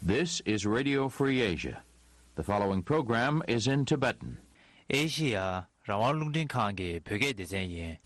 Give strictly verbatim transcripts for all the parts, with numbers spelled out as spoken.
This is Radio Free Asia. The following program is in Tibetan. ཨེ་ཤི་ཡ་རང་དབང་རླུང་འཕྲིན་ཁང་གི་བོད་སྐད་སྡེ་ཚན་ཡིན།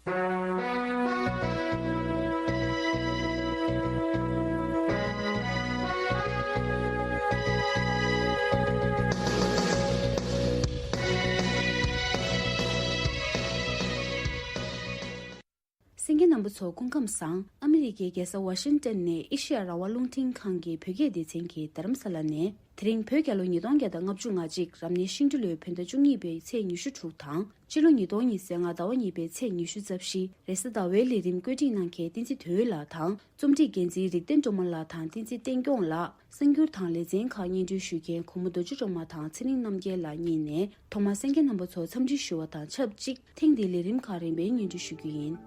གསན་མཁན་རྣམ་པ་ཚོ་སྐུ་ཁམས་བཟང་། ཨ་མི་རི་ཀའི་རྒྱལ་ས་ཝ་ཤིང་ཏན་ནས་ཨེ་ཤི་ཡ་རང་དབང་རླུང་འཕྲིན་ཁང་གི་བོད་སྐད་སྡེ་ཚན་གྱིས་རྡ་རམ་ས་ལ་ནས། དེ་རིང་བོད་རྒྱལ་ལོ་ཉིས་སྟོང་བརྒྱ་དང་ལྔ་བཅུ་ང་གཅིག་རབ་གནས་ཤིང་སྦྲུལ་ལོའི་བོད་ཟླ་བཅུ་གཉིས་པའི་ཚེས་ཉི་ཤུ་དྲུག་དང་། སྤྱི་ལོ་ཉིས་སྟོང་ཉི་ཤུ་རྩ་ལྔ་ཟླ་བ་གཉིས་པའི་ཚེས་ཉི་ཤུ་རྩ་བཞི། རེས་གཟའ་ཟླ་བའི་ལས་རིམ་བཀོད་སྒྲིག་གནང་མཁན་བསྟན་འཛིན་དོན་ལགས་དང་། རྩོམ་སྒྲིག་འགན་འཛིན་རིག་ལྡན་སྒྲོལ་མ་ལགས་དང་བསྟན་འཛིན་བསྟན་སྐྱོང་ལགས། གསར་འགྱུར་དང་ལེ་ཚན་ཁག་སྙན་སྒྲོན་ཞུ་མཁན་གུང་མ་རྡོ་རྗེ་སྒྲོལ་མ་དང་ཚེ་རིང་རྣམ་རྒྱལ་ལགས་གཉིས་ནས། ཐོག་མར་གསན་མཁན་རྣམ་པ་ཚོར་འཚམས་འདྲི་ཞུ་བ་དང་ཆབས་ཅིག་ཐེངས་འདིའི་ལས་རིམ་ཁག་རིམ་པས་སྙན་སྒྲོན་ཞུ་རྒྱུ་ཡིན།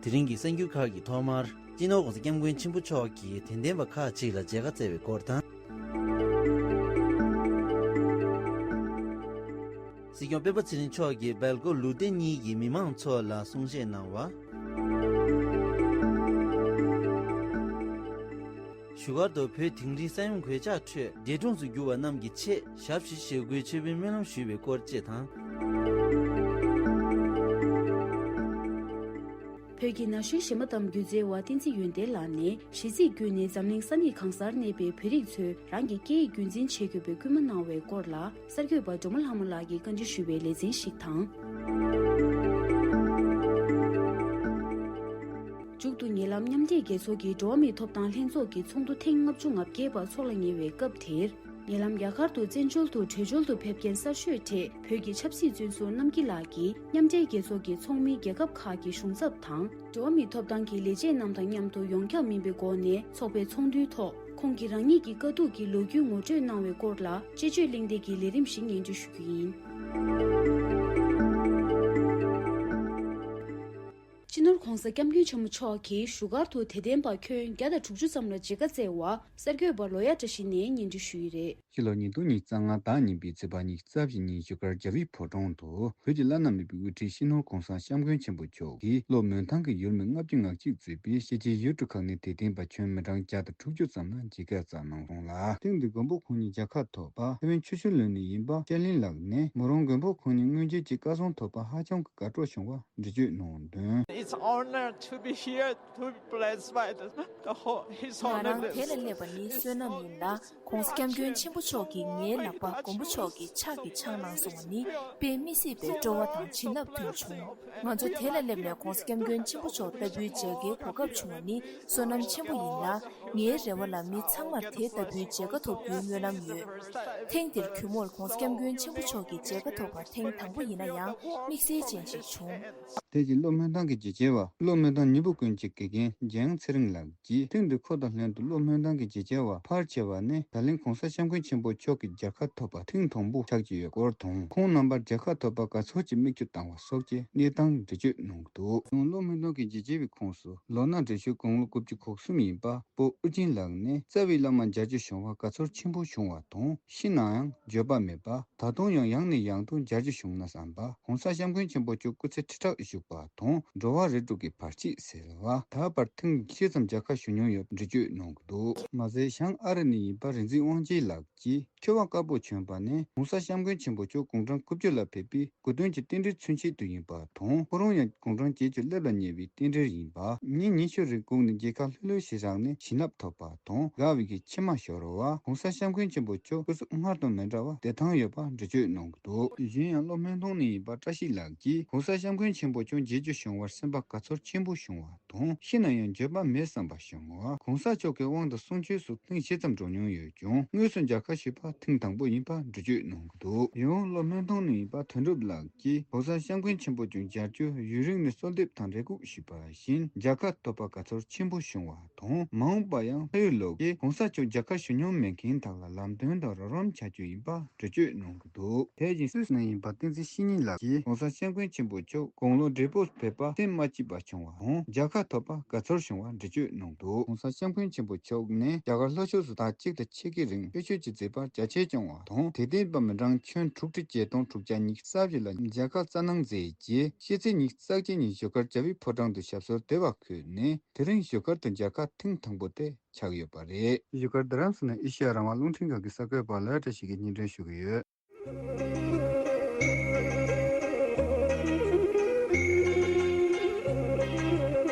དེ་རིང་གི་གསར་འགྱུར་ཁག་གི་ཐོག་མར། སྤྱི་ནོར་༸གོང་ས་༸སྐྱབས་མགོན་ཆེན་པོ་མཆོག་གིས་དད་ལྡན་པ་ཁག་ཅིག་ལ་མཇལ་ཁ་བསྩལ་བའི་སྐོར་དང་། སྲིད་སྐྱོང་སྤེན་པ་ཚེ་རིང་མཆོག་གིས་སྦེལ་ཀོབ་ལུ་ཏན་གཉིས་ཀྱི་མི་མང་ཚོ་ལ་གསུང་བཤད་གནང་བ། བཞུགས་སྒར་དུ་བོད་དིང་རིའི་ས་ཡོམ་གོད་ཆག་ཁྲོད་འདས་གྲོངས་སུ་གྱུར་བ་རྣམས་ཀྱི་ཆེད་ཞབས་ཞུ་ཞུ་སྒོའི་མཆོད་འབུལ་སྨོན་ལམ་ཞུས་པའི་སྐོར་བཅས་དང་། བོད་ཀྱི་ན་གཞོན་གཞས་མ་གཏམ་སྒྱུ་རྩལ་བ་བསྟན་འཛིན་ཡོན་ཏན་ལགས་ནས་གཞས་ཚིག་བརྒྱུད་ནས་འཛམ་གླིང་ས་གནས་གང་སར་གནས་པའི་བོད་རིགས་ཚོས་རང་གི་སྐད་ཡིག་རྒྱུན་འཛིན་བྱེད་དགོས་པའི་སྐུལ་མ་གནང་བའི་སྐོར་ལ། གསར་འགོད་པ་སྒྲོལ་མ་ལྷ་མོ་ལགས་ཀྱིས་བཀའ་འདྲི་ཞུས་པའི་ལེ་ཚན་ཞིག་དང་། མཇུག་ཏུ་ཉེ་ལམ་མཉམ་འབྲེལ་རྒྱལ་ཚོགས་ཀྱི་འགྲོ་བ་མིའི་ཐོབ་ཐང་ལྷན་ཚོགས་ཀྱི་ཚོགས་འདུ་ཐེངས་ལྔ་བཅུ་ང་བརྒྱད་པ་འཚོགས་ལ་ཉེ་བའི་སྐབས་དེར། ཉེ་ལམ་རྒྱ་གར་དུ་བཙན་བྱོལ་དུ་བྲོས་བྱོལ་དུ་ཕེབས་མཁན་གསར་ཤོས་གྲས་བོད་ཀྱི་ཆབ་སྲིད་བཙོན་ཟུར་རྣམ་རྒྱལ་ལགས་ཀྱིས་མཉམ་འབྲེལ་རྒྱལ་ཚོགས་ཀྱི་ཚོགས་མི་རྒྱལ་ཁབ་ཁག་གི་གཞུང་ཚབ་དང་། འགྲོ་བ་མིའི་ཐོབ་ཐང་གི་ལས་བྱེད་རྣམས་དང་མཉམ་དུ་ཡོངས་ཁྱབ་མིན་པའི་སྒོ་ནས་འཚོགས་པའི་ཚོགས་འདུའི་ཐོག་ཁོང་གིས་རང་ཉིད་ཀྱི་དཀའ་སྡུག་གི་ལོ་རྒྱུས་ངོ་སྤྲོད་གནང་བའི་སྐོར་ལ་དཔྱད་བརྗོད་གླེང་སྟེགས་ཀྱི་ལས་རིམ་ཞིག་སྙན་སྒྲོན་ཞུ་རྒྱུ་ཡིན། སྤྱི་ནོར་༸གོང་ས་༸སྐྱབས་མགོན་ཆེན་པོ་མཆོག་གིས་བཞུགས་སྒར་དུ་དད་ལྡན་པ་ཁྱོན་བརྒྱ་དང་དྲུག་ཅུ་ཙམ་ལ་མཇལ་ཁ་བསྩལ་བ། གསར་འགོད་པ་ལོ་ཡ་བཀྲ་ཤིས་ནས་སྙན་སྒྲོན་ཞུས་ཡོད་རེད། སྤྱི་ལོ་ཉིས་སྟོང་ཉི་ཤུ་རྩ་ལྔ་ཟླ་གཉིས་པའི་ཚེས་པ་ཉི་ཤུ་རྩ་བཞི་ཉིན་བཞུགས་སྒར་རྒྱལ་བའི་ཕོ་བྲང་དུ་བོད་ཀྱི་བླ་ན་མེད་པའི་དབུ་ཁྲིད་སྤྱི་ནོར་༸གོང་ས་༸སྐྱབས་མགོན་ཆེན་པོ་མཆོག་གིས་བློ་མོན་ཐང་གི་ཡུལ་མི་ལྔ་བཅུ་ང་གཅིག་གཙོས་པའི་གཞིས་བྱེས་ཡུལ་གྲུ་ཁག་ནས་དད་ལྡན་པ་ཁྱོན་མི་གྲངས་བརྒྱ་དང་དྲུག་ཅུ་ཙམ་ལ་མཇལ་ཁ་བསྩལ་གནང་སོང་ལ། ཐེངས་འདིར་མགོན་པོ་ཁོང་ཉིད་མཇལ་ཁ་ཐོབ་པ་ཐེ་ཝན་ཆུ་ཤུར་ལུང་ནས་ཡིན་པ་ཤ་ལིན་ལགས་ནས། མོ་རང་མགོན་པོ་ཁོང་ཉིད་སྔོན་ཆད་ཀྱི་བཀའ་གསུང་ཐོབ་པ་ཧ་ཅང་གི་དགའ་སྤྲོ་བྱུང་བ་འགྲེལ་བརྗོད་གནང་དོན། It's honor to be here, to be blessed by the, the whole, His Holiness. ང་རང་དེ་ལ་སླེབས་པ་ནི་བསོད་ནམས་ཡིན་ལ། ༸གོང་ས་༸སྐྱབས་མགོན་ཆེན་པོ་མཆོག་གིས་ངའི་ལག་པ་མགོན་པོ་མཆོག་གི་ཕྱག་གིས་འཆང་གནང་སོང་བ་ནི་དཔེ་མི་སྲིད་པའི་སྤྲོ་བ་དང་བྱིན་རླབས་ཐོན་བྱུང་། ང་ཚོ་དེ་ལ་སླེབས་ནས་༸གོང་ས་༸སྐྱབས་མགོན་ཆེན་པོ་མཆོག་ལྟ་བུའི་མཇལ་ཁའི་གོ་སྐབས་བྱུང་བ་ནི་བསོད་ནམས་ཆེན་པོ་ཡིན་ལ། ངའི་རེ་བ་ལ་མི་ཚང་མར་དེ་ལྟ་བུའི་མཇལ་ཁ་ཐོབ་རྒྱུའི་སྨོན་ལམ་ཡོད། ཐེངས་འདིར་གུས་མོར་༸གོང་ས་༸སྐྱབས་མགོན་ཆེན་པོ་མཆོག་གི་མཇལ་ཁ་ཐོབ་པ་ཐེངས་དང་པོ་ཡིན་ན་ཡང་དམིགས་བསལ་ཅན་ཞིག་བྱུང་། དེ་བཞིན་བློ་སྨོན་ཐང་གི་རྗེས་བྱེད་པ་བློ་སྨོན་ཐང་མྱུར་པོ་ཀུན་གྱི་དགེ་རྒན་འཇམ་དབྱངས་ཚེ་རིང་ལགས་ཀྱིས། ཐེངས་འདིར་ཁོ་དང་ལྷན་དུ་བློ་སྨོན་ཐང་གི་རྗེས་བྱེད་པ་ཕལ་ཆེ་བ་ནི་ད་ལན་༸གོང་ས་༸སྐྱབས་མགོན་ཆེན་པོ་མཆོག་གི་མཇལ་ཁ་ཐོབ་པ་ཐེངས་དང་པོ་ཆགས་ཀྱི་ཡོད་སྐོར་དང་། ཁོང་རྣམ་པར་མཇལ་ཁ་ཐོབ་པར་དགའ་ཚོར་གྱི་མིག་ཆུ་བཏང་བ་སོགས་ཀྱི་གནས་སྟངས་འགྲེལ་བརྗོད་གནང་འདུག་ཡང་བློ་སྨོན་ཐང་གི་རྗེས་བྱེད་པའི་ཁོངས་སུ་ལོ་ན་བགྲེས་ཤོས་དགུང་ལོ་དགུ་བཅུ་གོ་གསུམ་ཡིན་པ་སྤོ་ཨུ་ཅིན་ལགས་ནས། རྩ་བའི་བླ་མ་མཇལ་རྒྱུ་བྱུང་བར་དགའ་ཚོར་ཆེན་པོ་བྱུང་བ་དང་། ཤི་ནའང་འགྱོད་པ་མེད་པ། ད་དུང་ཡང་ཡང་ནས་ཡང་དུ་མཇལ་རྒྱུ་བྱུང་ན་བསམ་པ། ༸གོང་ས་༸སྐྱབས་མགོན་ཆེན་པོ་མཆོག་སྐུ་ཚེ་ཁྲི་ཕྲག་བཞུགས་པ་དང་། འགྲོ་བ་རིགས་དྲུག་གི་བར་ཆད་སེལ་བ། ད་བར་ཐེངས་ཇི་ཙམ་མཇལ་ཁ་ཞུ་མྱོང་ཡོད་འགྲེལ་བརྗོད་གནང་གི་འདུག་མ་ཟད་བྱང་ཨ་རི་ནས་ཡིན་པ་རིག་འཛིན་དབང་ཆེན་ལགས་ཀྱིས། ཁྱོད་བ་དཀར་པོ་བྱོན་པ་ནི་༸གོང་ས་༸སྐྱབས་མགོན་ཆེན་པོ་མཆོག་དགུང་གྲངས་དགུ་བཅུ་ལ་ཕེབས་པའི་དགུང་སྟོན་གྱི་རྟེན་འབྲེལ་ཚུན་ཆད་དུ་ཡིན་པ་དང་། ཁོ་རང་ཡང་དགུང་གྲངས་བརྒྱད་ཅུ་སླེབས་ལ་ཉེ་བའི་རྟེན་འབྲེལ་ཡིན་པ། ཉིན་ཉི་ཤུ་རིང་སྒུག་ནས་མཇལ་ཁ་ལྷོད་ལྷོད་ཞིག་རག་ནས་བྱིན་རླབས་ཐོབ་པ་དང་། དགའ་བའི་གི་མཆི་མ་ཤོར་བ། ༸གོང་ས་༸སྐྱབས་མགོན་ཆེན་པོ་མཆོག་སྐུ་གཟུགས་སྔར་དང་མི་འདྲ་བ་བདེ་ཐང་ཡོད་པ་འགྲེལ་བརྗོད་གནང་གི་འདུག་གཞན་ཡང་བློ་སྨོན་ཐང་ནས་ཡིན་པ་བཀྲ་ཤིས་ལགས་ཀྱིས། ༸གོང་ས་༸སྐྱབས་མགོན་ཆེན་པོ་མཆོག་མཇལ་རྒྱུ་བྱུང་བར་སེམས་པ་དགའ་ཚོར་ཆེན་པོ་བྱུང་བ། དང་། ཤི་ན་ཡང་འགྱོད་པ་མེད་བསམ་པ་བྱུང་བ། ༸གོང་ས་མཆོག་གི་དབང་དུ་གསུང་ཆོས་སུ་ཐེངས་ཇི་ཙམ་འགྲོ་མྱོང་ཡོད་ཀྱང་། དངོས་སུ་མཇལ་ཁ་ཞུས་པ་ཐེངས་དང་པོ་ཡིན་པ་འགྲེལ་བརྗོད་གནང་གི་འདུག་ཡང་བློ་སྨོན་ཐང་ནས་ཡིན་པ་དོན་གྲུབ་ལགས་ཀྱིས། ༸གོང་ས་༸སྐྱབས་མགོན་ཆེན་པོ་མཆོག་མཇལ་རྒྱུར་ཡུན་རིང་ནས་གསོལ་འདེབས་དང་རེ་སྒུག་ཞུས་པ་བཞིན། མཇལ་ཁ་ཐོབ་པ་དགའ་ཚོར་ཆེན་པོ་བྱུང་བ་དང་། མ་འོངས་པ་ཡང་ཕ་ཡུལ་ལོག་སྟེ་༸གོང་ས་མཆོག་མཇལ་ཁ་ཞུ་མྱོང་མེད་མཁན་དག་ལ་ལམ་སྟོན་དང་རོགས་རམ་བྱ་རྒྱུ་ཡིན་པ་འགྲེལ་བརྗོད་གནང་གི་འདུག་དེ་བཞིན་སུད་སི་ནས་ཡིན་པ་བསྟན་འཛིན་བཤེས་གཉེན་ལགས་ཀྱིས། ༸གོང་ས་༸སྐྱབས་མགོན་ཆེན་པོ་མཆོག་དགུང་ལོ་བགྲེས་པོ་ཕེབས་པ་སེམས་མ་སྐྱིད་པ་བྱུང་བ་དང་། མཇལ་ཁ་ཐོབ་པ་དགའ་ཚོར་བྱུང་བ་འགྲེལ་བརྗོད་གནང་འདུག ༸གོང་ས་༸སྐྱབས་མགོན་ཆེན་པོ་མཆོག་ནས་རྒྱ་གར་ལྷོ་ཕྱོགས་སུ་ཟླ་གཅིག་དང་ཕྱེད་ཀའི་རིང་དཔེ་ཆོས་ཀྱི་མཛད་པར་ རྒྱ་ཆེར་བྱུང་བ་དང་། དད་ལྡན་པ་མི་གྲངས་ཁྱོན་དྲུག་ཁྲི་བརྒྱད་སྟོང་དྲུག་བརྒྱ་ཉི་ཤུ་རྩ་བཞི་ལ་མཇལ་ཁ་སྩལ་གནང་མཛད་རྗེས། ཕྱི་ཚེས་ཉི་ཤུ་རྩ་གཅིག་ཉིན་བཞུགས་སྒར་རྒྱལ་བའི་ཕོ་བྲང་དུ་ཞབས་སོར་བདེ་བར་འཁོད་ནས། དེ་རིང་བཞུགས་སྒར་དུ་མཇལ་ཁ་ཐེངས་དང་པོ་དེ་ཆགས་ཡོད་པ་རེད། བཞུགས་སྒར་རྡ་རམ་ས་ལ་ནས་ཨེ་ཤེ་ཡ་རང་དབང་རླུང་འཕྲིན་ཁང་གི་གསར་འགོད་པ་ལོ་ཨེ་བཀྲ་ཤིས་ཀྱིས་སྙན་སྒྲོན་ཞུ་གི་ཡོད།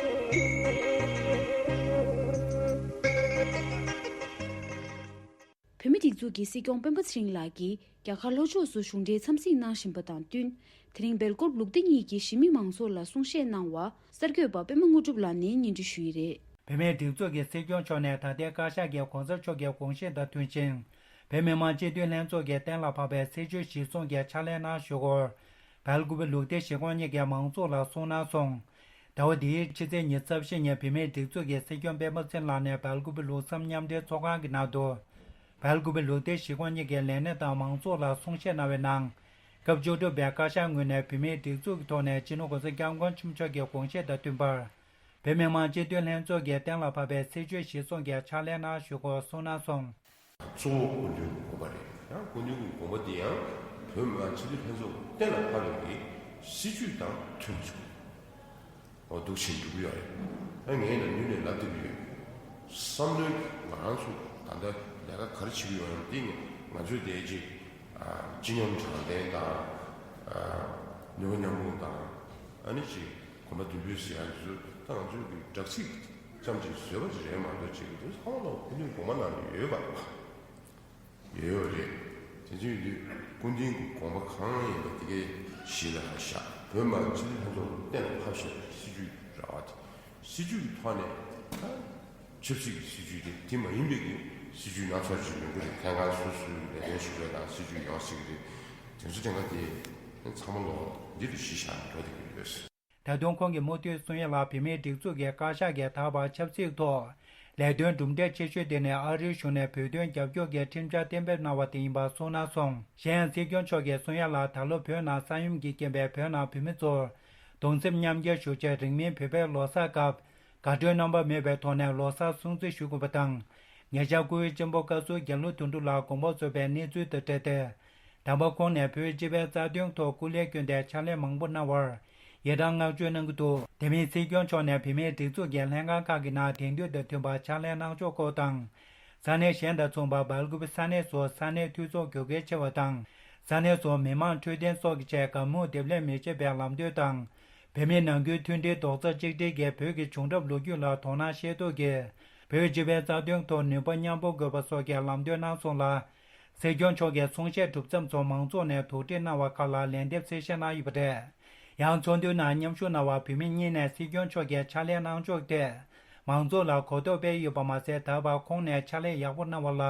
བོད་མིའི་སྒྲིག་འཛུགས་ཀྱི་སྲིད་སྐྱོང་སྤེན་པ་ཚེ་རིང་ལགས་ཀྱིས་རྒྱ་གར་ལྷོ་ཕྱོགས་སུ་གཞུང་འབྲེལ་འཚམས་གཟིགས་གནང་བཞིན་པ་དང་བསྟུན། དེ་རིང་སྦེལ་ཀོབ་ལུགས་བདེ་གཉིས་ཀྱི་གཞིས་མི་མང་ཚོགས་ལ་གསུང་བཤད་གནང་བར་གསར་འགོད་པ་པད་མ་དངོས་གྲུབ་ལགས་ནས་སྙན་སྒྲོན་ཞུས་ཡོད་རེད། བོད་མིའི་སྒྲིག་འཛུགས་ཀྱི་སྲིད་སྐྱོང་མཆོག་ནས་ད་ལྟའི་བཀའ་ཤག་གི་གོང་ས་མཆོག་གི་དགོངས་བཞེད་དང་མཐུན་ཞིང་། བོད་མི་མང་སྤྱི་འཐུས་ལྷན་ཚོགས་ཀྱིས་གཏན་ལ་ཕབ་པའི་སྲིད་བྱུས་གཞིར་བཟུང་གི་ཕྱག་ལས་གནང་ཞུ་སྒོར། སྦེལ་ཀོབ་ལུགས་བདེ་གཞིས་ཁོངས་གཉིས་ཀའི་མང་ཚོགས་ལ་གསུངས་གནང་སོང་། ཟླ་བ་འདིའི་ཕྱི་ཚེས་ཉི་ཤུ་རྩ་བཞི་ཉིན་བོད་མིའི་སྒྲིག་འཛུགས་ཀྱི་སྲིད་སྐྱོང་སྤེན་པ་ཚེ་རིང་ལགས་ནས་སྦེལ་ཀོབ་ལུགས་བསམ་མཉམ་འབྲེལ་ཚོགས་ཁང་གི་ནང་དུ། སྦེལ་ཀོབ་ལུགས་བདེ་གཞིས་ཁོངས་གཉིས་ཀའི་ལས་སྣེ་དང་མང་ཚོགས་ལ་གསུང་བཤད་གནང་བའི་ནང་། སྐབས་བཅུ་དྲུག་པའི་བཀའ་ཤག་ངོས་ནས་བོད་མིའི་སྒྲིག་འཛུགས་ཀྱི་ཐོག་ནས་སྤྱི་ནོར་༸གོང་ས་༸སྐྱབས་མགོན་ཆེན་པོ་མཆོག་གི་དགོངས་བཞེད་དང་མཐུན་པར། བོད་མི་མང་སྤྱི་འཐུས་ལྷན་ཚོགས་ཀྱིས་གཏན་ལ་ཕབ་པའི་སྲིད་བྱུས་གཞིར་བཟུང་གི་ཕྱག་ལས་གནང་ཞུ་སྒོར་གསུངས་གནང་སོང་། གཙོ་བོ་སྐུ་མདུན་གྱི་དགོངས་པ་རེད། ཡང་སྐུ་མདུན་གྱི་དགོངས་པ་འདི་ཡང་བོད་མི་མང་སྤྱི་འཐུས་ལྷན་ཚོགས་གཏན་ལ་ཕབ་པའི་སྲིད་བྱུས་དང་མཐུན་པ་བྱུང་། འོ་འདུག་བྱས་འགྲོ་གི་ཡོད་རེད། ཨ་ངས་ནམ་རྒྱུན་ནས་ལབ་བསྡད་ཀྱི་ཡོད། བསམ་བློའི་ང་རང་ཚོ་ད་ལྟ་ལས་ཀ་ག་རེ་བྱེད་ཀྱི་ཡོད་ཡང་འདི་ང་ཚོའི་དེ་ཅིག་སྤྱི་སྙོམས་དྲང་བདེན་དང་། ནུས་པ་མཉམ་སྤུངས་དང་། ཨ་ནི་ཅིག་གོམ་པ་མདུན་སྤོས་ཟེར་ཡག་འདི་ཚོ་ད་ང་ཚོའི་གི་དྲག་ཚིག་ཙམ་ཅིག་བཟོས་པ་ཅིག་རེད་མ་གཏོགས་ཅིག་འདི་ཚང་མ་ལ་སྐུ་མདུན་དགོངས་པ་གནང་ནས་ཡོད་པ་རེད་པ། ཡོད་ཡོད་རེད། དེ་ཚོའི་དུས་སྐུ་མདུན་གྱི་དགོངས་པ་གང་ཡིན་པ་དེ་གའི་གཞི་ལ་བཞག་བོད་མི་མང་སྤྱི་འཐུས་ལྷན་ཚོགས་གཏན་ལ་ཕབ་བཞག་པའི་སྲིད་བྱུས་ར་བ་དེ། སྲིད་བྱུས་ཀྱི་ཐོག་ནས་ད་ཆབ་སྲིད་ཀྱི་སྲིད་བྱུས་དེ་དེ་མ་ཡིན་པའི་གི་སྲིད་བྱུས་སྣ་ཚོགས་ཅིག་ཡོང་གི་རེད། ལྷན་ཁང་སོ་སོའི་ལས་དོན་ཞུ་ཡས་དང་སྲིད་བྱུས་ཡོང་སྲིད་ཀྱི་རེད། དེ་ཚོ་དེ་སྔ་དེ་ཚང་མ་ལོག་འདི་ལ་གཞི་བཞག་ནས་འགྲོ་བསྡད་ཀྱི་ཡོད། ད་དུང་ཁོང་གིས་མུ་མཐུད་གསུང་ཡ་ལ། བོད་མིའི་སྒྲིག་འཛུགས་ཀྱི་བཀའ་ཤག་གིས་ད་བར་ཆབ་སྲིད་ཐོག་ལས་དོན་གྲུབ་འབྲས་ཆེ་ཤོས་དེ་ནི་ཨ་རིའི་གཞུང་ནས་བོད་དོན་རྒྱབ་སྐྱོར་གྱི་ཁྲིམས་འཆར་གཏན་འབེབས་གནང་བ་དེ་ཡིན་པ་གསུངས་གནང་སོང་། གཞན་ཡང་སྲིད་སྐྱོང་མཆོག་གིས་གསུང་ཡ་ལ། ད་ལོ་བོད་ནང་ས་ཡོམ་གྱི་རྐྱེན་པས་བོད་ནང་བོད་མི་ཚོར་གདུང་སེམས་མཉམ་སྐྱེད་ཞུ་ཆེད་རིང་མིན་བོད་པའི་ལོ་གསར་སྐབས་དགའ་སྤྲོའི་རྣམ་པ་མེད་པའི་ཐོག་ནས་ལོ་གསར་སྲུང་བརྩི་ཞུ་དགོས་པ་དང་། ཉེ་ཆར་སྐུའི་གཅེན་པོ་བཀའ་ཟུར་རྒྱ་ལོ་དོན་གྲུབ་ལགས་དགོངས་པ་རྫོགས་པའི་གནས་ཚུལ་དང་འབྲེལ་ཏེ། དམ་པ་ཁོང་ནས་བོད་སྤྱི་པའི་རྩ་དོན་ཐོག་སྐུ་ལས་བསྐྱོན་ཏེ་ཕྱག་ལས་མང་པོ་གནང་བར་ཡི་རང་བསྔགས་བརྗོད་གནང་གི་འདུག་དེ་མིན་སྲིད་སྐྱོང་མཆོག་ནས་བོད་མིའི་སྒྲིག་འཛུགས་ཀྱི་ལྷན་ཁང་ཁག་གི་ནང་དེང་དུས་དང་མཐུན་པར་ཕྱག་ལས་གནང་ཕྱོགས་སྐོར་དང་། ས་གནས་གཞན་དང་མཚུངས་པར་སྦེལ་ཀོབ་ས་གནས་སུ་ས་གནས་འཐུས་ཚོགས་ཞུགས་གལ་ཆེ་བ་དང་། ས་གནས་སུ་མི་མང་འཕྲོད་བསྟེན་སོགས་ཀྱི་ཆེད་དགའ་མོས་འདེབས་ལེན་མི་བྱེད་པའི་ལམ་སྟོན་དང་། བོད་མིའི་ནང་ཁུལ་མཐུན་སྒྲིལ་རྡོག་རྩ་གཅིག་སྒྲིལ་གྱིས་བོད་ཀྱི་བྱུང་རབས་ལོ་རྒྱུས་ལ་དོ་སྣང་ཤེས་རྟོགས་ཀྱིས་བོད་སྤྱི་པའི་རྩ་དོན་ཐོག་ནུས་པ་མཉམ་སྤུངས་དགོས་པ་སོགས་ཀྱི་ལམ་སྟོན་གནང་སོང་ལ། སྲིད་སྐྱོང་མཆོག་གིས་གསུང་བཤད་གྲུབ་མཚམས་སུ་མང་ཚོགས་ནས་དོགས་འདྲི་གནང་བ་ཁག་ལ་ལན་འདེབས་གསལ་བཤད་གནང་ཡོད་པ་རེད། ཡང་ཚོགས་འདུའི་ནང་མཉམ་ཞུགས་གནང་བ་བོད་མི་གཉིས་ནས་སྲིད་སྐྱོང་མཆོག་གིས་ཕྱག་ལས་གནང་ཕྱོགས་ཐད་མང་ཚོགས་ལ་གོ་རྟོགས་སྤེལ་ཡོད་པ་མ་ཟད། ད་བར་ཁོང་ནས་ཕྱག་ལས་ཡག་པོ་གནང་བ་ལ་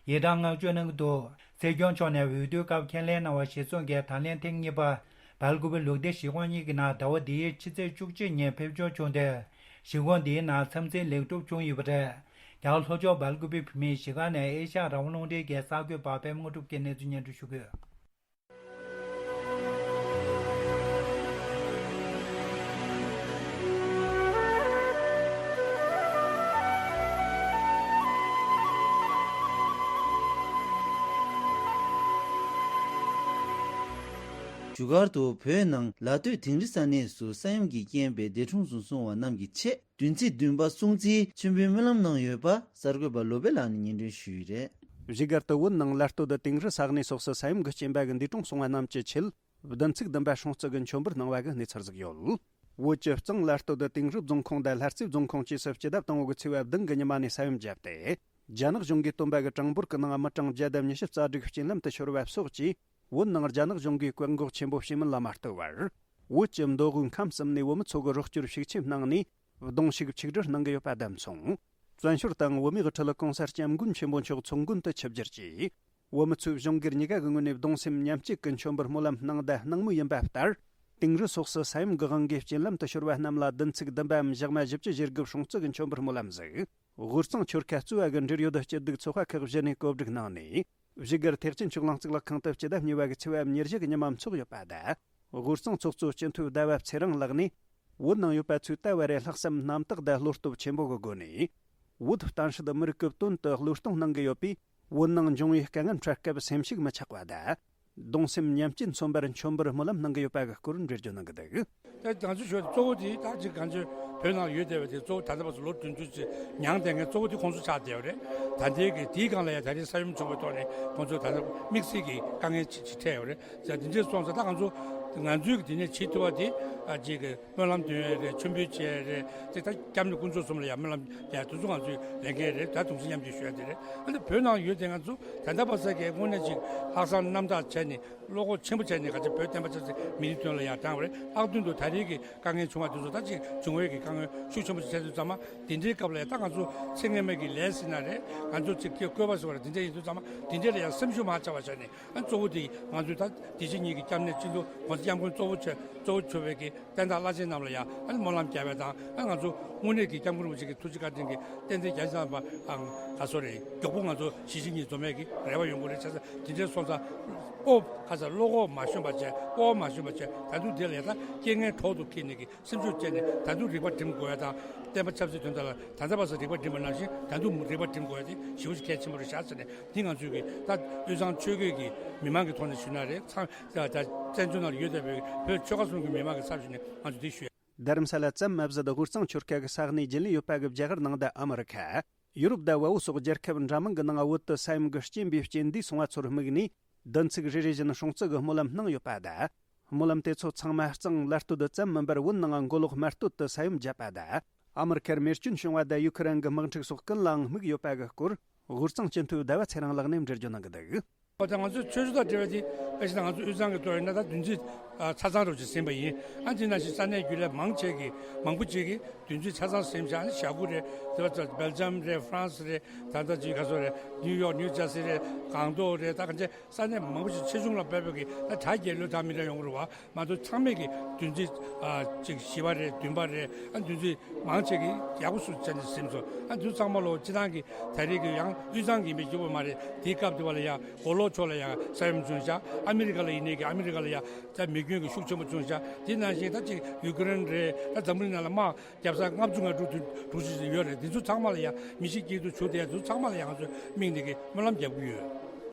ཡི་རང་བསྔགས་བརྗོད་གནང་གི་འདུག་སྲིད་སྐྱོང་མཆོག་ནས་འོས་བསྡུའི་སྐབས་ཁས་ལེན་གནང་བ་གཞིར་བཟུང་གིས་ད་ལན་ཐེངས་གཉིས་པ་སྦེལ་ཀོབ་ལུགས་བདེ་གཞིས་ཁོངས་གཉིས་ཀྱི་ནང་ཟླ་བ་འདིའི་ཕྱི་ཚེས་བཅུ་གཅིག་ཉིན་ཕེབས་འབྱོར་བྱུང་སྟེ། གཞིས་ཁོངས་འདིའི་ནང་འཚམས་གཟིགས་ལེགས་གྲུབ་བྱུང་ཡོད་པ་རེད། རྒྱ་གར་ལྷོ་ཕྱོགས་སྦེལ་ཀོབ་བོད་མིའི་གཞིས་ཁང་ནས་ཨེ་ཤ་ཡ་རང་དབང་རླུང་འཕྲིན་གྱི་གསར་འགོད་པ་པད་མ་དངོས་གྲུབ་ཀྱིས་གནས་ཚུལ་སྙན་སྒྲོན་ཞུ་གི་ཡོད། བཞུགས་སྒར་དུ་བོད་ནང་ལ་སྟོད་དིང་རི་ས་གནས་སུ་ས་ཡོམ་གྱི་རྐྱེན་པས་འདས་གྲོངས་སུ་སོང་བ་རྣམས་ཀྱི་ཆེད། བདུན་ཚིགས་བདུན་པ་སྲུང་བརྩིའི་མཆོད་འབུལ་སྨོན་ལམ་གནང་ཡོད་པ་གསར་འགོད་པ་བློ་བྷེ་ལགས་ནས་སྙན་སྒྲོན་ཞུས་ཡོད་རེད། བཞུགས་སྒར་དུ་བོད་ནང་ལ་སྟོད་དང་དིང་རི་ས་གནས་སོགས་སུ་ས་ཡོམ་གྱི་རྐྱེན་པ་གིས་འདས་གྲོངས་སོང་བ་རྣམས་ཀྱི་ཆེད་བདུན་ཚིགས་བདུན་པ་སྲུང་བརྩི་གི་མཆོད་འབུལ་གནང་བ་གི་གནས་ཚུལ་ཟིག་ཡོད། བོད་ཀྱི་གཙང་ལ་སྟོད་དང་དིང་རི་རྫོང་ཁོངས་དང་ལྷ་རྩེ་རྫོང་ཁོངས་བཅས་སུ་སྤྱི་ཟླ་དང་པོ་གི་ཚེས་པ་བདུན་གི་ཉི་མ་ནས་ས་ཡོམ་བརྒྱབ་སྟེ། རྒྱ་ནག་གཞུང་གིས་བཏོན་པ་གི་གྲངས་འབོར་གྱི་ནང་མི་གྲངས་བརྒྱ་དང་ཉི་ཤུ་རྩ་དྲུག་རྐྱེན་ལམ་དུ་ཤོར་བ་སོགས་ཀྱིས། བོད་ནང་རྒྱ་ནག་གཞུང་གིས་བཀག་འགོག་ཆེན་པོ་བྱས་མིན་ལ་མ་ལྟོས་པར། བོད་ཀྱི་མདོ་དབུས་ཁམས་གསུམ་ནས་བོད་མི་ཚོ་གི་རོགས་སྐྱོར་ཤུགས་ཆེ་གནང་ནས། གདུང་ཤུགས་ཆིག་སྒྲིལ་གནང་གི་ཡོད་པ་བདམས་སོང་། བཙན་བྱོལ་དང་བོད་མིའི་དབུ་ཁྲིད་༸གོང་ས་༸སྐྱབས་མགོན་ཆེན་པོ་མཆོག་ཚོགས་མགོན་དུ་ཆིབས་བསྒྱུར་གྱིས། བོད་མི་ཚོས་གཞུང་སྒེར་གཉིས་ཀ་གི་ངོས་ནས་གདུང་སེམས་མཉམ་སྐྱེད་ཀྱི་མཆོད་འབུལ་སྨོན་ལམ་གནང་བརྡ་གནང་མུས་ཡིན་པ་ལྟར། དིང་རི་སོགས་སུ་ས་ཡོམ་གྱི་དབང་གིས་རྐྱེན་ལམ་དུ་ཤོར་བ་རྣམས་ལ་བདུན་ཚིགས་བདུན་པའམ་ཞག་མ་བཞི་བཅུ་ཞེ་དགུ་སྲུང་བརྩི་གི་མཆོད་འབུལ་སྨོན་ལམ་ཟིག་ཝུའུ་ཙང་ཆོལ་ཁ་གཙོས་པ་གི་འབྲེལ་ཡོད་སྐྱིད་སྡུག་ཚོགས་པ་ཁག་བཞི་ནས་གོ་སྒྲིག་གནང་ནས། བཞུགས་སྒར་ཐེག་ཆེན་ཆོས་གླིང་གཙུག་ལག་ཁང་དུ་སྤྱི་ཟླ་གཉིས་པ་གི་ཚེས་པ་ཉེར་བཞི་གི་ཉི་མ་འཚོགས་ཡོད་པ་དང་། ཝུའུ་ཙང་ཚོགས་གཙོ་སྤྱི་འཐུས་ཟླ་བ་ཚེ་རིང་ལགས་ནས། བོད་ནང་ཡོད་པ་ཚོས་ད་བར་རེ་ལྷག་བསམ་རྣམ་དག་དང་བློ་སྟོབས་ཆེན་པོ་གི་སྒོ་ནས། བོད་བསྟན་སྲིད་མི་རིགས་ཀྱི་དོན་དུ་བློས་གཏོང་གནང་གི་ཡོད་པས། བོད་ནང་འབྱུང་བའི་དཀའ་ངལ་འཕྲད་སྐབས་སེམས་ཤུགས་མི་ཆག་པ་དང་། གདུང་སེམས་མཉམ་སྐྱེད་མཚོན་པར་མཆོད་འབུལ་སྨོན་ལམ་གནང་གི་ཡོད་པ་གི་སྐོར་འགྲེལ་བརྗོད་གནང་གི་འདུག། ད་ང་ཚོའི་ཆོས་གཙོ་བོ་དེ་ད་ཅིག་གང་ཅི་བོད་ནང་ཡོད་བསྡད་པ་དེ་གཙོ་བོ་ད་ལྟ་བར་དུ་ལོ་བདུན་ཅུ་ཅིག་མྱངས་བསྡད་མཁན་གཙོ་བོ་དེ་ཁོང་ཚོ་ཆགས་བསྡད་ཡོད་རེད། ད་ལྟའི་གི་དེའི་སྒང་ལ་ཡང་ད་རེས་ས་ཡོམ་བྱུང་བའི་ཐོག་ནས་ཁོང་ཚོ་ད་ལྟ་དམིགས་བསལ་གྱི་དཀའ་ངལ་ཅིག་ཅིག་འཕྲད་ཡོད་རེད། ད་དེ་འདྲས་སོང་ཙང་ད་ང་ཚོ་ང་ཚོའི་གི་དེ་ནས་བྱེད་ཐུབ་པ་དེ་ཨ་ཅིག་གི་སྨོན་ལམ་འདོན་ཡས་རེད། མཆོད་འབུལ་བྱེད་ཡས་རེད། དེ་ད་སྐྱབས་གནས་དཀོན་མཆོག་གསུམ་ལ་ཡང་སྨོན་ལམ་ཡང་དུས་ཚོད་ང་ཚོས་ལས་འགན་རེད། ད་གདུང་སེམས་མཉམ་སྐྱེད་ཞུ་ཡ་དེ་རེད། ཨ་ནི་བོད་ནང་ཡོད་དེ་ང་ཚོ་ད་ལྟ་བར་ས་གའི་དངོས་གནས་ཅིག་ལྷག་བསམ་རྣམ་དག་བྱས་ནས་བློ་ཁོག་ཆེན་པོ་བྱས་ནས་ག་ཚོད་བོད་བསྟན་པ་ཆབ་སྲིད་མི་རིགས་དོན་ལ་ཡར་དྲངས་པ་རེད། ལྷག་དོན་དུ་ད་རེས་ཀྱི་དཀའ་ངལ་བྱུང་བ་དེ་ཚོ་ད་ཅིག་འབྱུང་བའི་གི་དཀའ་ངལ་ཤུགས་ཆེན་པོ་ཞིག་འཕྲད་དུས་ཙམ་པ་དེ་འདྲའི་སྐབས་ལ་ཡང་ད་ང་ཚོ་ཚེ་སྔོན་མའི་གི་ལས་ཟེར་ན་རེད། ང་ཚོ་ཅིག་སྐྱེ་བཀོད་པ་ཟེར་བ་རེད། དེ་འདྲ་ཡིན་དུས་ཙམ་པ་དེ་འདྲ་ལ་ཡང་སེམས་ཤུགས་མ་ཆག་པ་བྱས་ནས། ཨ་གཙོ་བོ་དེ་ང་ཚོས་ད་དེ་བཞིན་ཉིད་ཀྱི་སྐྱབས་གནས་སྤྱི་འཐུས་༸གོང་ས་༸སྐྱབས་མགོན་གཙོ་བོ་བྱས་གཙོ་བོ་གྱུར་པའི་གི་བསྟན་བདག་བླ་ཆེན་རྣམས་ལ་ཡང་ཨ་ནི་སྨོན་ལམ་རྒྱབ་པ་དང་། ཨ་ང་ཚོ་དངོས་གནས་ཀྱི་༸སྐྱབས་མགོན་རིན་པོ་ཆེ་གི་ཐུགས་རྗེ་བཀའ་དྲིན་གྱི་རྟེན་འབྲེལ་རྒྱ་ཆེ་ཚང་བ་ཨང་ག་སོ་རེད། མགྱོགས་པོ་ང་ཚོ་གཞིས་བྱེས་གཉིས་འཛོམས་ཡས་ཀྱི་རེ་བ་ཡོང་གི་རེད། བྱས་ཙང་དེ་འདྲའི་སོང་ཙང་ཨོ་ཁ་ཚ་བློ་ཁོག་མ་ཞུམ་པ་བྱས། སྤོབས་པ་མ་ཞུམ་པ་བྱས། ད་དུང་དེ་ལ་ཡང་ད་རྐྱེན་ངན་གྲོགས་སུ་འཁྱེར་ནས་ཀྱི་སེམས་ཤུགས་བསྐྱེད་ནས་ད་དུང་རིག་པ་སྒྲིམ་དགོས་ཡ་དང་། བསྟན་པ་ཆབ་སྲིད་དོན་དག་ལ་ད་ལྟ་བར་སྲིད་རིག་པ་སྒྲིམ་པ་ནང་བཞིན་ད་དུང་རིག་པ་སྒྲིམ་དགོས་ཡ་དེ་ཞེ་པོ་ཞིག་གལ་ཆེན་པོ་རེད་ཤག་ཟེར་ནས། འདི་ང་ཚོའི་གི་ད་དབུས་གཙང་ཆོལ་ཁའི་གི་མི་མང་གི་ཐོག་ནས་ཞུས་ན་རེད། ཚང་ད་ད་བཙན་བྱོལ་ནང་ལ་ཡོད་བསྡད་པའི་བོད་ཆོལ་ཁ་གསུམ་གི་མི་མང་གི་ཚབ་ཞུས་ནས་ང་ཚོ་འདི་ཞུ་ཡ། རྡ་རམ་ས་ལ་ཙམ་མ་ཟད་དབུས་གཙང་ཆོལ་ཁ་གི་ས་གནས་རྒྱུན་ལས་ཡོད་པ་གི་རྒྱ་གར་ནང་དང་ཨ་མི་རི་ཁ། ཡུ་རོབ་དང་བལ་པོ་སོགས་རྒྱལ་ཁབ་འདྲ་མིན་གྱི་ནང་བོད་དུ་ས་ཡོམ་གྱི་རྐྱེན་པས་རྐྱེན་འདས་སོང་བ་ཚོར་དམིགས་ནས། བདུན་ཚིགས་རེ་རེ་བཞིན་སྲུང་བརྩི་གི་སྨོན་ལམ་གནང་ཡོད་པ་དང་། སྨོན་ལམ་དེ་ཚོ་ཚང་མ་གཙང་ལ་སྟོད་ཙམ་མིན་པར་བོད་ནང་མགོ་ལོག་སྨད་སྟོད་དུ་ས་ཡོམ་བརྒྱབ་པ་དང་། ཨ་མི་རི་ཁར་རྨས་སྐྱོན་བྱུང་བ་དང་ཡུ་ཁུ་རན་གྱི་དམག་འཁྲུག་སོགས་ཀུན་ལའང་དམིགས་ཡོད་པ་གི་སྐོར། དབུས་གཙང་སྤྱི་འཐུས་ཟླ་བ་ཚེ་རིང་ལགས་ནས་འགྲེལ་བརྗོད་གནང་གི་འདུག། འོ་ད་ང་ཚོའི་ཆོས་ཕྱོགས་དང་འབྲེལ་བ་དེ་དཔེ་བཞག་ན་ང་ཚོ་དབུས་གཙང་གི་ཐོག་ཡིན་ན་ད་བདུན་ཚིགས་ཆ་ཚང་རུ་ཅིག་ཟིན་པ་ཡིན། ཨ་དེ་ནང་བཞིན་ས་གནས་རྒྱུན་ལས་མང་ཆེ་གི་མང་པོ་ཅིག་གིས་བདུན་ཚིགས་ཆ་ཚང་ཟིན་བཞག་ནི་བཞག་གི་རེད། དེ་བ་ཚོ་སྦེལ་ཇམ་རེད། ཧྥ་རན་སི་རེད། ད་ལྟ་ཅིག་ག་ཚོད་རེད། ནིའུ་ཡོག་ནིའུ་ཇར་སི་རེད། སྒང་ཏོག་རེད། ད་ག་ཚོད་ས་གནས་མང་པོ་ཞིག་ཆེ་ཆུང་ལ་དཔག་པའི་གི་ད་དྲ་རྒྱའི་བློས་བཏང་མི་འདྲ་ཡོང་གི་རེད་བ། མ་གཏོགས་ཚང་མས་གི་བདུན་ཚིགས་ཨ་ཅིག་བཞི་པ་རེད། བདུན་པ་རེད། ཨ་བདུན་ཚིགས་མང་ཆེ་གི་ཡག་པོ་སུ་བྱས་ནས་ཟིན་སོང་། ཨ་འདི་ཚང་མ་ལོ་སྤྱི་བཏང་གི་ད་རེས་གི་ཡང་དབུས་གཙང་གི་མི་སྐྱོ་པོ་མ་རེད། དེའི་སྐབས་དེ་བ་ལ་ཡང་མགོ་ལོག་ཕྱོགས་ལ་ཡང་ས་ཡོམ་བྱུང་ཤག། ཨ་མི་རི་ཀ་ལ་ཡིན་ནའི་གི་ཨ་མི་རི་ཀ་ལ་ཡང་ད་མེ་སྐྱོན་གི་ཤུགས་ཆེན་པོ་བྱུང་ཤག། དེ་ནང་བཞིན་ད་ཅིག་ཡུ་ཀེ་རེན་རེད། ད་འཛམ་བུ་གླིང་ནང་ལ་དམག་བརྒྱབ་ས་ལྔ་བཅུ་ང་དྲུག་དྲུག་ཅུ་ཡོད་རེད། དེ་ཚོ་ཚང་མ་ལ་ཡང་མི་ཤི་སྐྱིད་སྡུག་བྱུང་དེ་ཚོ་ཚང་མ་ལ་ཡང་ང་ཚོས་དམིགས་ནས་གི་སྨོན་ལམ་རྒྱབ་གི་ཡོད།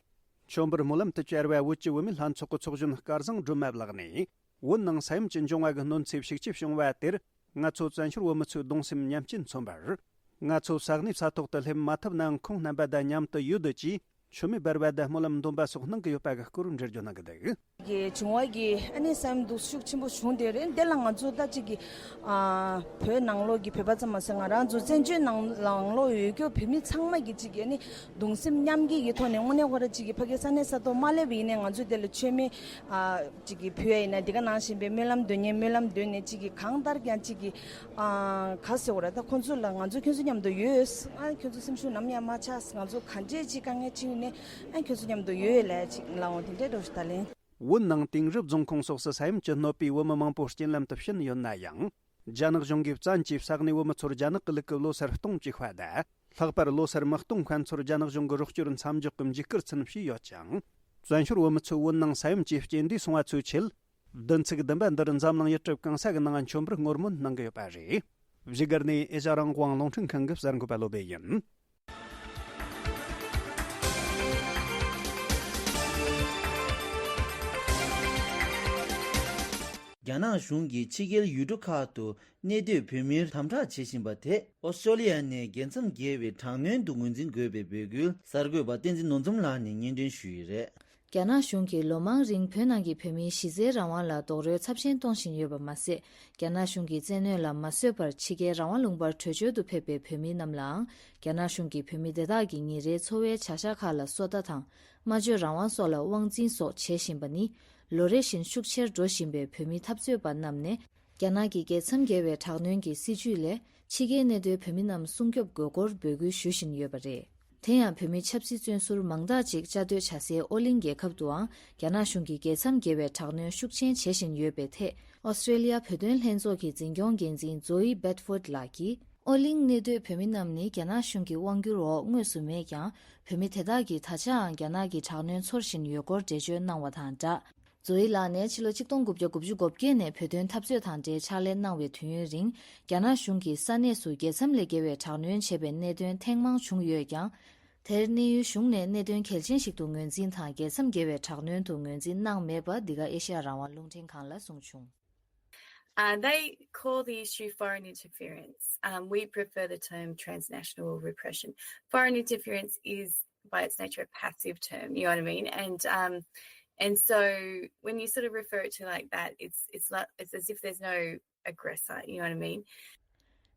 མཆོད་འབུལ་སྨོན་ལམ་དུ་བཅར་བའི་བོད་ཀྱི་བུད་མེད་ལྷན་ཚོགས་ཀྱི་ཚོགས་གཞོན་སྐལ་བཟང་སྒྲོལ་མ་ལགས་ནས། བོད་ནང་ས་ཡོམ་གྱི་འབྱུང་བ་གི་གནོད་འཚེ་ཤུགས་ཆེ་བྱུང་བ་དེར། ང་ཚོ་བཙན་བྱོལ་བོད་མི་ཚོའི་གདུང་སེམས་མཉམ་སྐྱེད་མཚོན་པར། ང་ཚོ་ས་གནས་ས་ཐོག་ཏུ་སླེབས་མ་ཐུབ་ནའང་ཁོང་རྣམ་པ་དང་མཉམ་དུ་ཡོད་དེ་ཅེས་མཆོད་མེ་སྦར་བ་དང་སྨོན་ལམ་འདོན་པ་སོགས་གནང་གི་ཡོད་པ་གི་སྐོར་འགྲེལ་བརྗོད་གནང་གི་འདུག། གི་བྱུང་བ་གི་ཨ་ནི་ས་ཡོམ་འདུག་ཤུགས་ཆེན་པོ་བྱུང་དེ་རེད། འདི་ལ་ང་ཚོ་ད་ཅིག་གི་ཨ་བོད་ནང་ལོགས་ཀྱི་བོད་པ་ཙམ་མ་ཟད་ང་རང་ཚོ་བཙན་བྱོལ་ནང་ནང་ལོགས་ཡོད་རྒྱུ་བོད་མི་ཚང་མ་གི་ཅིག་གི་ཨ་ནི་གདུང་སེམས་མཉམ་སྐྱེད་ཀྱི་ཐོག་ནས་དངོས་གནས་ཁོ་ར་ཅིག་གི་ཕ་གི་ས་གནས་ས་ཐོག་མ་སླེབས་པ་ཡིན་ནའི་ང་ཚོས་དེ་ལ་མཆོད་མེ་ཨ་ཅིག་གི་ཕུལ་ཡ་ཡིན་ན། འདི་ག་ནང་བཞིན་པའི་སྨོན་ལམ་འདོན་མཁན་སྨོན་ལམ་འདོན་ནས་ཅིག་གི་གང་ལྟར་ཀྱང་ཅིག་གི་ཨ་ག་ཟེར་བ་རེད། ད་ཁོང་ཚོ་ལ་ང་ཚོ་ཁྱོད་ཚོ་མཉམ་དུ་ཡོད། ཨ་ཁྱོད་ཚོ་སེམས་ཤུགས་ནམ་ཡང་མ་ཆག། ང་ཚོ་ག་འདྲས་ཅིག་དཀའ་ངལ་ཅིག་ཡིན་ནའི་ཨ་ཁྱོད་ཚོ་མཉམ་དུ་ཡོད་ལབ་ཅིག་ལབ་འོང་། དེ་འདྲས་འགྲོ་ཞིག་ད་ལན། བོད་ནང་དེང་རབས་རྫོང་ཁོངས་སོགས་སུ་ས་ཡོམ་གྱིས་གནོད་པའི་བོད་མི་མང་པོ་རྐྱེན་ལམ་དུ་ཕྱིན་ཡོད་ན་ཡང་། རྒྱ་ནག་གཞུང་གིས་བཙན་གྱིས་ས་གནས་བོད་མི་ཚོར་རྒྱ་ནག་གི་ལུགས་ཀྱི་ལོ་སར་གཏོང་བཅུག་པ་དང་། ལྷག་པར་ལོ་སར་མི་གཏོང་མཁན་ཚོར་རྒྱ་ནག་གཞུང་གིས་རོགས་སྐྱོར་མཚམས་འཇོག་གི་འཇིགས་སྐུལ་ཚུན་བྱས་ཡོད་ཅིང་། བཙན་བྱོལ་བོད་མི་ཚོས་བོད་ནང་ས་ཡོམ་གྱིས་རྐྱེན་འདས་སོང་བ་ཚོའི་ཆེད། བདུན་ཚིགས་བདུན་པ་འདིར་འཛམ་གླིང་ཡུལ་གྲུ་གང་ས་གི་ནང་མཆོད་འབུལ་བསྔོ་སྨོན་གནང་གི་ཡོད་པ་རེད། བཞུགས་སྒར་ནས་ཨེ་ཤ་རང་དབང་རླུང་འཕྲིན་ཁང་གི་གསར་འགོད་པ་བློ་བྷེ་ཡིན། རྒྱ་ནག་གཞུང་གིས་ཕྱི་རྒྱལ་ཡུལ་གྲུ་ཁག་ཏུ་གནས་སྡོད་བོད་མིར་དམ་དྲག་བྱེད་བཞིན་པ་དེས་ཨོ་སི་ཀྲོ་ལི་ཡ་ནས་རྒྱལ་མཚམས་བརྒལ་བའི་དྲག་གནོན་དུ་ངོས་འཛིན་དགོས་པའི་འབོད་སྐུལ་གསར་འགོད་པ་བསྟན་འཛིན་ནོར་འཛོམས་ལགས་ནས་སྙན་སྒྲོན་ཞུས་ཡོད་རེད། རྒྱ་ནག་གཞུང་གིས་ལོ་མང་རིང་བོད་ནང་གི་བོད་མིའི་གཞི་རྩའི་རང་དབང་ལ་རྡོག་རོལ་ཚབས་ཆེན་གཏོང་བཞིན་ཡོད་པ་མ་ཟད། རྒྱ་ནག་གཞུང་གི་བཙན་གནོན་ལ་མ་བཟོད་པར་ཕྱི་རྒྱལ་རང་དབང་ལུང་པར་བྲོས་བྱོལ་དུ་ཕེབས་པའི་བོད་མི་རྣམས་ལའང་། རྒྱ་ནག་གཞུང་གིས་བོད་མི་དེ་དག་གི་ཉིན་རེའི་འཚོ་བའི་བྱ་གཞག་ཁག་ལ་སོ་ལྟ་དང་། སྨྲ་བརྗོད་རང་དབང་སོགས་ལ་དབང་འཛིན་སོགས་བྱེད་བཞིན་པ་ནི། ལོ་རེ་བཞིན་ཤུགས་ཆེར་འགྲོ་བཞིན་པའི་བོད་མི་འཐབ་རྩོད་པ་རྣམས་ནས། རྒྱ་ནག་གི་རྒྱལ་མཚམས་བརྒལ་བའི་དྲག་གནོན་གྱི་སྲིད་བྱུས་ལས། ཕྱི་རྒྱལ་གནས་སྡོད་བོད་མི་རྣམས་སྲུང་སྐྱོབ་དགོས་སྐོར་འབོད་སྐུལ་ཞུ་བཞིན་ཡོད་པ་རེད། དེ་ཡང་བོད་མི་ཆབ་སྲིད་བཙོན་ཟུར་མང་དག་ཅིག་བཅའ་སྡོད་བྱ་སའི་ཨོ་གླིང་རྒྱལ་ཁབ་ཏུའང་རྒྱ་ནག་གཞུང་གིས་རྒྱལ་མཚམས་བརྒལ་བའི་དྲག་གནོན་ཤུགས་ཆེན་བྱེད་བཞིན་ཡོད་པའི་ཐད། ཨོ་སི་ཀྲོ་ལི་ཡ་བོད་དོན་ལྷན་ཚོགས་ཀྱི་འཛིན་སྐྱོང་འགན་འཛིན་ཛོ་ཨི་སྦེད་ཧྥོར་ལགས་ཀྱིས། ཨོ་གླིང་གནས་སྡོད་བོད་མི་རྣམས་ནི་རྒྱ་ནག་གཞུང་གི་དབང་སྒྱུར་འོག་དངོས་སུ་མེད་ཀྱང་། བོད་མི་དེ་དག་གིས་ད་ཆའང་རྒྱ་ནག་གི་དྲག་གནོན་ཚོར་བཞིན་ཡོད་སྐོར་འགྲེལ་བརྗོད་གནང་བ་དང་སྦྲགས། ཛོ་ཨི་ལགས་ནས་ཕྱི་ལོ་ཆིག་སྟོང་དགུ་བརྒྱ་དགུ་བཅུ་གོ་བརྒྱད་ནས་བོད་དོན་འཐབ་རྩོད་དང་འབྲེལ་ཕྱག་ལས་གནང་བའི་དུས་ཡུན་རིང་། རྒྱ་ནག་གཞུང་གིས་ས་གནས་སུ་རྒྱལ་མཚམས་ལས་བརྒལ་བའི་དྲག་གནོན་བྱས་པའི་གནད་དོན་ཐེངས་མང་བྱུང་ཡོད་ཀྱང་། དེར་གནས་ཡུལ་གཞུང་ནས་གནད་དོན་གལ་ཆེན་ཞིག་ཏུ་ངོས་འཛིན་དང་རྒྱལ་མཚམས་བརྒལ་བའི་དྲག་གནོན་དུ་ངོས་འཛིན་གནང་མེད་པ་འདི་ག་ཨེ་ཤ་ཡ་རང་དབང་རླུང་འཕྲིན་ཁང་ལ་གསུངས་བྱུང་། Uh, they call the issue foreign interference. Um, we prefer the term transnational repression. Foreign interference is, by its nature, a passive term. You know what I mean? And um, and so when you sort of refer it to like that, it's it's like it's as if there's no aggressor. You know what I mean?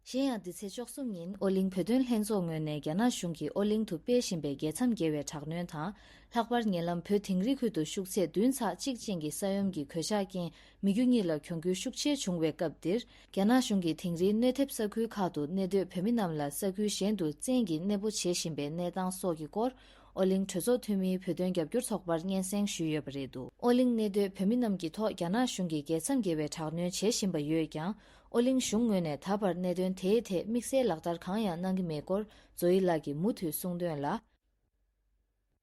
གཞན་ཡང་འདི་ཚེས་བཅུ་གསུམ་ཉིན་ཨོ་གླིང་བོད་དོན་ལྷན་ཚོགས་ངོས་ནས་རྒྱ་ནག་གཞུང་གིས་ཨོ་གླིང་དུ་སྤེལ་བཞིན་པའི་རྒྱལ་མཚམས་བརྒལ་བའི་དྲག་གནོན་དང་། ལྷག་པར་ཉེ་ལམ་བོད་དིང་རི་ཁུལ་དུ་ཤུགས་ཚད་བདུན་ཚེག་གཅིག་ཅན་གྱི་ས་ཡོམ་གྱི་གོད་ཆག་རྐྱེན་མི་རྒྱུ་གཉིས་ལ་གྱོང་གུད་ཤུགས་ཆེ་བྱུང་བའི་སྐབས་འདིར། རྒྱ་ནག་གཞུང་གིས་དིང་རིའི་གནོད་ཐེབས་ས་ཁུལ་ཁག་ཏུ་གནས་སྡོད་བོད་མི་རྣམས་ལ་ས་ཁུལ་གཞན་དུ་བཙན་གྱིས་གནས་སྤོ་བྱེད་བཞིན་པའི་གནས་སྟངས་སོགས་ཀྱི་སྐོར། ཨོ་གླིང་གྲོས་ཚོགས་འཐུས་མིའི་བོད་དོན་རྒྱབ་སྐྱོར་ཚོགས་པར་སྙན་སེང་ཞུས་ཡོད་པ་རེད་འདུག་ཨོ་གླིང་གནས་སྡོད་བོད་མི་རྣམས་ཀྱི་ཐོག་རྒྱ་ནག་གཞུང་གིས་རྒྱལ་མཚམས་བརྒལ་བའི་དྲག་གནོན་བྱེད་བཞིན་པ་ཡོད་ཀྱང་། ཨོ་གླིང་གཞུང་ངོས་ནས་ད་བར་གནད་དོན་དེའི་ཐད་དམིགས་བསལ་ལག་བསྟར་གང་ཡང་གནང་གི་མེད་སྐོར་ཛོ་ཡི་ལགས་ཀྱིས་མུ་མཐུད་གསུངས་དོན་ལ།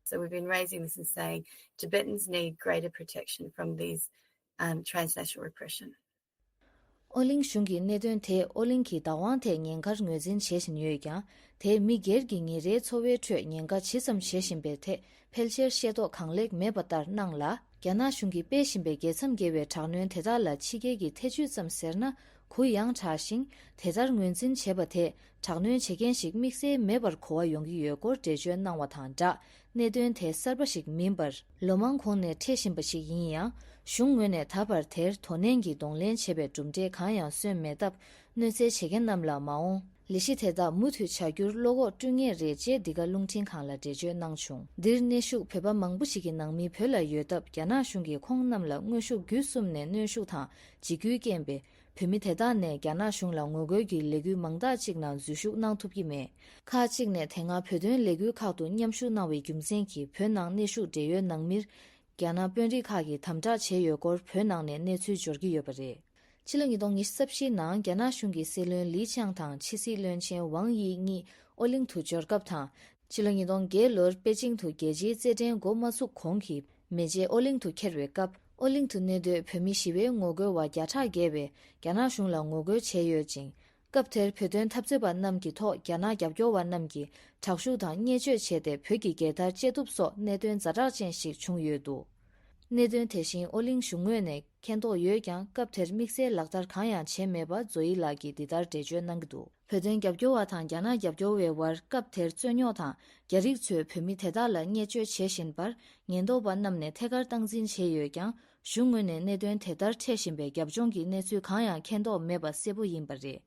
So we've been raising this and saying Tibetans need greater protection from these um, transnational repression. ཨོ་གླིང་གཞུང་གིས་གནད་དོན་དེ་ཨོ་གླིང་གི་བདག་དབང་ཐད་ཉེན་ཁར་ངོས་འཛིན་བྱེད་བཞིན་ཡོད་ཀྱང་། དེས་མི་སྒེར་གྱི་ཉིན་རེའི་འཚོ་བའི་ཁྲོད་ཉེན་ཁ་ཇི་ཙམ་བྱེད་བཞིན་པའི་ཐད་ཕལ་ཆེར་ཤེས་རྟོགས་གང་ལེགས་མེད་པ་ལྟར་སྣང་ལ། རྒྱ་ནག་གཞུང་གིས་སྤེལ་བཞིན་པའི་རྒྱལ་མཚམས་བརྒལ་བའི་དྲག་གནོན་དེ་དག་ལ་ཕྱི་རྒྱལ་གྱི་ཐེ་ཇུས་ཙམ་ཟེར་ན་གུ་ཡངས་དྲགས་ཤིང་། དེ་ལྟར་ངོས་འཛིན་བྱེད་པ་དེས་དྲག་གནོན་བྱེད་མཁན་ཞིག་དམིགས་བསལ་མེད་པར་གོ་བ་ཡོང་གི་ཡོད་སྐོར་འགྲེལ་བརྗོད་གནང་བ་དང་སྦྲགས། གནད་དོན་དེ་གསར་པ་ཞིག་མིན་པར། ལོ་མང་གོང་ནས་འཕྲད་བཞིན་པ་ཞིག་ཡིན་ཡང་། གཞུང་ངོས་ནས་ད་བར་དེར་དོ་ནན་གྱིས་གདོང་ལེན་བྱེད་པའི་གྲུབ་འབྲས་གང་ཡང་སོན་མེད་སྟབས། གནོད་འཚེ་བྱེད་མཁན་རྣམས་ལ་མ་འོངས་ལས་གཞི་དེ་དག་མུ་མཐུད་བྱ་རྒྱུར་བློ་ཁོག་བསྐྲུན་ངེས་རེད་ཅེས་འདི་ག་རླུང་འཕྲིན་ཁང་ལ་འགྲེལ་བརྗོད་གནང་བྱུང་། འདིར་གནས་བཞུགས་བོད་པ་མང་པོ་ཞིག་གི་ནང་མི་བོད་ལ་ཡོད་སྟབས། རྒྱ་ནག་གཞུང་གིས་ཁོང་རྣམས་ལ་དངོས་ཤུགས་བརྒྱུད་གསུམ་ནས་གནོན་ཤུགས་དང་འཇིགས་སྐུལ་རྐྱེན་པས། བོད་མི་དེ་དག་ནས་རྒྱ་ནག་གཞུང་ལ་ངོ་རྒོལ་གྱི་ལས་འགུལ་མང་དག་ཅིག་ནང་འཛུལ་ཞུགས་གནང་ཐུབ་ཀྱི་མེད། ཁག་ཅིག་ནས་དེ་སྔ་བོད་དོན་ལས་འགུལ་ཁག་ཏུ་མཉམ་ཞུགས་གནང་བའི་རྒྱུ་མཚན་གྱིས་བོད་ནང་གནས་བཞུགས་བགྲེས་ཡོལ་ནང་མིར། རྒྱ་ནག་དཔོན་རིགས་ཁག་གིས་དམ་དྲག་བྱས་ཡོད་སྐོར་བོད་ནང་ནས་གནས་ཚུལ་འབྱོར་གྱི་ཡོད་པ་རེད། ཕྱི་ལོ་ཉིས་སྟོང་ཉི་ཤུ་རྩ་བཞིའི་ནང་རྒྱ་ནག་གཞུང་གི་སྲིད་བློན་ལི་ཆང་དང་ཕྱི་སྲིད་བློན་ཆེན་ཝང་དབྱི་གཉིས་ཨོ་གླིང་དུ་འབྱོར་སྐབས་དང་། ཕྱི་ལོ་ཉིས་སྟོང་བརྒྱད་ལོར་པེ་ཅིང་དུ་རྒྱལ་སྤྱིའི་རྩེད་འགྲན་འགོ་མ་ཚུགས་གོང་གི་མེ་ལྕེ་ཨོ་གླིང་དུ་འཁྱེར་བའི་སྐབས། ཨོ་གླིང་དུ་གནས་སྡོད་བོད་མི་ཞི་བའི་ངོ་རྒོལ་བ་བརྒྱ་ཕྲག་བརྒལ་བས་རྒྱ་ནག་གཞུང་ལ་ངོ་རྒོལ་བྱས་ཡོད་ཅིང་། སྐབས་དེར་བོད་དོན་འཐབ་རྩོད་པ་རྣམས་ཀྱི་ཐོག་རྒྱ་ནག་རྒྱབ་སྐྱོར་བ་རྣམས་ཀྱིས་དྲག་ཤུགས་དང་བརྙས་བཅོས་བྱས་ཏེ་བོད་ཀྱི་རྒྱལ་དར་བཅད་གཏུབ་སོགས་གནད་དོན་ཛ་དྲག་ཅན་ཞིག་བྱུང་ཡོད་འདུག་གནད་དོན་དེ་བཞིན་ཨོ་གླིང་གཞུང་ངོས་ནས་མཁྱེན་རྟོགས་ཡོད་ཀྱང་། སྐབས་དེར་དམིགས་བསལ་ལག་བསྟར་གང་ཡང་བྱས་མེད་པ་ཛོ་ཡི་ལགས་ཀྱིས་འདི་ལྟར་འགྲེལ་བརྗོད་གནང་གི་འདུག་བོད་དོན་རྒྱབ་སྐྱོར་བ་དང་རྒྱ་ནག་རྒྱབ་སྐྱོར་བའི་དབར་སྐབས་དེར་རྩོད་རྙོག་དང་། རྒྱ་རིགས་ཚོས་བོད་མི་དེ་དག་ལ་བརྙས་བཅོས་བྱེད་བཞིན་པར་ཉེན་རྟོག་པ་རྣམས་ནས་ཐད་ཀར་སྟངས་འཛིན་བྱས་ཡོད་ཀྱང་། གཞུང་ངོས་ནས་གནད་དོན་དེ་ལྟར་འཕྲད་བཞིན་པའི་རྒྱབ་ལྗོངས་ཀྱི་གནས་ཚུལ་གང་ཡང་མཁྱེན་རྟོགས་མེད་པ་གསལ་པོ་ཡིན་པ་རེད།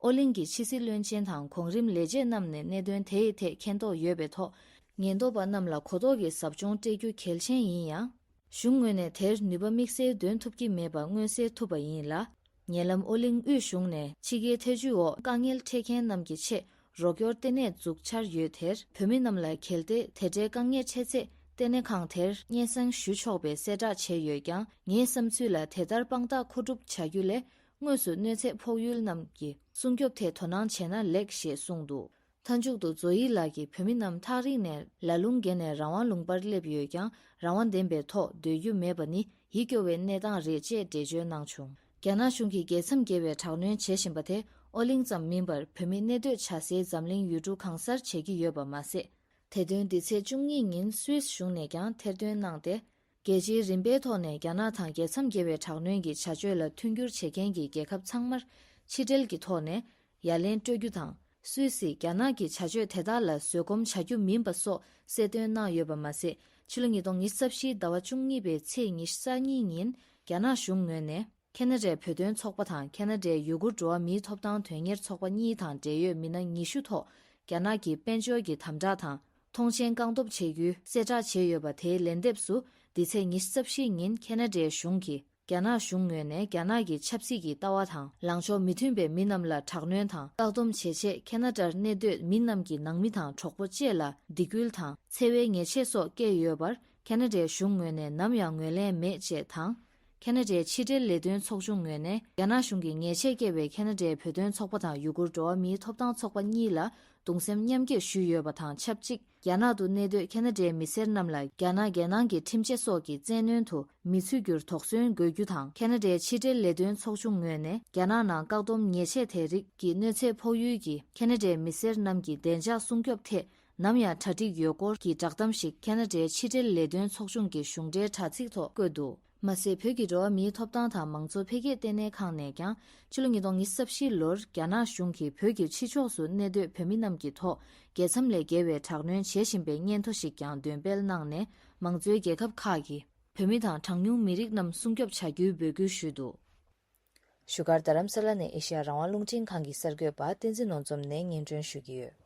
ཨོ་གླིང་གི་ཕྱི་སྲིད་བློན་ཆེན་དང་གོང་རིམ་ལས་བྱེད་རྣམས་ནས་གནད་དོན་དེའི་ཐད་མཁྱེན་རྟོགས་ཡོད་པའི་ཐོག་ཉེན་རྟོག་པ་རྣམས་ལ་གོ་རྟོགས་ཀྱི་ཟབ་སྦྱོང་སྤྲད་རྒྱུ་གལ་ཆེན་ཡིན་ཡང་། གཞུང་ངོས་ནས་དེར་ནུས་པ་དམིགས་བསལ་འདོན་ཐུབ་ཀྱི་མེད་པ་མངོན་གསལ་ཐུབ་པ་ཡིན་ལ། ཉེ་ལམ་ཨོ་གླིང་དབུས་གཞུང་ནས་ཕྱི་རྒྱལ་ཐེ་ཇུས་འོག་དཀའ་ངལ་འཕྲད་མཁན་རྣམས་ཀྱི་ཆེད་རོགས་སྐྱོར་ལྟེ་གནས་འཛུགས་འཆར་ཡོད། དེར་བོད་མི་རྣམས་ལ་གལ་ཏེ་དེ་འདྲའི་དཀའ་ངལ་འཕྲད་ཚེ་ལྟེ་གནས་ཁང་དེར་སྙན་སེང་ཞུ་ཆོག་པའི་གསལ་བསྒྲགས་བྱས་ཡོད་ཀྱང་། ངའི་བསམ་ཚུལ་ལ་དེ་ལྟར་དཔང་རྟགས་མཁོ་སྒྲུབ་བྱ་རྒྱུ་ལས། དངོས་སུ་གནོད་འཚེ་ཕོག་ཡུལ་རྣམས་ཀྱི་སྲུང་སྐྱོབ་ཐད་དོ་སྣང་བྱས་ན་ལེགས་ཞེས་གསུངས་འདུག་མཐའ་མཇུག་ཏུ་ཛོ་ཡི་ལགས་ཀྱིས་བོད་མི་རྣམས་ཐག་རིང་ནས་ལ་ལུང་བརྒལ་ནས་རང་དབང་ལུང་པར་སླེབས་ཡོད་ཀྱང་། རང་དབང་ལྡན་པའི་ཐོག་སྡོད་རྒྱུ་མེད་པ་ནི་ཡིད་སྐྱོ་བའི་གནས་སྟངས་རེད་ཅེས་འགྲེལ་བརྗོད་གནང་བྱུང་། རྒྱ་ནག་གཞུང་གིས་རྒྱལ་མཚམས་བརྒལ་བའི་དྲག་གནོན་བྱེད་བཞིན་པ་དེ་ཨོ་གླིང་ཙམ་མིན་པར། བོད་མི་གནས་སྡོད་བྱ་སའི་འཛམ་གླིང་ཡུལ་གྲུ་གང་སར་བྱེད་ཀྱི་ཡོད་པ་མ་ཟད། དེ་དོན་འདི་ཚེས་བཅུ་གཉིས་ཉིན་སུད་སི་གཞུང་ནས་ཀྱང་ཐེར་འདོན་གནང་སྟེ། རྒྱལ་སྤྱིའི་རིམ་པའི་ཐོག་ནས་རྒྱ་ནག་དང་རྒྱལ་མཚམས་བརྒལ་བའི་དྲག་གནོན་གྱི་བྱ་སྤྱོད་ལ་མཐུན་འགྱུར་བྱེད་མཁན་གྱི་རྒྱལ་ཁབ་ཚང་མར་ཕྱི་འབྲེལ་གྱི་ཐོག་ནས་ཡ་ལན་སྤྲོད་རྒྱུ་དང་། སུད་སིས་རྒྱ་ནག་གི་བྱ་སྤྱོད་དེ་དག་ལ་བཟོད་སྒོམ་བྱ་རྒྱུ་མིན་པ་སོགས་གསལ་སྟོན་གནང་ཡོད་པ་མ་ཟད། ཕྱི་ལོ་ཉིས་སྟོང་ཉི་ཤུ་རྩ་བཞིའི་ཟླ་བ་བཅུ་གཉིས་པའི་ཚེས་ཉི་ཤུ་རྩ་གཉིས་ཉིན་རྒྱ་ནག་གཞུང་ངོས་ནས། ཁེ་ན་ཌའི་བོད་དོན་ཚོགས་པ་དང་ཁེ་ན་ཌའི་ཡུ་གུར་འགྲོ་བ་མིའི་ཐོབ་ཐང་དོན་གཉེར་ཚོགས་པ་གཉིས་དང་འབྲེལ་ཡོད་མི་སྣ་ཉི་ཤུ་ཐོག་རྒྱ་ནག་གི་དཔལ་འབྱོར་གྱི་དམ་དྲག་དང་། མཐོང་མཆན་བཀག་སྡོམ་བྱེད་རྒྱུའི་གསལ་བསྒྲགས་བྱས་ཡོད་པ། དེའི་ལན་འདེབས་སུ། འདི་ཚེས་ཉི་ཤུ་རྩ་བཞི་ཉིན་ཁེ་ན་ཌའི་གཞུང་གིས། རྒྱ་ནག་གཞུང་ངོས་ནས་རྒྱ་ནག་གི་ཆབ་སྲིད་ཀྱི་ལྟ་བ་དང་། ལངས་ཕྱོགས་མི་མཐུན་པའི་མི་རྣམས་ལ་དྲག་གནོན་དང་བཀག་སྡོམ་བྱེད་ཆེད། ཁེ་ན་ཌར་གནས་སྡོད་མི་རྣམས་ཀྱི་ནང་མི་དང་གྲོགས་པོ་བཅས་ལ་སྡིགས་སྐུལ་དང་། འཚེ་བའི་ཉེས་ཆད་སོགས་བཀལ་ཡོད་པར། ཁེ་ན་ཌའི་གཞུང་ངོས་ནས་ནམ་ཡང་ངོས་ལེན་མེད་ཅེས་དང་། ཁེ་ན་ཌའི་ཕྱི་འབྲེལ་ལས་དོན་ཚོགས་ཆུང་ངོས་ནས། རྒྱ་ནག་གཞུང་གིས་ཉེས་ཆད་བཀལ་བའི་ཁེ་ན་ཌའི་བོད་དོན་ཚོགས་པ་དང་ཡུ་གུར་འགྲོ་བ་མིའི་ཐོབ་ཐང་ཚོགས་པ་གཉིས་ལ་གདུང་སེམས་མཉམ་སྐྱེད་ཞུས་ཡོད་པ་དང་ཆབས་ཅིག་རྒྱ་ནག་ཏུ་གནས་སྡོད་ཁེ་ན་ཌའི་མི་སེར་རྣམས་ལ། རྒྱ་ནག་རྒྱལ་ནང་གི་ཁྲིམས་ཆད་སོགས་ཀྱི་བཙན་གནོན་དུ་མི་ཚུད་རྒྱུར་དོགས་ཟོན་དགོས་རྒྱུ་དང་། ཁེ་ན་ཌའི་ཕྱི་འབྲེལ་ལས་དོན་ཚོགས་ཆུང་ངོས་ནས། རྒྱ་ནག་ནང་བཀག་སྡོམ་ཉེས་ཆད་དེ་རིགས་ཀྱི་གནོད་འཚེ་ཕོག་ཡུལ་གྱི་ཁེ་ན་ཌའི་མི་སེར་རྣམས་ཀྱི་བདེ་འཇགས་སྲུང་སྐྱོབ་ཐད། ནམ་ཡང་གྲ་སྒྲིག་ཡོད་སྐོར་གྱི་བསྒྲགས་གཏམ་ཞིག་ཁ་ན་ཌའི་ཕྱི་འབྲེལ་ལས་དོན་ཚོགས་ཆུང་གི་གཞུང་འབྲེལ་དྲ་ཚིགས་ཐོག་བཀོད་འདུག་མ་ཟད། བོད་ཀྱི་འགྲོ་བ་མིའི་ཐོབ་ཐང་དང་མང་གཙོ་འཕེལ་རྒྱས་ལྟེ་གནས་ཁང་ནས་ཀྱང་ཕྱི་ལོ་ཉིས་སྟོང་ཉི་ཤུ་རྩ་བཞི་ལོར་རྒྱ་ནག་གཞུང་གིས་བོད་ཀྱི་ཕྱི་ཕྱོགས་སུ་གནས་སྡོད་བོད་མི་རྣམས་ཀྱི་ཐོག་རྒྱལ་མཚམས་ལས་བརྒལ་བའི་དྲག་གནོན་བྱེད་བཞིན་པའི་སྙན་ཐོ་ཞིག་ཀྱང་འདོན་སྤེལ་གནང་ནས། མང་གཙོའི་རྒྱལ་ཁབ་ཁག་གིས་བོད་མི་དང་གྲངས་ཉུང་མི་རིགས་རྣམས་སྲུང་སྐྱོབ་བྱ་རྒྱུའི་འབོད་སྐུལ་ཞུས་འདུག་བཞུགས་སྒར་རྡ་རམ་ས་ལ་ནས་ཨེ་ཤེ་ཡ་རང་དབང་རླུང་འཕྲིན་ཁང་གི་གསར་འགོད་པ་བསྟན་འཛིན་ནོར་འཛོམས་ནས་སྙན་སྒྲོན་ཞུ་གི་ཡོད།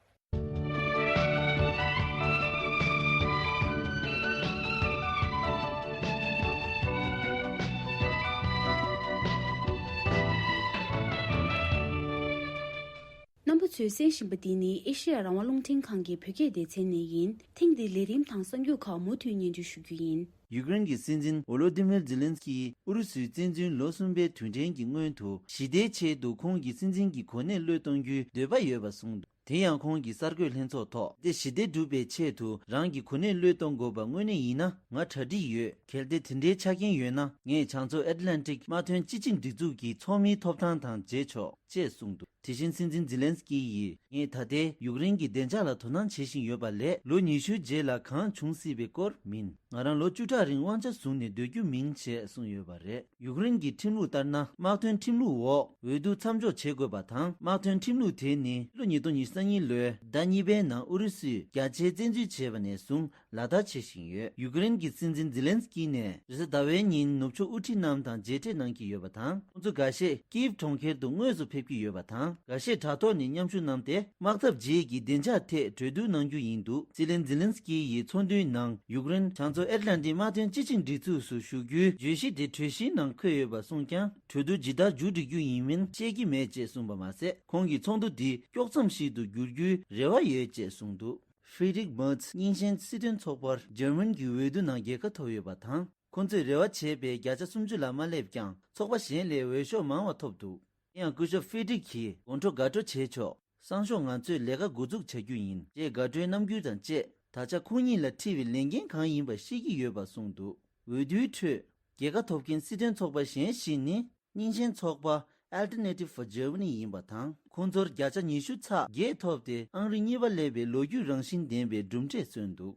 རྣམ་པ་ཚོས་གསན་བཞིན་པ་འདི་ནི་ཨེ་ཤེ་ཡ་རང་དབང་རླུང་འཕྲིན་ཁང་གི་བོད་སྐད་སྡེ་ཚན་ནས་ཡིན། ཐེངས་འདིའི་ལས་རིམ་དང་གསར་འགྱུར་ཁག་མུ་མཐུད་སྙན་སྒྲོན་ཞུ་རྒྱུ་ཡིན། ཡུཀ་རེན་གྱི་སྲིད་འཛིན་ཝོ་ལོ་ཏི་མིར་ཛེ་ལན་སི་ཀི་ཡིས་ཨུ་རུ་སུའི་བཙན་འཛུལ་ལོ་གསུམ་པའི་དུས་དྲན་གྱི་སྔོན་དུ་ཞི་བདེའི་ཆེད་དུ་ཁོང་གི་སྲིད་འཛིན་གྱི་གོ་གནས་གློད་གཏོང་རྒྱུའི་འདོད་པ་ཡོད་པ་གསུངས་འདུག་དེ་ཡང་ཁོང་གིས་གསར་འགོད་ལྷན་ཚོགས་ཐོག་དེ་ཞི་བདེ་སྒྲུབ་པའི་ཆེད་དུ་རང་གི་གོ་གནས་གློད་གཏོང་དགོས་པ་དངོས་གནས་ཡིན་ན་ང་གྲ་སྒྲིག་ཡོད། གལ་ཏེ་དེ་འདྲའི་ཆ་རྐྱེན་ཡོད་ན་ངས་བྱང་མཚོ་ཨེཊ་ལན་ཊིག་དམག་དོན་སྤྱི་ཆིངས་སྒྲིག་འཛུགས་ཀྱི་ཚོགས་མིའི་ཐོབ་ཐང་དང་མཇལ་ཆོག་ཅེས་གསུངས་འདུག་དེ་བཞིན་སྲིད་འཛིན་ཛེ་ལན་སི་ཀི་ཡིས་ངས་ད་ལྟའི་ཡུཀ་རེན་གྱི་བདེ་འཇགས་ལ་དོ་སྣང་བྱེད་བཞིན་ཡོད་པ་ལས་ལོ་ཉི་ཤུའི་རྗེས་ལ་གང་བྱུང་སྲིད་པའི་སྐོར་མིན། ང་རང་ལོ་བཅུ་ཕྲག་རིང་དབང་ཆ་བཟུང་ནས་སྡོད་རྒྱུ་མིན་ཅེས་གསུངས་ཡོད་པ་རེད། ཡུཀ་རེན་གྱི་ཁྲིམས་ལུགས་ལྟར་ན་དམག་དོན་ཁྲིམས་ལུགས་འོག་འོས་བསྡུ་མཚམས་འཇོག་བྱེད་དགོས་པ་དང་། དམག་དོན་ཁྲིམས་ལུགས་དེ་ནི་ཕྱི་ལོ་ཉིས་སྟོང་ཉི་ཤུ་རྩ་གཉིས་ལོའི་ཟླ་གཉིས་པའི་ནང་ཨུ་རུ་སུས་རྒྱ་ཆེའི་བཙན་འཛུལ་བྱས་པ་ནས་བཟུང་ལག་བསྟར་བྱེད་བཞིན་ཡོད། ཡུཀ་རེན་གྱི་སྲིད་འཛིན་ཛེ་ལན་སི་ཀི་ནས་རེས་གཟའ་ཟླ་བའི་ཉིན་ནུབ་ཕྱོགས་དབུ་ཁྲིད་རྣམས་དང་མཇལ་འཕྲད་གནང་གི་ཡོད་པ་དང་། ཁོང་ཚོ་འགའ་ཤས་ཀིབ་གྲོང་ཁྱེར་དུ་དངོས་སུ་ཕེབས་ཀྱི་ཡོད་པ་དང་། འགའ་ཤས་དྲ་ཐོག་ནས་མཉམ་ཞུགས་གནང་སྟེ། དམག་འཐབ་རྗེས་ཀྱི་བདེ་འཇགས་ཐད་གྲོས་བསྡུར་གནང་རྒྱུ་ཡིན་འདུག་སྲིད་བློན་ཛེ་ལན་སི་ཀི་ཡི་ཚོགས་འདུའི་ནང་ཡུཀ་རེན་བྱང་མཚོ་ཨེཊ་ལན་ཊིག་དམག་དོན་སྤྱི་ཆིངས་སྒྲིག་འཛུགས་སུ་ཞུགས་རྒྱུའི་བརྗོད་གཞི་དེ་གྲོས་གཞིའི་ནང་འཁོད་ཡོད་པ་གསུངས་ཀྱང་། གྲོས་བསྡུར་ཇི་ལྟར་མཇུག་སྒྲིལ་རྒྱུ་ཡིན་མིན་བཤད་ཀྱི་མེད་ཅེས་གསུངས་པ་མ་ཟད། ཁོང་གིས་ཚོགས་འདུ་འདི་དཀྱོག་མཚམས་ཤིག་ཏུ་འགྱུར་རྒྱུའི་རེ་བ་ཡོད་ཅེས་གསུངས་འདུག་ཧྥི་རི་ཌིག་མར་ཚ་རྙིང་ཞེན་སྲིད་དོན་ཚོགས་པར་འཇར་མན་གྱི་འོས་བསྡུ་ནང་རྒྱལ་ཁ་ཐོབ་ཡོད་པ་དང་། ཁོ་ཚོས་རེ་བ་བྱས་པའི་བརྒྱ་ཆ་སུམ་ཅུ་ལ་མ་སླེབས་ཀྱང་། ཚོགས་པ་གཞན་ལས་འོས་ཤོག་མང་བ་ཐོབ་འདུག་དེ་ཡང་སྐུ་ཞབས་ཧྥི་ཌིག་གིས་དགོང་དྲོ་དགའ་སྤྲོ་བྱེད་ཆོག་སང་ཞོགས་ང་ཚོས་ལས་ཀ་འགོ་འཛུགས་བྱ་རྒྱུ་ཡིན་ཅེས་དགའ་སྤྲོའི་རྣམ་འགྱུར་དང་བཅས། ད་ཆ་ཁོང་ཉིད་ལ་འཁྲི་བའི་ལས་འགན་གང་ཡིན་པ་ཤེས་ཀྱི་ཡོད་པ་གསུངས་འདུག་འོས་བསྡུའི་ཁྲོད་རྒྱལ་ཁ་ཐོབ་མཁན་སྲིད་དོན་ཚོགས་པ་གཞན་ཞིག་ནི་རྙིང་ཞེན་ཚོགས་པ་Alternative for Germany ཡིན་པ་དང་། ཁོང་ཚོར་བརྒྱ་ཆ་ཉི་ཤུ་ཚེག་བརྒྱད་ཐོབ་སྟེ་ཨང་རིམ་གཉིས་པ་སླེབས་པའི་ལོ་རྒྱུས་རང་བཞིན་ལྡན་པའི་གྲུབ་འབྲས་སོན་འདུག་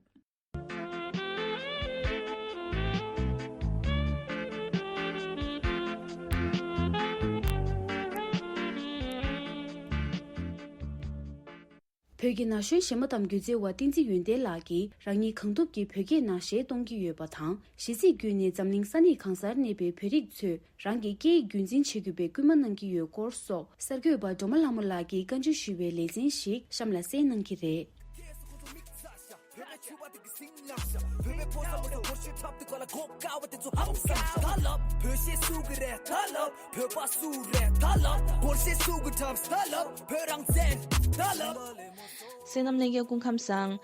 བོད་ཀྱི་ན་གཞོན་གཞས་མ་གཏམ་སྒྱུ་རྩལ་བ་བསྟན་འཛིན་ཡོན་ཏན་ལགས་ཀྱིས་རང་ཉིད་གང་ཐུབ་ཀྱིས་བོད་སྐད་ནང་གཞས་གཏོང་གི་ཡོད་པ་དང་། གཞས་ཚིག་བརྒྱུད་ནས་འཛམ་གླིང་ས་གནས་གང་སར་གནས་པའི་བོད་རིགས་ཚོས་རང་གི་སྐད་ཡིག་རྒྱུན་འཛིན་བྱེད་དགོས་པའི་སྐུལ་མ་གནང་གི་ཡོད་སྐོར་སོགས། གསར་འགོད་པ་སྒྲོལ་མ་ལྷ་མོ་ལགས་ཀྱིས་བཀའ་འདྲི་ཞུས་པའི་ལེ་ཚན་ཞིག་གཤམ་ལ་གསན་གནང་གི་རེད། བོད་པའི་ཕོ་བྲང་དུ་སྒོར་གཞས་འཁྲབ་དུས་ག་ལ་གོ་དཀའ་བ་དེ་ཚོ་ཧམ་སང་། ད་ལབ་བོད་གཞས་སུ་གི་རེད། ད་ལབ་བོད་པ་སུ་རེད། ད་ལབ་སྒོར་གཞས་སུ་གི་འཁྲབ། ད་ལབ་བོད་རང་བཙན། ད་ལབ། བསོད་ནམས་ལྷན་རྒྱས་སྐུ་ཁམས་བཟང་།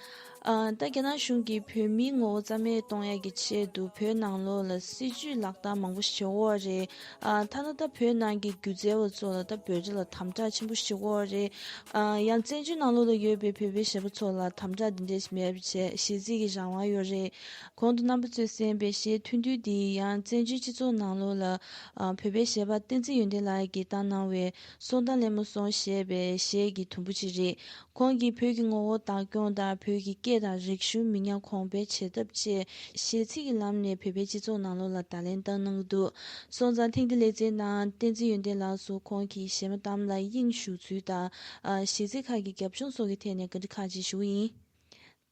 ཨ། ད་རྒྱ་ནག་གཞུང་གིས་བོད་མིའི་ངོ་བོ་རྩ་མེད་གཏོང་ཡག་གི་ཆེད་དུ་བོད་ནང་ལོགས་ལ་སྲིད་བྱུས་ལག་བསྟར་མང་པོ་ཞིག་བྱེད་ཀྱི་ཡོད་རེད། ཨ། ཐ་ན་ད་བོད་ནང་གི་སྒྱུ་རྩལ་བ་ཚོ་ལ་ད་འབོད་སྒྲ་ལ་དམ་དྲག་ཆེན་པོ་ཞིག་བྱེད་ཀྱི་ཡོད་རེད། ཨ། ཡང་བཙན་བྱོལ་ནང་ལོགས་ལ་ཡོད་པའི་བོད་པའི་གཞས་པ་ཚོ་ལ་དམ་དྲག་འདི་འདྲ་ཞིག་མེད་པ་བྱས། གཞས་ཚིག་གི་རང་དབང་ཡོད་རེད། གོང་དུ་རྣམ་པ་ཚོས་གསན་པའི་གཞས་ཐུང་ཐུང་འདི་ཡང་བཙན་བྱོལ་སྤྱི་ཚོགས་ནང་ལོགས་ལ། ཨ། བོད་པའི་གཞས་པ་བསྟན་འཛིན་ཡོན་ཏན་ལགས་ཀྱིས་བཏང་གནང་བའི་སོང་ད་ལེན་མ་སོང་ཞེས་པའི་གཞས་ཀྱི་དུམ་བུ་ཅིག་རེད། ཁོང་གིས་བོད་ཀྱི་ངོ་བོ་བདག་སྐྱོང་དང་བོད་ཀྱི་སྐད་དང་རིག་གཞུང་མི་ཉམས་གོང་འཕེལ་བྱེད་ཐབས་ཆེད་གཞས་ཚིག་གི་ལམ་ནས་བོད་པའི་སྤྱི་ཚོགས་ནང་ལོགས་ལ་བརྡ་ལན་བཏང་གནང་གི་འདུག་སོང་ཙང་ཐེངས་འདིའི་ལེ་ཚན་ནང་བསྟན་འཛིན་ཡོན་ཏན་ལགས་སུ་ཁོང་གི་གཞས་མ་གཏམ་ལ་དབྱིངས་ཞུགས་ཚུལ་དང་། ཨ། གཞས་ཚིག་ཁག་གི་རྒྱབ་ལྗོངས་སོགས་ཀྱི་ཐད་ནས་བཀའ་འདྲི་ཁག་ཅིག་ཞུ་གི་ཡིན།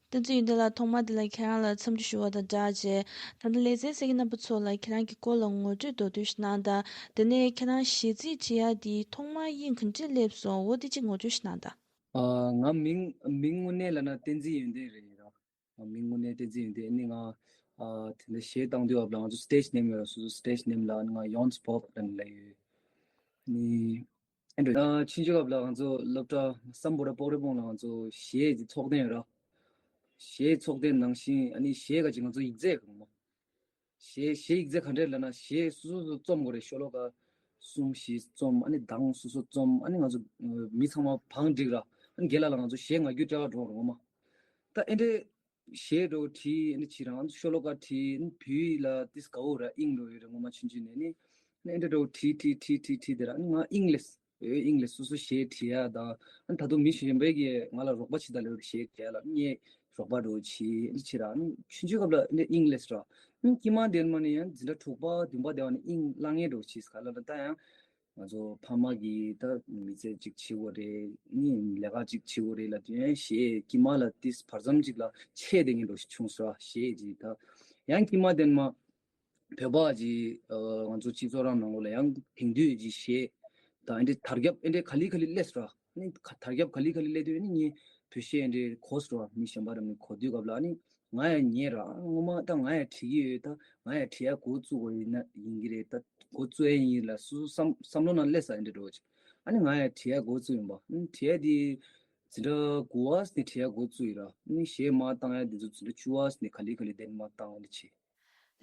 བསྟན་འཛིན་ཡོན་ཏན་ལགས། ཐོག་མར་འདི་ལ་ཁྱེད་རང་ལ་འཚམས་འདྲི་ཞུ་བ་དང་སྦྲགས་བྱས། ད་ལྟ་ལེ་ཚན་གསན་མཁན་རྣམ་པ་ཚོ་ལ་ཁྱེད་རང་གི་སྐོར་ལ་ངོ་སྤྲོད་མདོར་བསྡུས་ཤིག་གནང་དང་། དེ་ནས་ཁྱེད་རང་གཞས་ཚིག་བྲིས་ཡག་འདི་ཐོག་མར་དབྱིངས་ག་འདྲས་སླེབས་སོང་། འོ་དེ་གཅིག་ངོ་སྤྲོད་ཤིག་གནང་དང་། ཨ། ང་མིང་མིང་དངོས་གནས་ལབ་ན་བསྟན་འཛིན་ཡོན་ཏན་རེད་ཡིན་ར། ང་མིང་དངོས་གནས་བསྟན་འཛིན་ཡོན་ཏན། ཨ་ནི་ང་ཨ་དེ་འདྲ་གཞས་བཏང་དུས་སྐབས་ལ་ང་ཚོ་སི་ཊེཇ་ནེམ་ཡོད་ར། སོ་སོ་སི་ཊེཇ་ནེམ་ལ་ང་ཡོན་སི་པོབ་ལབ་ནས་ལབ་ཡོད། ཨ་ནི། ཨེ་འགྲོ། ཨ། ཆུང་ཆུང་སྐབས་ལ་ང་ཚོ་སློབ་གྲྭ་སམ་བྷོ་ཊ་སྤོག་རི་སྤུངས་ལ་ང་ཚོ་གཞས་ཀྱི་ཚོགས་ཐེངས་ཡོད་ར། གཞས་ཚོགས་ཐེངས་ནང་བཞིན་ཨ་ནི་གཞས་ག་ཅིག་ང་ཚོ་ཡིག་ཚད་གང་མ། གཞས་གཞས་ཡིག་ཚད་ག་འདྲས་ལབ་ན་གཞས་སོ་སོ་སོ་རྩོམ་དགོས་རེད། ཤོ་ལོ་ཀ་གསུམ་བཞི་རྩོམ། ཨ་ནི་གདངས་སོ་སོ་རྩོམ། ཨ་ནི་ང་ཚོ་མི་ཚང་མ་བང་བསྒྲིགས་ར། ཨ་ནི་རྒན་ལགས་ལ་ང་ཚོ་གཞས་ང་རྒྱུད་སྤྲད་ག་འགྲོ་རོགས་མ། ད་ཨེ་འདྲས། གཞས་འདྲ་བོ་བྲིས། ཨ་ནི་ཕྱིར་རང་ཤོ་ལོ་ཀ་བྲིས། ཨ་ནི་བོད་ཡིག་ལ་ཏིས་དགའ་བོ་ར་དབྱིངས་འགྲོ་ཡོད་རེད། ངོ་མ་ཆུང་ཆུང་ནས་ནི། ཨ་ནི་ཨེ་འདྲ་འདྲ་བོ་བྲིས་བྲིས་བྲིས་བྲིས་བྲིས་དེ་ར། ཨ་ནི་ང་དབྱིངས་ལས་ ཨིན་ལེ་སོ་སོ་གཞས་བྲིས་ཡ་དང་། ཨ་ད་དུང་མི་གཞན་པའི་གིས་ང་ལ་རོགས་པ་བྱེད་ད་ལེ་གཞས་བྲིས་ཡ་ལ་ངས་རོགས་པ་འགྲོ་བྱེད་ཅི་ར། ཆུང་ཆུང་སྐབས་ལ་ཨིན་ལེ་ར། ཨ་དཀྱིལ་མ་དེར་མ་ནས་ཡང་འཛིན་གྲྭ་དྲུག་པ་བདུན་པ་དེ་བ་ནས་ཨིན་བླ་ངན་འགྲོ་བྱེད་ག་ལ་ད་ཡང་ང་ཚོ་ཕ་མ་གིས་ད་མི་ཚེ་གཅིག་བྱེད་དགོས་རེད། ནི་ལས་ཀ་གཅིག་བྱེད་དགོས་རེད་ལབ་དུས་ཡང་གཞས་དཀྱིལ་མ་ལ་ཏིས་བར་མཚམས་གཅིག་ལ་ཆད་དེ་ངས་འགྲོ་བྱུང་སོང་གཞས་ཀྱི་ད། ཡང་དཀྱིལ་མ་དེར་མ་བོད་པ་གྱི་ཨ་ང་ཚོ་སྤྱི་ཚོགས་རང་ནང་ལོགས་ལ་ཡང་དེང་དུས་ཀྱི་གཞས་དང་ཨེ་འདྲའི་དར་ཁྱབ་ཨེ་འདྲའི་ག་ལེ་ག་ལེ་སླེབས་སོང་ར། ནི་ག་དར་ཁྱབ་ག་ལེ་ག་ལེ་སླེབས་དུས་ནི་ངས་བོད་གཞས་ཨེ་འདྲའི་གོ་སོང་ར། མི་གཞན་པ་ར་མི་གོ་དུས་སྐབས་ལ་ནི་ང་ཡང་ཉན་ར། སྔོན་མ་ད་ང་ཡང་བྲིས་ཀྱི་ཡོད། ད་ང་ཡང་བྲིས་ཡ་འགོ་བཙུགས་པ་ཡིན་ན་ཡིན་གྱི་རེད། ད་འགོ་བཙུགས་ཡ་ཡིན་ལ་སོ་སོ་བསམ་བསམ་བློ་ནང་སླེབས་ས་ཨེ་འདྲ་འགྲོ་ཅིག་ཨ་ནི་ང་ཡང་བྲིས་ཡ་འགོ་བཙུགས་ཡིན་པ། ཨ་ནི་བྲིས་ཡ་དེ་འཛིན་གྲྭ་དགུ་པ་ནས་བྲིས་ཡ་འགོ་བཙུགས་ཡིན་ར། ཨ་ནི་གཞས་མར་བཏང་ཡ་དེ་ཚོ་འཛིན་གྲྭ་བཅུ་པ་ནས་ག་ལེ་ག་ལེ་དེ་ནས་མར་བཏང་ཨེ་འདྲ་བྱས།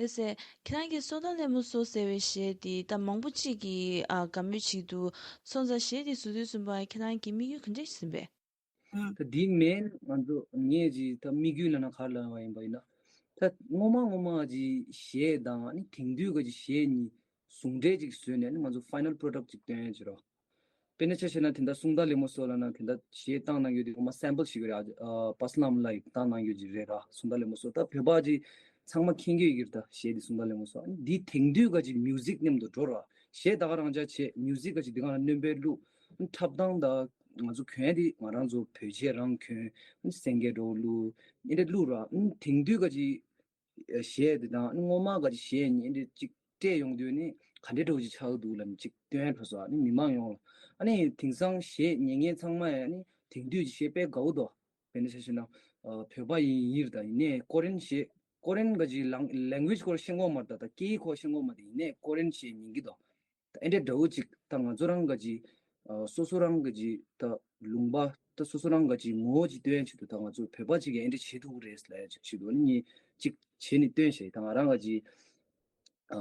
ལགས་སེ། ཁྱེད་རང་གིས་སོ་ད་ལེ་མོ་སོ་ཟེར་བའི་གཞས་དེ་ད་མང་པོ་ཅིག་གིས་ཨ་དགའ་མོས་བྱེད་འདུག་སོང་ཙང་གཞས་དེ་བཟོ་དུས་ཙམ་པ་ཁྱེད་རང་གི་དམིགས་ཡུལ་ག་འདྲ་ཞིག་ཡིན་པས། ད་འདི་མིན་ང་ཚོ་ངས་ཀྱི་ད་དམིགས་ཡུལ་ལབ་ན་ག་རེ་ལབ་པ་ཡིན་པ་ཡིན་ན། ད་སྔོན་མ་སྔོན་མ་ཀྱི་གཞས་དང་ཨ་ནི་དེང་དུས་ཀྱི་གཞས་གཉིས་ཟུང་འབྲེལ་ཅིག་བཟོས་ནས་ཨ་ནི་ང་ཚོ་ཕའི་ནལ་པྲོ་ཌག་ཅིག་སྟོན་ཡ་ཅིག་རོ། དཔེར་ན་ཆ་བཞག་ན་དེ་འདྲ་སོང་ད་ལེ་མོ་སོ་ལབ་ན་དེ་འདྲ་གཞས་བཏང་གནང་རྒྱུ་དེ་ངོ་མ་སེམ་པལ་ཞིག་རེད། ཨ་ཨ་པ་སི་ལམ་ལ་ཡིག་བཏང་གནང་རྒྱུ་ཅིག་རེད་ར། སོང་ད་ལེ་མོ་སོ་ད་བོད་པ་ཅིག་ཚང་མ་མཁྱེན་གྱི་ཡོད་ཀྱི་རེད། ད་གཞས་དེ་སོང་ད་ལེ་མོ་སོ་ཨ་ནི་འདི་དེང་དུས་ཀྱི་མིའུ་ཟིག་མཉམ་དུ་འགྲོ་ར། གཞས་ད་ག་རང་ཅག་བྱས་མིའུ་ཟིག་ག་ཅིག་འདི་ག་ལ་སྣོན་པའི་གླུ་འཁྲབ་སྟངས་དང་ང་ཚོ་གྱོན་དེ་ང་རང་ཚོ་བོད་གཞས་རང་གྱོན་སེང་གེ་འགྲོ་གླུ་ཨེ་འདྲ་གླུ་ར། དེང་དུས་ཀྱི་གཞས་དེ་དང་སྔོན་མ་གྱི་གཞས་གཉིས་ཨེ་འདྲ་ཅིག་སྤྲད་ཡོང་དུས་ནི་ག་འདྲའི་འགྲོ་ཅིག་ཆགས་འདུག་ལབ་ཅིག་སྟོན་ཐུབ་སོང་ཨ་ནི་མི་མང་ཡོངས་ལ། ཨ་ནི་དེང་སང་གཞས་ཉན་མཁན་ཚང་མ་ཡང་ནི་དེང་དུས་ཀྱི་གཞས་དཔེ་དགའ་བོ་འདུག་དཔེར་ན་ཆ་བཞག་ན་ཨ་བོད་པ་ཡིན་ཡིན་རེད། ད་ཡིན་ནའི་ཀོ་རེན་གཞས་ཀོ་རེན་ག་ཅིག་ལང་ལེང་གུ་ཨེཇ་སྐོར་ཤེས་ཀྱི་ཡོད་མ་རེད། ད་ད་སྐད་ཡིག་སྐོར་ཤེས་ཀྱི་ཡོད་མ་རེད། ཡིན་ནའི་ཀོ་རེན་གཞས་ཉན་གྱི་འདུག་ད་ཨེ་འདྲའི་འདྲ་བོ་ཅིག་ད་ང་ཚོ་རང་ག་ཅིག་ཨ་སོ་སོ་རང་ག་ཅིག་ད་ལུང་པ་ད་སོ་སོ་རང་ག་ཅིག་ངོ་བོ་ཅིག་སྟོན་ཆེད་དུ་ད་ང་ཚོ་བོད་པ་ཅིག་གིས་ཨེ་འདྲ་བྱེད་ཐུབ་ཀྱི་རེད་ལབ་ཡ་ཅིག་ཆེད་དུ་ཨ་ནི་ངས་ཅིག་བྱས་ནས་སྟོན་བྱས། ད་ང་རང་ག་ཅིག་ཨ་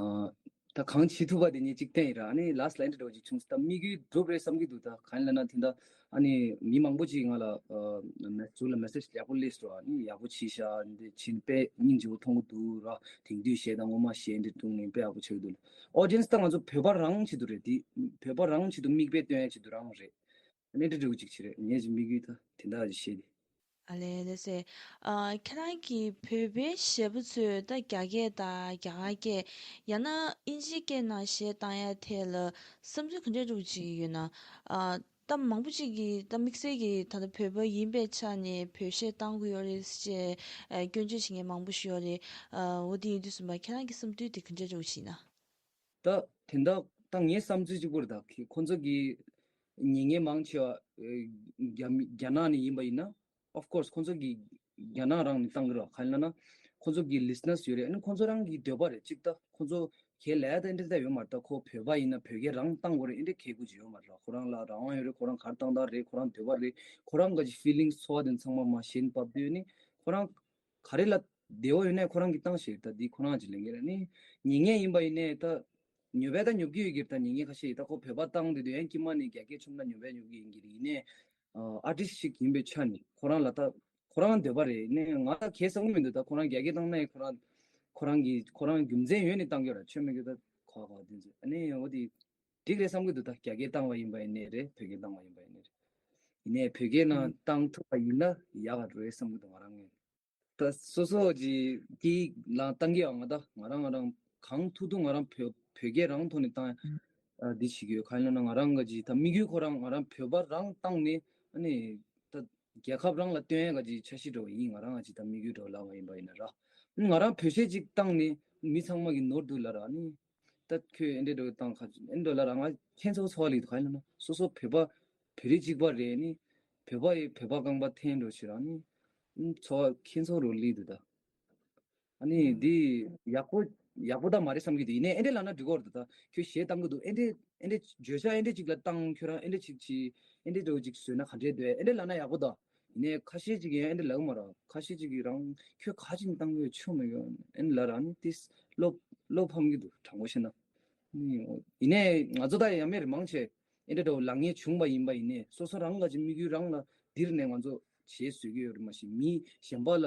ད་གང་བྱེད་ཐུབ་པ་དེ་ངས་ཅིག་བསྟན་ཡིན་ར། ཨ་ནི་ལཱསི་ལ་ཨེ་འདྲ་འདྲ་བོ་ཅིག་བྱུང་སོང་། ད་དམིགས་ཡུལ་འགྲུབ་རེད་བསམ་གྱི་འདུག་ད་གང་ཡིན་ལབ་ན་དེ་འདྲ་ཨ་ནི་མི་མང་པོ་ཅིག་ང་ལ་ཨ་མེ་ཟུར་ལ་མེ་སེཇ་ཡག་པོ་སླེབས་སོང་། ཨ་ནི་ཡག་པོ་བྱས་ཤག་འདི་བྱིན་དཔེ་སྙིང་རྗེ་པོ་མཐོང་གི་འདུག་ར། དེང་དུས་གཞས་དང་སྔོན་མ་གཞས་འདི་བསྟུན་ནས་དཔེ་ཡག་པོ་ཆགས་ཀྱི་འདུག་ཨོ་ཌི་ཡེན་སི་ད་ང་ཚོ་བོད་པ་རང་ཆེད་དུ་རེད། དེ་བོད་པ་རང་ཆེད་དུ་མིག་དཔེ་སྟོན་ཡ་ཆེད་དུ་རང་རེད། ཨ་ནི་འདྲ་འདྲ་བོ་ཅིག་བྱས་རེད། ངས་ཀྱི་དམིགས་ཡུལ་ད་དེ་འདྲ་ཅིག་བྱས་ཏེ། ཨ་ལེ་ལགས་སེ། ཨ་ཁྱེད་རང་གིས་བོད་པའི་གཞས་པ་ཚོས་ད་རྒྱ་སྐད་དང་རྒྱ་གར་སྐད་ཡང་ན་ཨིན་ཇིའི་སྐད་ནང་གཞས་བཏང་ཡ་ཐད་ལ་བསམ་ཚུལ་ག་འདྲ་འདྲ་བོ་ཅིག་ཡོད་ན། ཨ་ད་མང་པོ་ཅིག་གིས་ད་དམིགས་བསལ་གྱིས་ད་ལྟ་བོད་པ་ཡིན་པའི་ཆ་ནས་བོད་གཞས་བཏང་དགོས་ཡོད་རེད་ཅེས་ཨ་སྐྱོན་བརྗོད་བྱེད་མཁན་མང་པོ་ཞིག་ཡོད་རེད། ཨ་འོ་དེ་ཡིན་དུས་ཙམ་པ་ཁྱེད་རང་གི་བསམ་ཚུལ་དེ་ག་འདྲ་འདྲ་བོ་ཅིག་ཡིན་ན། ད་དེ་འདྲ་ད་ངའི་བསམ་ཚུལ་གཅིག་པོ་རེད། ད་ཁོ་ཚོ་གི་ཉན་མཁན་མང་ཆེ་བ་ཨེ་རྒྱ་མི་རྒྱ་ནག་ནས་ཡིན་པ་ཡིན་ན། of course ཁོ་ཚོ་གི་རྒྱ་ནག་རང་ནས་བཏང་གི་རེད། ག་རེ་ལབ་ན་ཁོ་ཚོ་གི་ལི་སི་ནར་སི་ཡོད་རེད། ཨ་ནི་ཁོ་ཚོ་རང་གི་འདོད་པ་རེད། གཅིག་ད་ཁོ་ཚོ་གལ་ལ་ད་འདི་འདྲ་ད་ཡོད་མ་རེད། ད་ཁོ་བོད་པ་ཡིན་ན་བོད་སྐད་རང་བཏང་དགོས་རེད། འདི་འདྲ་ཁེ་གུ་ཅིག་ཡོད་མ་རེད། ཁོ་རང་ལ་རང་དབང་ཡོད་རེད། ཁོ་རང་ག་རེ་བཏང་བཏང་རེད། ཁོ་རང་འདོད་པ་རེད། ཁོ་རང་ག་ཅིག་ཕི་ལིང་སི་ཚོར་བ་དེ་ཚང་མ་མ་ཞེན་བབས་དུས་ནི་ཁོ་རང་ག་རེ་ལ་བདེ་བོ་ཡོད་ནའི་ཁོ་རང་གིས་བཏང་ཤེས། ད་འདི་ཁོ་རང་གཅིག་ལས་འགན་རེད། ནི་ཉན་མཁན་ཡིན་པ་ཡིན་ནའི་ད་ཉོབ་པ་ད་ཉོབ་ཀྱི་ཡོད་ཀྱི་རེད། ད་ཉན་མཁན་ཁ་ཤས་ཡིན། ད་ཁོ་བོད་པ་བཏང་དུས་དུས་ཡང་དཀྱིལ་མ་ནས་རྒྱ་སྐད་བྱུང་ན་ཉོབ་པ་ཉོབ་ཀྱི་ཡིན་གྱི་རེད། ཡིན་ནའི་ཨ་ཨར་ཊིསི་ཅིག་ཡིན་པའི་ཆ་ནས་ཁོ་རང་ལ་ད་ཁོ་རང་འདོད་པ་རེད། ནས་ང་ད་གལ་ས་གོ་མི་འདུག་ད་ཁོ་རང་རྒྱ་སྐད་བཏང་ནའི་ཁོ་རང་ཁོ་རང་གིས་ཁོ་རང་རྒྱུ་མཚན་ཡོད་ནས་བཏང་གི་ར། ཆོས་མེད་གི་ད་ཁོ་ཁོ་དེ་ཚོ་ཨ་ནི་འོ་དེ་འགྲིག་རེད་བསམ་གི་འདུག་ད་རྒྱ་སྐད་བཏང་བ་ཡིན་པ་ཡིན་ནའི་རེད། བོད་སྐད་བཏང་བ་ཡིན་པ་ཡིན་ནའི་རེད། ཡིན་ནའི་བོད་སྐད་ནང་བཏང་ཐུབ་པ་ཡིན་ན་ཡག་ག་རེད་བསམ་གི་འདུག་ང་རང་ངོས་ནས། ད་སོ་སོ་གི་དེ་ལ་བཏང་གི་ཡོད། ང་ད་ང་རང་ང་རང་གང་ཐུབ་ཐུབ་ང་རང་བོད་བོད་སྐད་རང་ཐོག་ནས་བཏང་ཨ་འདི་བྱེད་ཀྱི་ཡོད། གང་ཡིན་ན་ང་རང་ག་ཅིག་ད་དམིགས་ཡུལ་ཁོ་རང་ང་རང་བོད་པ་རང་བཏང་ནས་ཨ་ནི་ད་རྒྱལ་ཁབ་རང་ལ་སྟོན་ཡ་ག་ཅིག་འཆར་གཞི་འདྲ་བོ་ཡིན། ང་རང་ག་ཅིག་ད་དམིགས་ཡུལ་འདྲ་བོ་ལབ་པ་ཡིན་པ་ཡིན་ན་ར། ང་རང་བོད་གཞས་ཅིག་བཏང་ནས་མི་ཚང་མ་གི་ནོར་འདུག་ལབ་ར། ཨ་ནི་ད་ཁྱོད་ཨེ་འདྲ་འདྲ་བོ་བཏང་ཁ་ཨེ་འདྲ་ལབ་ར། ང་ཁྱེད་ཚོ་ཚོར་བ་ལེགས་འདུག་གང་ཡིན་ན་སོ་སོ་བོད་པ་བོད་རིགས་གཅིག་པ་རེད། ནི་བོད་པ་ཡི་བོད་པ་རྐང་པ་འཐེན་འགྲོ་ཕྱིར་རང་ནི་ཚོར་བ་ཁྱེད་ཚོ་རུ་ལི་འདུག་ད། ཨ་ནི་འདི་ཡག་པོ་ཡག་པོ་ད་མ་རེད་བསམ་གྱི་འདུག་ཡིན་ནའི་ཨེ་འདྲ་ལབ་ན་འགྲིག་གོ་རེད་ད། ཁྱོད་གཞས་བཏང་གི་འདུག་ཨེ་འདྲ་ཨེ་འདྲ་བརྗོད་བྱ་ཨེ་འདྲ་ཅིག་ལ་བཏང་ཁྱོད་རང་ཨེ་འདྲ་ཅིག་ཅིག་ཨེ་འདྲ་འདྲ་ཅིག་བཟོས་ན་ག་འདྲས་འདུག་ཨེ་འདྲ་ལབ་ན་ཡག་པོ་ད། ཡིན་ནའི་ཁ་ཤས་ཅིག་ཡང་ཨེ་འདྲ་ལབ་གི་མ་རེད། ཁ་ཤས་ཅིག་གིས་རང་ཁྱོད་ག་ཅིག་བཏང་གི་ཡོད་ཆོ་མེད་གི་ཨེ་འདྲ་ལབ་ར། ཨ་ནི་ཏིས་བློ་བློ་ཕམ་གྱི་འདུག་དྲང་པོ་བཤད་ན། ཨ་ནི་ཡིན་ནའི་ང་ཚོ་ད་ཡང་མེད་རེད་མང་ཆེ། ཨེ་འདྲ་འདྲ་བོ་ལབ་མཁན་བྱུང་བ་ཡིན་པ་ཡིན་ནའི་སོ་སོ་རང་ལ་ཅིག་དམིགས་ཡུལ་རང་ལ་འདིར་ནས་ང་ཚོ་གཞས་བཟོས་ཀྱི་ཡོད་རེད། མ་གཞི་མི་གཞན་པ་ལ་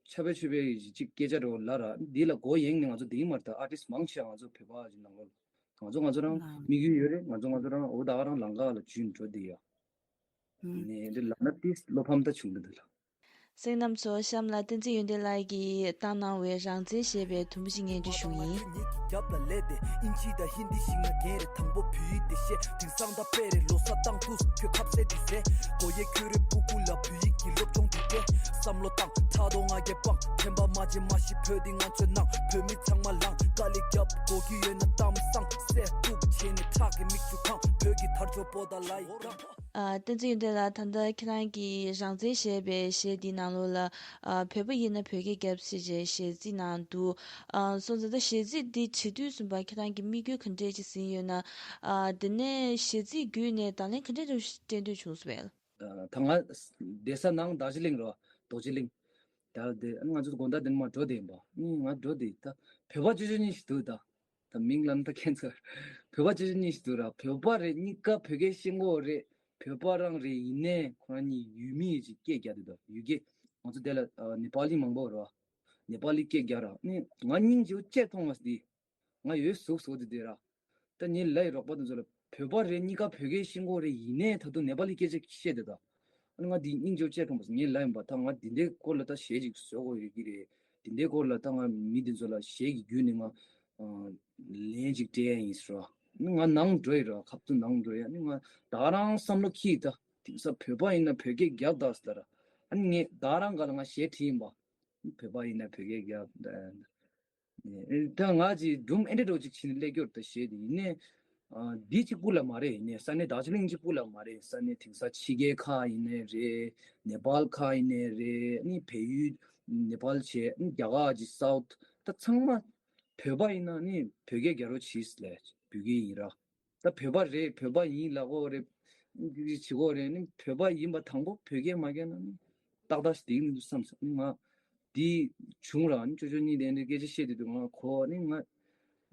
ཆ་བེ་ཆུ་བེ་ཅིག་སྐད་ཆ་འདྲ་བོ་ལབ་ར། འདི་ལ་མགོ་གཡེང་ནས་ང་ཚོ་འདི་ཡིན་མ་རེད། ད་ཨར་ཊིསི་མང་ཆེ་ང་ཚོ་བོད་པ་ཅིག་ནང་ལོགས་ ང་ཚོ་ང་ཚོ་རང་དམིགས་ཡུལ་ཡོད་རེད། ང་ཚོ་ང་ཚོ་རང་འོ་ད་ག་རང་ལམ་ཁ་ལ་འཇུས་འགྲོ་བསྡད་ཡོད། ནས་འདི་ལབ་ན་ཏིས་བློ་ཕམ་ད་བྱུང་གི་འདུག་ལ། གསན་མཁན་རྣམ་ཚོ་གཤམ་ལ་བསྟན་འཛིན་ཡོན་ཏན་ལགས་ཀྱིས་བཏང་གནང་བའི་རང་བཙན་ཞེས་པའི་དུམ་བུ་ཞིག་སྙན་སྒྲོན་ཞུ་ཡིན། རྒྱབ་ལ་ལས་ཏེ་ཨིན་ཇི་དང་ཧིན་དི་ཞིག་ན་རྒན་རེ་དང་པོ་བོད་ཡིག་དེ་བཤད་དེང་སང་ད་དཔེ་རེ་ལོ་ས་བཏང་དུས་ཁྱོད་ཁ་ཟས་དེ་ཟས་གོ་ཡེ་ཁྱོད་རེ་སྤུ་གུ་ལ་བོད་ཡིག་གི་སློབ་སྦྱོང་དེ་སྤྲད་བསམ་བློ་བཏང་ཐ་དོ་ང་རྒྱལ་སྤང་ཐེམ་པ་མ་བྱེད་མ་ཤི་བོད་དེ་ང་ཚོའི་ནང་བོད་མི་ཚང་མ་ལང་དཀའ་ལས་རྒྱབ་དགོས་ཀྱི་ཡོད་ན་གཏམ་བཟང་སེ་ཐུབ་བྱས་ནས་ཁྲག་གི་མིག་ཆུ་གང་བོད་ཀྱི་དར་ལྕོག་པོ་ད་ལ་ཡི་གང་། ཨ། བསྟན་འཛིན་ཡོན་ཏན་ལགས། ད་ལྟ་ཁྱེད་རང་གིས་རང་བཙན་ཞེས་པའི་གཞས་འདིའི་ནང་ལོགས་ལ། ཨ། བོད་པ་ཡིན་ན་བོད་སྐད་རྒྱབ་ཞེས་བྱའི་གཞས་ཚིག་ནང་འདུག་ཨ། སོང་ཙང་ད་གཞས་ཚིག་འདི་བྲིས་དུས་ཙམ་པ་ཁྱེད་རང་གིས་དམིགས་ཡུལ་ག་འདྲས་ཅིག་ཟིན་ཡོད་ན། ཨ། དེ་ནས་གཞས་ཚིག་བརྒྱུད་ནས་བརྡ་ལན་ག་འདྲས་འདྲ་སྤྲད་འདོད་བྱུང་སོང་བས། ད་ང་བསྡད་ས་ནང་རྡོ་རྗེ་གླིང་རོ། རྡོ་རྗེ་གླིང་། ད་དེ་ང་ཚོ་དགོང་དག་དེ་ནས་མར་འགྲོ་བསྡད་ཡིན་པ། ཨ་ནི་ང་འགྲོ་བསྡད་ད་བོད་པ་ཅོ་ཅོ་གཉིས་ཤིག་འདུག་ད། ད་མིང་ལབ་ན་ད་ཁྱེད་ཚོ་བོད་པ་ཅི་ཞིག་གཉིས་ཤིག་འདུག་ར། བོད་པ་རེད། གཉིས་ཀ་བོད་སྐད་ཤེས་ཀྱི་ཡོད་རེད། བོད་པ་རང་རེད། ཡིན་ནའི་ཁོ་རང་གཉིས་ཡུལ་མི་ཅིག་སྐད་རྒྱག་འདུག་ད་ཡུལ་སྐད། ང་ཚོ་དེ་ལ་ཨ་ནེ་པ་ལི་མང་པོ་ར། ནེ་པ་ལི་སྐད་རྒྱག་ར། ནི་ང་སྙིང་རྗེ་པོ་སྐྱེས་མཐོང་མ་སོང་འདི། ང་ཡོད་ཟུག་ཟུག་དེ་དེ་ར། ད་ངའི་ལས་རོགས་པ་དེ་ཚོ་ལ་བོད་པ་རེད། གཉིས་ཀ་བོད་སྐད་ཤེས་ཀྱི་ཡོད་རེད། ཡིན་ནའི་ད་དུང་ནེ་པ་ལི་སྐད་ཆ་བཤད་དེ་ད། ཨ་ནི་ང་འདི་སྙིང་རྗེ་པོ་སྐྱེས་མཐོང་མ་སོང་། ངའི་ལབ་ཡིན་པ། ད་ང་འདི་འདྲའི་སྐོར་ལ་ད་གཞས་ཅིག་བཟོ་དགོས་ཡོད་ཀྱི་རེད། འདི་འདྲའི་སྐོར་ལ་ད་ང་མི་འདི་ཚོ་ལ་གཞས་ཀྱི་བརྒྱུད་ནས་ང་ཨ་ལན་ཅིག་སྤྲད་ཡ་ཡིན་ཟེར་བ། ཨ་ནི་ང་ནང་འགྲོ་ཡི་ར། ཁ་ཐུག་ནང་འགྲོ་ཡ། ཨ་ནི་ང་ད་རང་བསམ་བློ་འཁྱེར་ད། དེང་སང་བོད་པ་ཡིན་ན་བོད་སྐད་རྒྱབ་ད་ཟེར་ད་ར། ཨ་ནི་ངས་ད་རང་ག་ལ་ང་གཞས་བྲིས་ཡིན་པ། བོད་པ་ཡིན་ན་བོད་སྐད་རྒྱབ་ད། ད་ང་ཅིག་སྒྲུང་ཨེ་འདྲ་འདྲ་བོ་ཅིག་བྱས་ནས་སླེབས་ཀྱི་ཡོད་རེད་ད། གཞས་དེ་ཡིན་ནའི། ཨ། འདི་གཅིག་པུ་ལ་མ་རེད། ཡིན་ནའི་ས་གནས་རྡོ་རྗེ་གླིང་གཅིག་པུ་ལ་མ་རེད། ས་གནས་དེང་སང་ཕྱི་རྒྱལ་ཁག་ཡིན་ནའི་རེད། ནེ་པཱལ་ཁག་ཡིན་ནའི་རེད། ཨ་ནི་བལ་ཡུལ་ནེ་པཱལ་བྱས། ཨ་ནི་རྒྱ་གར་གྱི་སའུཐ་ད་ཚང་མ་བོད་པ་ཡིན་ན་ནི་བོད་སྐད་རྒྱག་རོགས་གྱིས་ལབ་འབོད་ཀྱི་ཡིན་ར། ད་བོད་པ་རེད། བོད་པ་ཡིན་ལབ་དགོས་རེད། འདི་བྱེད་དགོས་རེད། ནི་བོད་པ་ཡིན་པ་དང་པོ་བོད་སྐད་མ་རྒྱག་ན་ནི་ཏག་ཏག་ཞིག་དེ་ཡིན་འདུག་བསམ་སོང་། ནི་ང་འདི་བྱུང་ར། ནི་ཅོ་ཅོ་གཉིས་དེ་འདྲའི་སྐད་ཆ་བཤད་དུས་དུས་ང་གོ་བ། ནི་ང་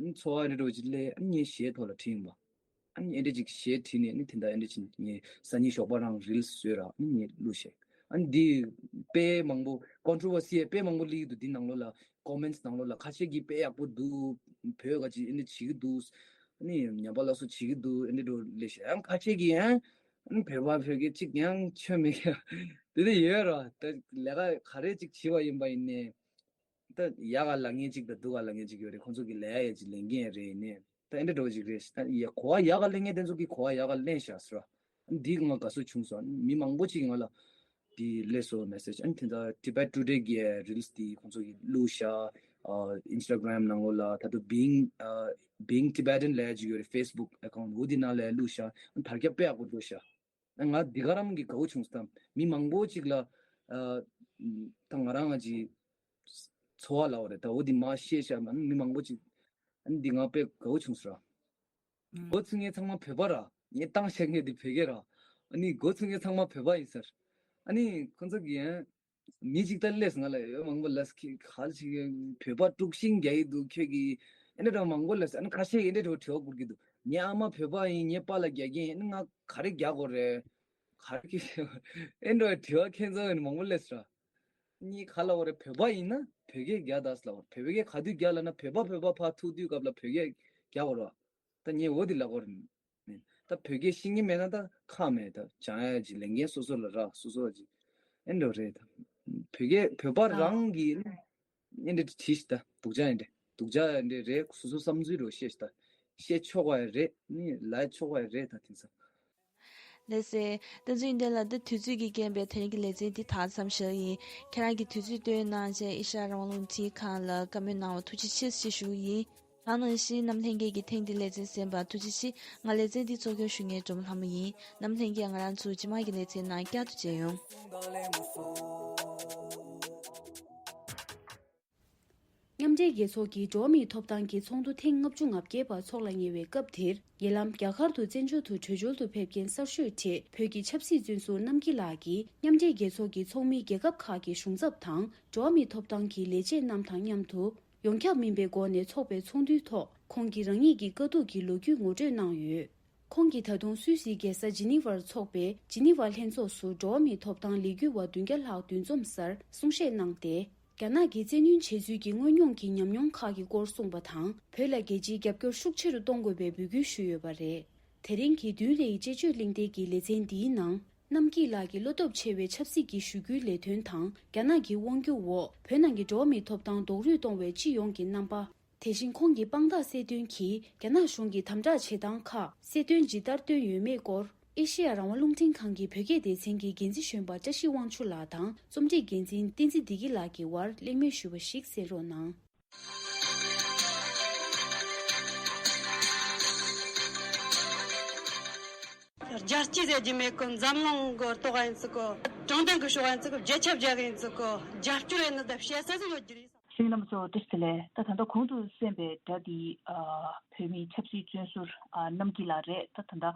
ནི་ཚོར་བ་འདྲ་འདྲ་བོ་ཅིག་སླེབས། ཨ་ནི་ངས་གཞས་ཐོག་ལ་བྲིས་ཡིན་པ། ཨ་ནི་ཨེ་འདྲ་ཅིག་གཞས་བྲིས་ནས་ནི་དེ་འདྲ་ཨེ་འདྲ་ཅིག་ངས་སང་ཉིན་ཞོགས་པ་རང་རིལ་བཟོས་ར། ཨ་ནི་ངས་བླུགས་ཤག་ཨ་ནི་འདི་དཔེ་མང་པོ་ཀོན་ཊོ་ཝར་སི་དཔེ་མང་པོ་སླེབས་ཀྱི་འདུག་འདི་ནང་ལོགས་ལ། ཀོ་མེན་ཊི་ནང་ལོགས་ལ་ཁ་ཤས་ཀྱིས་དཔེ་ཡག་པོ་འདུག་བོད་ག་ཅིག་ཨེ་འདྲ་བྱེད་ཀྱི་འདུག་ཨ་ནི་ཉམས་པ་སླར་གསོ་བྱེད་ཀྱི་འདུག་ཨེ་འདྲ་འདྲ་སླེབས་ཤག་ཡང་ཁ་ཤས་ཀྱིས་ཡང་ཨ་ནི་བོད་པ་བོད་སྐད་གཅིག་ཡང་ཆོ་མེད་ཀྱི་དེ་འདྲ་ཡོད་ར། ད་ལས་ཀ་ག་རེ་གཅིག་བྱེད་པ་ཡིན་པ་ཡིན་ནའི། ད་ཡག་ག་ལབ་མཁན་གཅིག་དང་སྡུག་ག་ལབ་མཁན་གཅིག་ཡོད་རེད། ཁོང་ཚོ་གི་ལབ་ཡ་ཡ་ཅིག་ལེན་མཁན་རེད། ཡིན་ནའི་ད་ཨེ་འདྲ་འདྲ་བོ་ཅིག་རེད། ད་ཡ་གོ་བ་ཡག་ག་ལེན་མཁན་དེ་ཚོ་གིས་གོ་བ་ཡག་ག་ལེན་ཤག་ཟེར་བ། འདི་ང་དགའ་བསུ་བྱུང་སོང་། མི་མང་པོ་ཅིག་གིས་ང་ལ་འདི་སླེབས་སོང་མེ་སེ་ཇི། ཨ་ནི་དེ་འདྲ་Tibet Today གི་རིལ་སི་འདི་ཁོང་ཚོ་གིས་བླུགས་ཤག་ཨ། Instagram ནང་ལོགས་ལ་ད་དུང་Being ཨ། Being Tibetan ལབ་ཡ་ཅིག་ཡོད་རེད། Facebook account འོ་དེ་ནང་ལ་བླུགས་ཤག་ཨ་ནི་དར་ཁྱབ་དཔེ་ཡག་པོ་འགྲོ་ཤག་ང་འདི་ག་རང་གི་དགའ་བོ་བྱུང་སྟངས། མི་མང་པོ་ཅིག་ལ་ཨ། ད་ང་རང་ང་ཅིག་ཚོར་བ་ལབ་པ་རེད། ད་འོ་འདི་མ་བཤད་ཤག་ཨ་ནི་མི་མང་པོ་ཅིག་ཨ་ནི་འདི་ང་དཔེ་དགའ་བོ་བྱུང་སོང་ར། འགོ་ཚུགས་མཁན་ཚང་མ་བོད་པ་ར། ངས་བཏང་བཞག་མཁན་འདི་བོད་སྐད་ར། ཨ་ནི་འགོ་ཚུགས་མཁན་ཚང་མ་བོད་པ་ཡིན་ས་རེད། ཨ་ནི་ཁོང་ཚོ་གིས་ཡང་མི་གཅིག་ད་སླེབས་སོང་ང་ལ། ཡོད་མང་པོ་ལ་ཁྱེད་ག་རེ་བྱེད་ཀྱི་ཡོད། བོད་པ་དཀྲུག་ཤིང་རྒྱག་གི་འདུག་ཁྱོད་ཀྱིས་ཨེ་འདྲ་འདྲ་མང་པོ་ལབ་སོང་། ཨ་ནི་ཁ་ཤས་ཀྱིས་ཨེ་འདྲ་འདྲ་དྲི་བ་བཀུར་གྱི་འདུག་ངའི་ཨ་མ་བོད་པ་ཡིན། ངའི་པཱ་ལགས་རྒྱ་རྒན་ཡིན། ཨ་ནི་ང་ག་རེ་རྒྱག་དགོས་རེད། ག་རེ་ཨེ་འདྲ་དྲི་བ་ཁྱེད་ཚོ་ཡིན་མང་པོ་སླེབས་སོང་ར། ཨ་ནི་ག་ལབ་དགོས་རེད། བོད་པ་ཡིན་ན་བོད་སྐད་རྒྱག་དང་ལབ་དགོས་རེད། བོད་པའི་སྐད་ག་དུས་རྒྱག་ལབ་ན་བོད་པ་བོད་པ་ཕར་ཐུག་དུས་སྐབས་ལ་བོད་སྐད་རྒྱག་དགོས་རེད་བ། ད་ངས་འོ་དེ་ལབ་དགོས་རེད། ད་བོད་སྐད་ཤེས་ཀྱི་མེད་ན་ད་ཁག་མེད། ད་སྦྱང་ཡ་ཅིག་ལས་འགན་སོ་སོ་ལ་རག་སོ་སོ་ཅིག་ཨེ་འདྲ་རེད། ད་བོད་སྐད་བོད་པ་རང་གིས་ཨེ་འདྲ་བྲིས་ཤིག་ད་སྡུག་ཅག་ཨེ་འདྲ་སྡུག་ཅག་ཨེ་འདྲ་རེད། སོ་སོ་བསམ་ཚུལ་རོ་བཤད་ཤིག་ད་བཤད་ཆོག་པ་ཡ་རེད། ནི་ལབ་ཆོག་པ་ཡ་རེད། ད་དེང་སང་། ལགས་སེ། བསྟན་འཛིན་ཡོན་ཏན་ལགས། ད་དུས་ཚོད་ཀྱི་རྐྱེན་པས་དེ་རིང་གི་ལེ་ཚན་འདི་ད་མཚམས་བཞག་ཡིན། ཁྱེད་རང་གིས་དུས་ཚོད་བཏོན་གནང་བྱས་ཨེ་ཤ་ཡ་རང་དབང་རླུང་འཕྲིན་ཁང་ལ་བཀའ་མོལ་གནང་བར་ཐུགས་རྗེ་ཆེ་ཞེས་ཞུ་གི་ཡིན། ད་ནང་བཞིན་རྣམ་ལྷན་རྒྱས་ཀྱིས་ཐེངས་འདིའི་ལེ་ཚན་གསན་པར་ཐུགས་རྗེ་ཆེ། ང་ལེ་ཚན་འདི་གཙོ་སྐྱོང་ཞུ་མཁན་སྒྲོལ་མ་ལྷ་མོ་ཡིན། རྣམ་ལྷན་རྒྱས། ང་རང་ཚོ་རྗེས་མ་གི་ལེ་ཚན་ནང་བསྐྱར་དུ་མཇལ་ཡོང་། མཉམ་འབྲེལ་རྒྱལ་ཚོགས་ཀྱི་འགྲོ་བ་མིའི་ཐོབ་ཐང་གི་ཚོགས་འདུ་ཐེངས་ལྔ་བཅུ་ང་བརྒྱད་པ་འཚོགས་ལ་ཉེ་བའི་སྐབས་དེར། ཉེ་ལམ་རྒྱ་གར་དུ་བཙན་བྱོལ་དུ་བྲོས་བྱོལ་དུ་ཕེབས་མཁན་གསར་ཤོས་གྲས་བོད་ཀྱི་ཆབ་སྲིད་བཙོན་ཟུར་རྣམ་རྒྱལ་ལགས་ཀྱིས་མཉམ་འབྲེལ་རྒྱལ་ཚོགས་ཀྱི་ཚོགས་མི་རྒྱལ་ཁབ་ཁག་གི་གཞུང་ཚབ་དང་འགྲོ་བ་མིའི་ཐོབ་ཐང་གི་ལས་བྱེད་རྣམས་དང་མཉམ་དུ་ཡོངས་ཁྱབ་མིན་པའི་སྒོ་ནས་འཚོགས་པའི་ཚོགས་འདུའི་ཐོག་ཁོང་གིས་རང་ཉིད་ཀྱི་དཀའ་སྡུག་གི་ལོ་རྒྱུས་ངོ་སྤྲོད་གནང་ཡོད། ཁོང་གིས་ད་དུང་སུད་སིའི་རྒྱལ་ས་ཇི་ནི་ཝར་འཚོགས་པའི་ཇི་ནི་ཝ་ལྷན་ཚོགས་སུ་འགྲོ་བ་མིའི་ཐོབ་ཐང་ལས་འགུལ་བ་བདུན་བརྒྱ་ལྷག་འདུ་འཛོམས་སར་གསུང་བཤད་གནང་སྟེ། རྒྱ་ནག་གིས་བཙན་གནོན་བྱས་ཚུལ་གྱི་དངོས་མྱོང་གི་ཉམས་མྱོང་ཁག་གི་སྐོར་གསུངས་པ་དང་། བོད་ལ་རྒྱལ་སྤྱིའི་རྒྱབ་སྐྱོར་ཤུགས་ཆེ་རུ་གཏོང་དགོས་པའི་འབོད་སྐུལ་ཞུས་ཡོད་པ་རེད། དེ་རིང་གི་བདུན་རེའི་དཔྱད་བརྗོད་གླེང་སྟེགས་ཀྱི་ལེ་ཚན་འདིའི་ནང་། རྣམ་སྐྱིད་ལགས་ཀྱིས་བློ་སྟོབས་ཆེ་བའི་ཆབ་སྲིད་ཀྱི་ཞུ་སྐུལ་ལས་དོན་དང་། རྒྱ་ནག་གི་དབང་སྒྱུར་འོག་བོད་ནང་གི་འགྲོ་བ་མིའི་ཐོབ་ཐང་རྡོག་རོལ་གཏོང་བའི་སྤྱི་ཡོངས་ཀྱི་རྣམ་པ། དེ་བཞིན་ཁོང་གི་དཔང་རྟགས་གསལ་སྟོན་གྱིས་རྒྱ་ནག་གཞུང་གི་དམ་དྲག་བྱེད་སྟངས་ཁག་གསལ་སྟོན་ཇི་ལྟར་བཏོན་ཡོད་མེད་སྐོར། ཨེ་ཤེ་ཡ་རང་དབང་རླུང་འཕྲིན་ཁང་གི་བོད་སྐད་སྡེ་ཚན་གྱི་འགན་འཛིན་གཞོན་པ་བཀྲ་ཤིས་དབང་ཕྱུག་ལགས་དང་རྩོམ་སྒྲིག་འགན་འཛིན་བསྟན་འཛིན་བདེ་སྐྱིད་ལགས་ཀྱི་དབར་གླེང་མོལ་ཞུས་པ་ཞིག་གསན་རོགས་གནང་། རྒྱལ་སྤྱི་ཟེར་རྒྱུ་མེད་གི། འཛམ་གླིང་གི་ཐོག་ཡིན་ཚུལ་གི། དྲང་བདེན་གི་ཕྱོགས་ཡིན་ཚུལ་གི། རྒྱལ་ཁྱབ་རྒྱལ་ཡིན་ཚུལ་གི། རྒྱབ་སྐྱོར་ཡིན་ནི་ད་བཤད་ས་ཟིག་ཡོད་རྒྱུ་རེད། ཤེས་རྣམ་ཚོ་བཀྲ་ཤིས་བདེ་ལེགས། ད་ད་ལྟ་གོང་དུ་གསན་པའི་སྒྲ་འདི་ཨ་བོད་མིའི་ཆབ་སྲིད་བཙོན་ཟུར་ཨ་རྣམ་སྐྱིད་ལགས་རེད། ད་ད་ལྟ་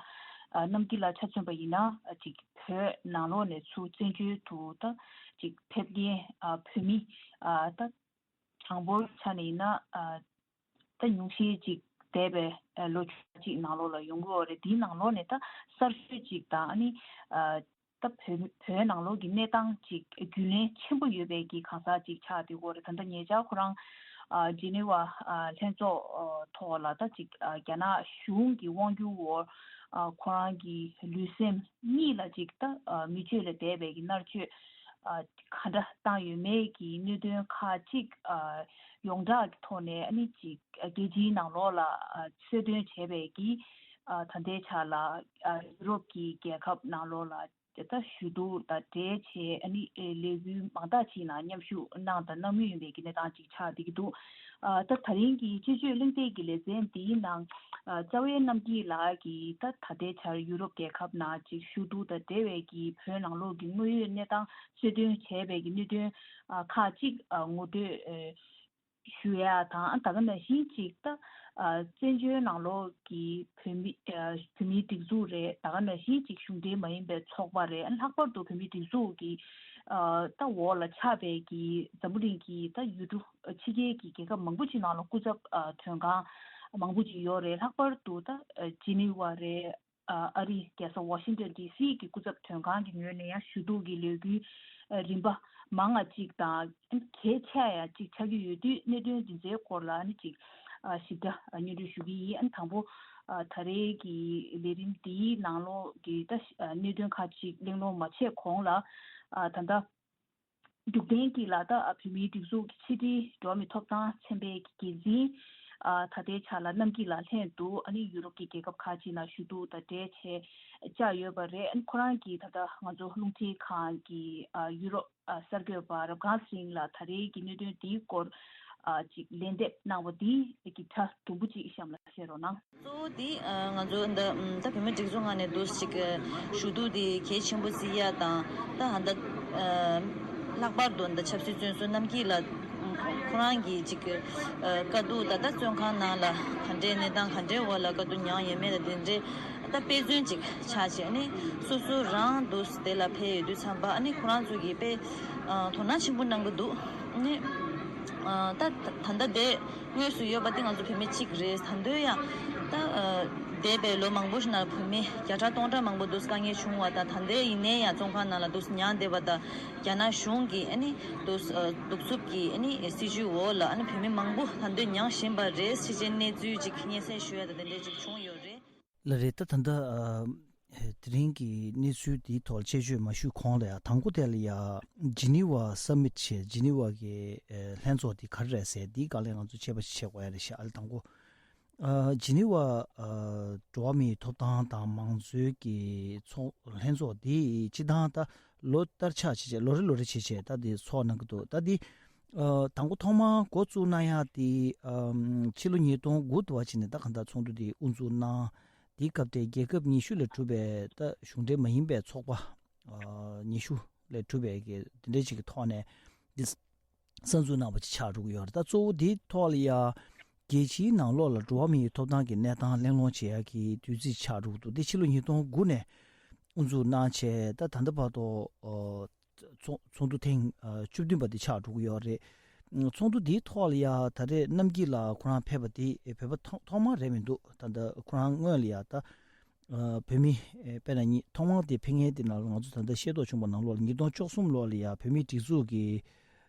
ཨ་རྣམ་སྐྱིད་ལགས་ཆ་མཚོན་པ་ཡིན་ན་ཨ་ཅིག་བོད་ནང་ལོགས་ནས་ཚུར་བཙན་བྱོལ་དུ་ད་ཅིག་ཕེབས་མཁན་ཨ་བོད་མི་ཨ་ད་གྲངས་འབོར་ཆ་ནས་ཡིན་ན་ཨ་ད་ཉུང་ཤས་ཅིག་འདས་པའི་ལོ་བཅུ་གཅིག་ནང་ལོགས་ལ་ཡོང་གི་ཡོད་རེད། དེའི་ནང་ལོགས་ནས་ད་གསར་ཤོས་ཅིག་དང་ཨ་ནི་ཨ་ད་བོད་བོད་ནང་ལོགས་ཀྱི་གནས་སྟངས་ཅིག་རྒྱུས་ལོན་ཆེན་པོ་ཡོད་པའི་གི་གང་ཟག་ཅིག་ཆགས་བསྡད་ཡོད་རེད། ད་ལྟ་ཉེ་ཆར་ཁོ་རང་ཨ་ཇི་ནི་ཝ་ཨ་ལྷན་ཚོགས་ཨ་ཐོག་ལ་ད་ཅིག་ཨ་རྒྱ་ནག་གཞུང་གི་དབང་སྒྱུར་འོག་ཨ་ཁོ་རང་གི་ལུས་སེམས་གཉིས་ལ་ཅིག་ད་ཨ་མི་ཆོས་ལ་འབད་པའི་གི་མནར་གཅོད་ཨ་ག་འདྲ་བཏང་ཡོད་མེད་ཀྱི་གནད་དོན་ཁག་ཅིག་ཨ་ཡོངས་གྲགས་ཀྱི་ཐོག་ནས་ཨ་ནི་ཅིག་ཨ་རྒྱལ་སྤྱིའི་ནང་ལོགས་ལ་ཨ་གསལ་སྟོན་བྱས་པའི་གི་ཨ་ད་ལྟའི་ཆ་ལ་ཨ་ཡུ་རོབ་ཀྱི་རྒྱལ་ཁབ་ནང་ལོགས་ལ་ད་ཞུ་གཏུག་དང་འབྲེལ་བྱས་ཨ་ནི་ཨེ་ལས་འགུལ་མང་དག་ཅིག་ནང་མཉམ་ཞུགས་གནང་དང་གནང་མུས་ཡིན་པའི་གི་གནས་སྟངས་ཅིག་ཆགས་བསྡད་ཀྱི་འདུག་ཨ་ད་ད་རིང་གི་དཔྱད་བརྗོད་གླེང་སྟེགས་ཀྱི་ལེ་ཚན་འདིའི་ནང་ཨ་རྩ་བའི་རྣམ་སྐྱིད་ལགས་ཀྱིས་ད་ད་ལྟའི་ཆར་ཡུ་རོབ་རྒྱལ་ཁབ་ནང་ཅིག་ཞུ་གཏུག་དང་འབྲེལ་བའི་གི་བོད་ནང་ལོགས་ཀྱི་དངོས་ཡོད་གནས་སྟངས་གསལ་སྟོན་བྱས་པའི་གི་གནད་དོན་ཨ་ཁག་ཅིག་ཨ་ངོ་སྤྲོད་ཨེ་ཞུ་ཡ་དང་། ད་ག་ནང་བཞིན་ཅིག་ད་ཨ་བཙན་བྱོལ་ནང་ལོགས་ཀྱི་བོད་མི་ཨ་བོད་མིའི་སྒྲིག་འཛུགས་རེད། ད་ག་ནང་བཞིན་ཅིག་གཞུང་འབྲེལ་མ་ཡིན་པའི་ཚོགས་པ་རེད། ལྷག་པར་དུ་བོད་མིའི་སྒྲིག་འཛུགས་ཀྱི་ཨ་ད་འོག་ལ་ཆགས་པའི་གི་འཛམ་བུ་གླིང་གི་ད་ཡུལ་གྲུ་ཕྱི་རྒྱལ་གྱི་རྒྱལ་ཁབ་མང་པོ་ཅིག་ནང་ལ་སྐུ་ཚབ་ཨ་མཐོང་ཁང་མང་པོ་ཅིག་ཡོད་རེད། ལྷག་པར་དུ་ད་ཨ་ཇི་ནི་ཝ་རེད། ཨ་རིའི་རྒྱལ་ས་ཝ་ཤིང་ཏོན་ཌི་སི་གི་སྐུ་ཚབ་མཐོང་ཁང་གི་ངོས་ནས་ཡང་ཞུ་གཏུག་གི་ལས་འགུལ་ཨ་རིམ་པ་མང་ང་གཅིག་དང་གལ་ཆེ་ཡ་གཅིག་ཆགས་ཀྱི་ཡོད་དུས། གནད་དོན་འདི་ཚོའི་སྐོར་ལ་ནི་གཅིག་ཨ་ཞིབ་ཕྲ་སྙན་སྒྲོན་ཞུ་གི་ཡིན། ཨ་དང་པོ་ཨ་ད་རེས་ཀྱི་ལས་རིམ་འདིའི་ནང་ལོགས་ཀྱི་ད་ཨ་གནད་དོན་ཁག་ཅིག་གླེང་སློང་མ་བྱས་གོང་ལ་ཨ་ད་ལྟ་རྒྱུག་སྟེང་གི་ལ་ད་བོད་མིའི་སྒྲིག་འཛུགས་ཀྱི་ཕྱི་དྲིལ་འགྲོ་བ་མིའི་ཐོབ་ཐང་ཚན་པའི་འགན་འཛིན་ཨ་ད་ལྟའི་ཆ་ལ་རྣམ་སྐྱིད་ལགས་ལྷན་དུ་ཨ་ནི་ཡུ་རོབ་ཀྱི་རྒྱལ་ཁབ་ཁག་ཅིག་ནང་ཞུ་གཏུག་དང་འབྲེལ་བྱས་བཅར་ཡོད་པ་རེད། ཨ་ནི་ཁོ་རང་གིས་ད་ལྟ་ང་ཚོ་རླུང་འཕྲིན་ཁང་གི་ཨ་ཡུ་རོབ་ཨ་གསར་འགོད་པ་རབ་སྒང་ཚེ་རིང་ལ་ད་རེས་ཀྱི་གནད་དོན་འདིའི་སྐོར་ཨ་ཅིག་ལན་འདེབས་གནང་བ་འདི་གི་སྒྲ་དུམ་བུ་ཅིག་གཤམ་ལ་བཤད་རོགས་གནང་། གཙོ་བོ་དེ་ཨ་ང་ཚོ་འདི་ཨམ་ད་བོད་མི་སྒྲིག་འཛུགས་ངོས་ནས་འདུག་ཅིག་ཨ་ཞུ་གཏུག་དེ་གལ་ཆེན་པོ་བརྩི་ཡ་དང་། ད་ཧ་ད་ཨ་ལྷག་པར་དུ་འདི་ཆབ་སྲིད་བཙོན་ཟུར་རྣམ་སྐྱིད་ལགས་ཁོ་རང་གིས་ཅིག་ཨ་དཀའ་སྡུག་ད་ལྟ་བཙོན་ཁང་ནང་ལ་ག་འདྲའི་གནས་སྟངས་ག་འདྲའི་འོག་ལ་དཀའ་སྡུག་མྱངས་ཡོད་མེད་ལ་དེ་འདྲའི་ད་དཔེ་མཚོན་ཅིག་ཆགས་བྱས་ནས། སོ་སོ་རང་འདུག་དེ་ལ་ཕེབས་ཡོད་དུས་ཙམ་པ་ཨ་ནི་ཁོ་རང་ཚོ་གིས་དཔེ་ཨ་དོ་སྣང་ཆེན་པོ་གནང་གི་འདུག་ཨ་ནི་ཨ་ད་ད་ལྟ་དེ། དངོས་སུ་ཡོད་པ་དེ་ང་ཚོ་བོད་མི་གཅིག་རེད། ད་དུང་ཡང་ད་ཨ་འདས་པའི་ལོ་མང་པོ་ཞིག་ནང་བོད་མི་བརྒྱ་ཕྲག་སྟོང་ཕྲག་མང་པོ་འདུག་དཀའ་ངལ་བྱུང་བ་དང་། ད་ལྟའི་ཡིན་ནའི་ཡང་བཙོན་ཁང་ནང་ལ་འདུག་མྱངས་བསྡད་པ་དང་། རྒྱ་ནག་གཞུང་གིས་ཨ་ནི་འདུག་ཨ་གདུག་རྩུབ་ཀྱི་ཨ་ནི་སྲིད་བྱུས་འོག་ལ་ཨ་ནི་བོད་མི་མང་པོ་ད་དུང་མྱངས་བཞིན་པ་རེད། ཕྱི་རྒྱལ་གནས་ཚུལ་ཅིག་སྙན་སེང་ཞུ་ཡ་དང་དེ་འདྲས་ཅིག་བྱུང་ཡོད་རེད། ལགས་རེད། ད་ད་ལྟ་ཨ་དེ་རིང་གི་གནས་ཚུལ་འདིའི་ཐོག་ལ་དཔྱད་བརྗོད་མ་ཞུས་གོང་ལ་ཡང་། དང་པོ་དེ་ལ་ཡང་ཇི་ནི་ཝ་ས་མིཊ་བྱས། ཇི་ནི་ཝ་གི་ཨ་ལྷན་ཚོགས་འདི་ག་རེ་རེད་ཟེར་འདིའི་སྒང་ལ་ང་ཚོ་དཔྱད་པ་ཞིག་བྱེད་དགོས་ཡ་རེད་ཤག་ཨ་ལས་དང་པོ་ཨ་ཇི་ནི་ཝ་ཨ་འགྲོ་བ་མིའི་ཐོབ་ཐང་དང་མང་གཙོའི་གི་ཚོགས་ལྷན་ཚོགས་འདི་སྤྱིར་བཏང་ད་ལོ་ལྟར་ཆགས་བྱས་བྱས། ལོ་རེ་ལོ་རེ་བྱས་བྱས་ད་འདི་ཚོགས་གནང་གི་འདུག་ད་འདི་ཨ་དང་པོ་ཐོག་མར་འགོ་བཙུགས་གནང་ཡ་དེ་ཨམ་ཕྱི་ལོ་ཉིས་སྟོང་དགུ་དུ་བ་ཅིག་ནས་ད་གང་ལྟར་ཚོགས་འདུ་དེ་དབུ་འཛུགས་གནང་། དེའི་སྐབས་དེ་རྒྱལ་ཁབ་ཉི་ཤུ་ལས་གྲུབ་པའི་ད་གཞུང་འབྲེལ་མ་ཡིན་པའི་ཚོགས་པ་ཨ་ཉི་ཤུ་ལས་གྲུབ་པའི་གི་དེ་འདྲའི་ཅིག་གི་ཐོག་ནས་འདི་གསར་འཛུགས་གནང་བ་ཅིག་ཆགས་འགྲོ་གི་ཡོད་རེད། ད་གཙོ་བོ་དེའི་ཐོག་ལ་ཡ་རྒྱལ་སྤྱིའི་ནང་ལོགས་ལ་འགྲོ་བ་མིའི་ཐོབ་ཐང་གི་གནས་སྟངས་གླེང་སློང་བྱེད་ཡ་གི་དུས་ཚིགས་ཆགས་འགྲོ་གི་འདུག་དེ་ཕྱི་ལོ་ཉིས་སྟོང་དགུ་ནས་དབུ་འཛུགས་གནང་བྱས། ད་ད་ལྟ་བར་དུ་ཨ་ཚོགས་ཚོགས་འདུ་ཐེངས་ཨ་བཅུ་བདུན་པ་དེ་ཆགས་འགྲོ་གི་ཡོད་རེད། ཚོགས་འདུ་འདིའི་ཐོག་ལ་ཡ་ད་རེས་རྣམ་སྐྱིད་ལགས་ཁོ་རང་ཕེབས་པ་དེ་བོད་པ་ཐོག་ཐོག་མ་རེད་མི་འདུག་ད་ལྟ་ཁོ་རང་སྔོན་ལ་ཡ་ད་ཨ་བོད་མི་ཨེ་དཔེར་ན་ཉི་ཐོག་མར་དེ་ཕེབས་མཁན་དེ་ནང་ལ་ང་ཚོ་ད་ལྟ་ཤེས་རྟོགས་བྱུང་བ་ནང་ལོགས་ལ་ཉིས་སྟོང་བཅུ་གསུམ་ལོ་ལ་ཡ་བོད་མིའི་སྒྲིག་འཛུགས་ཀྱི་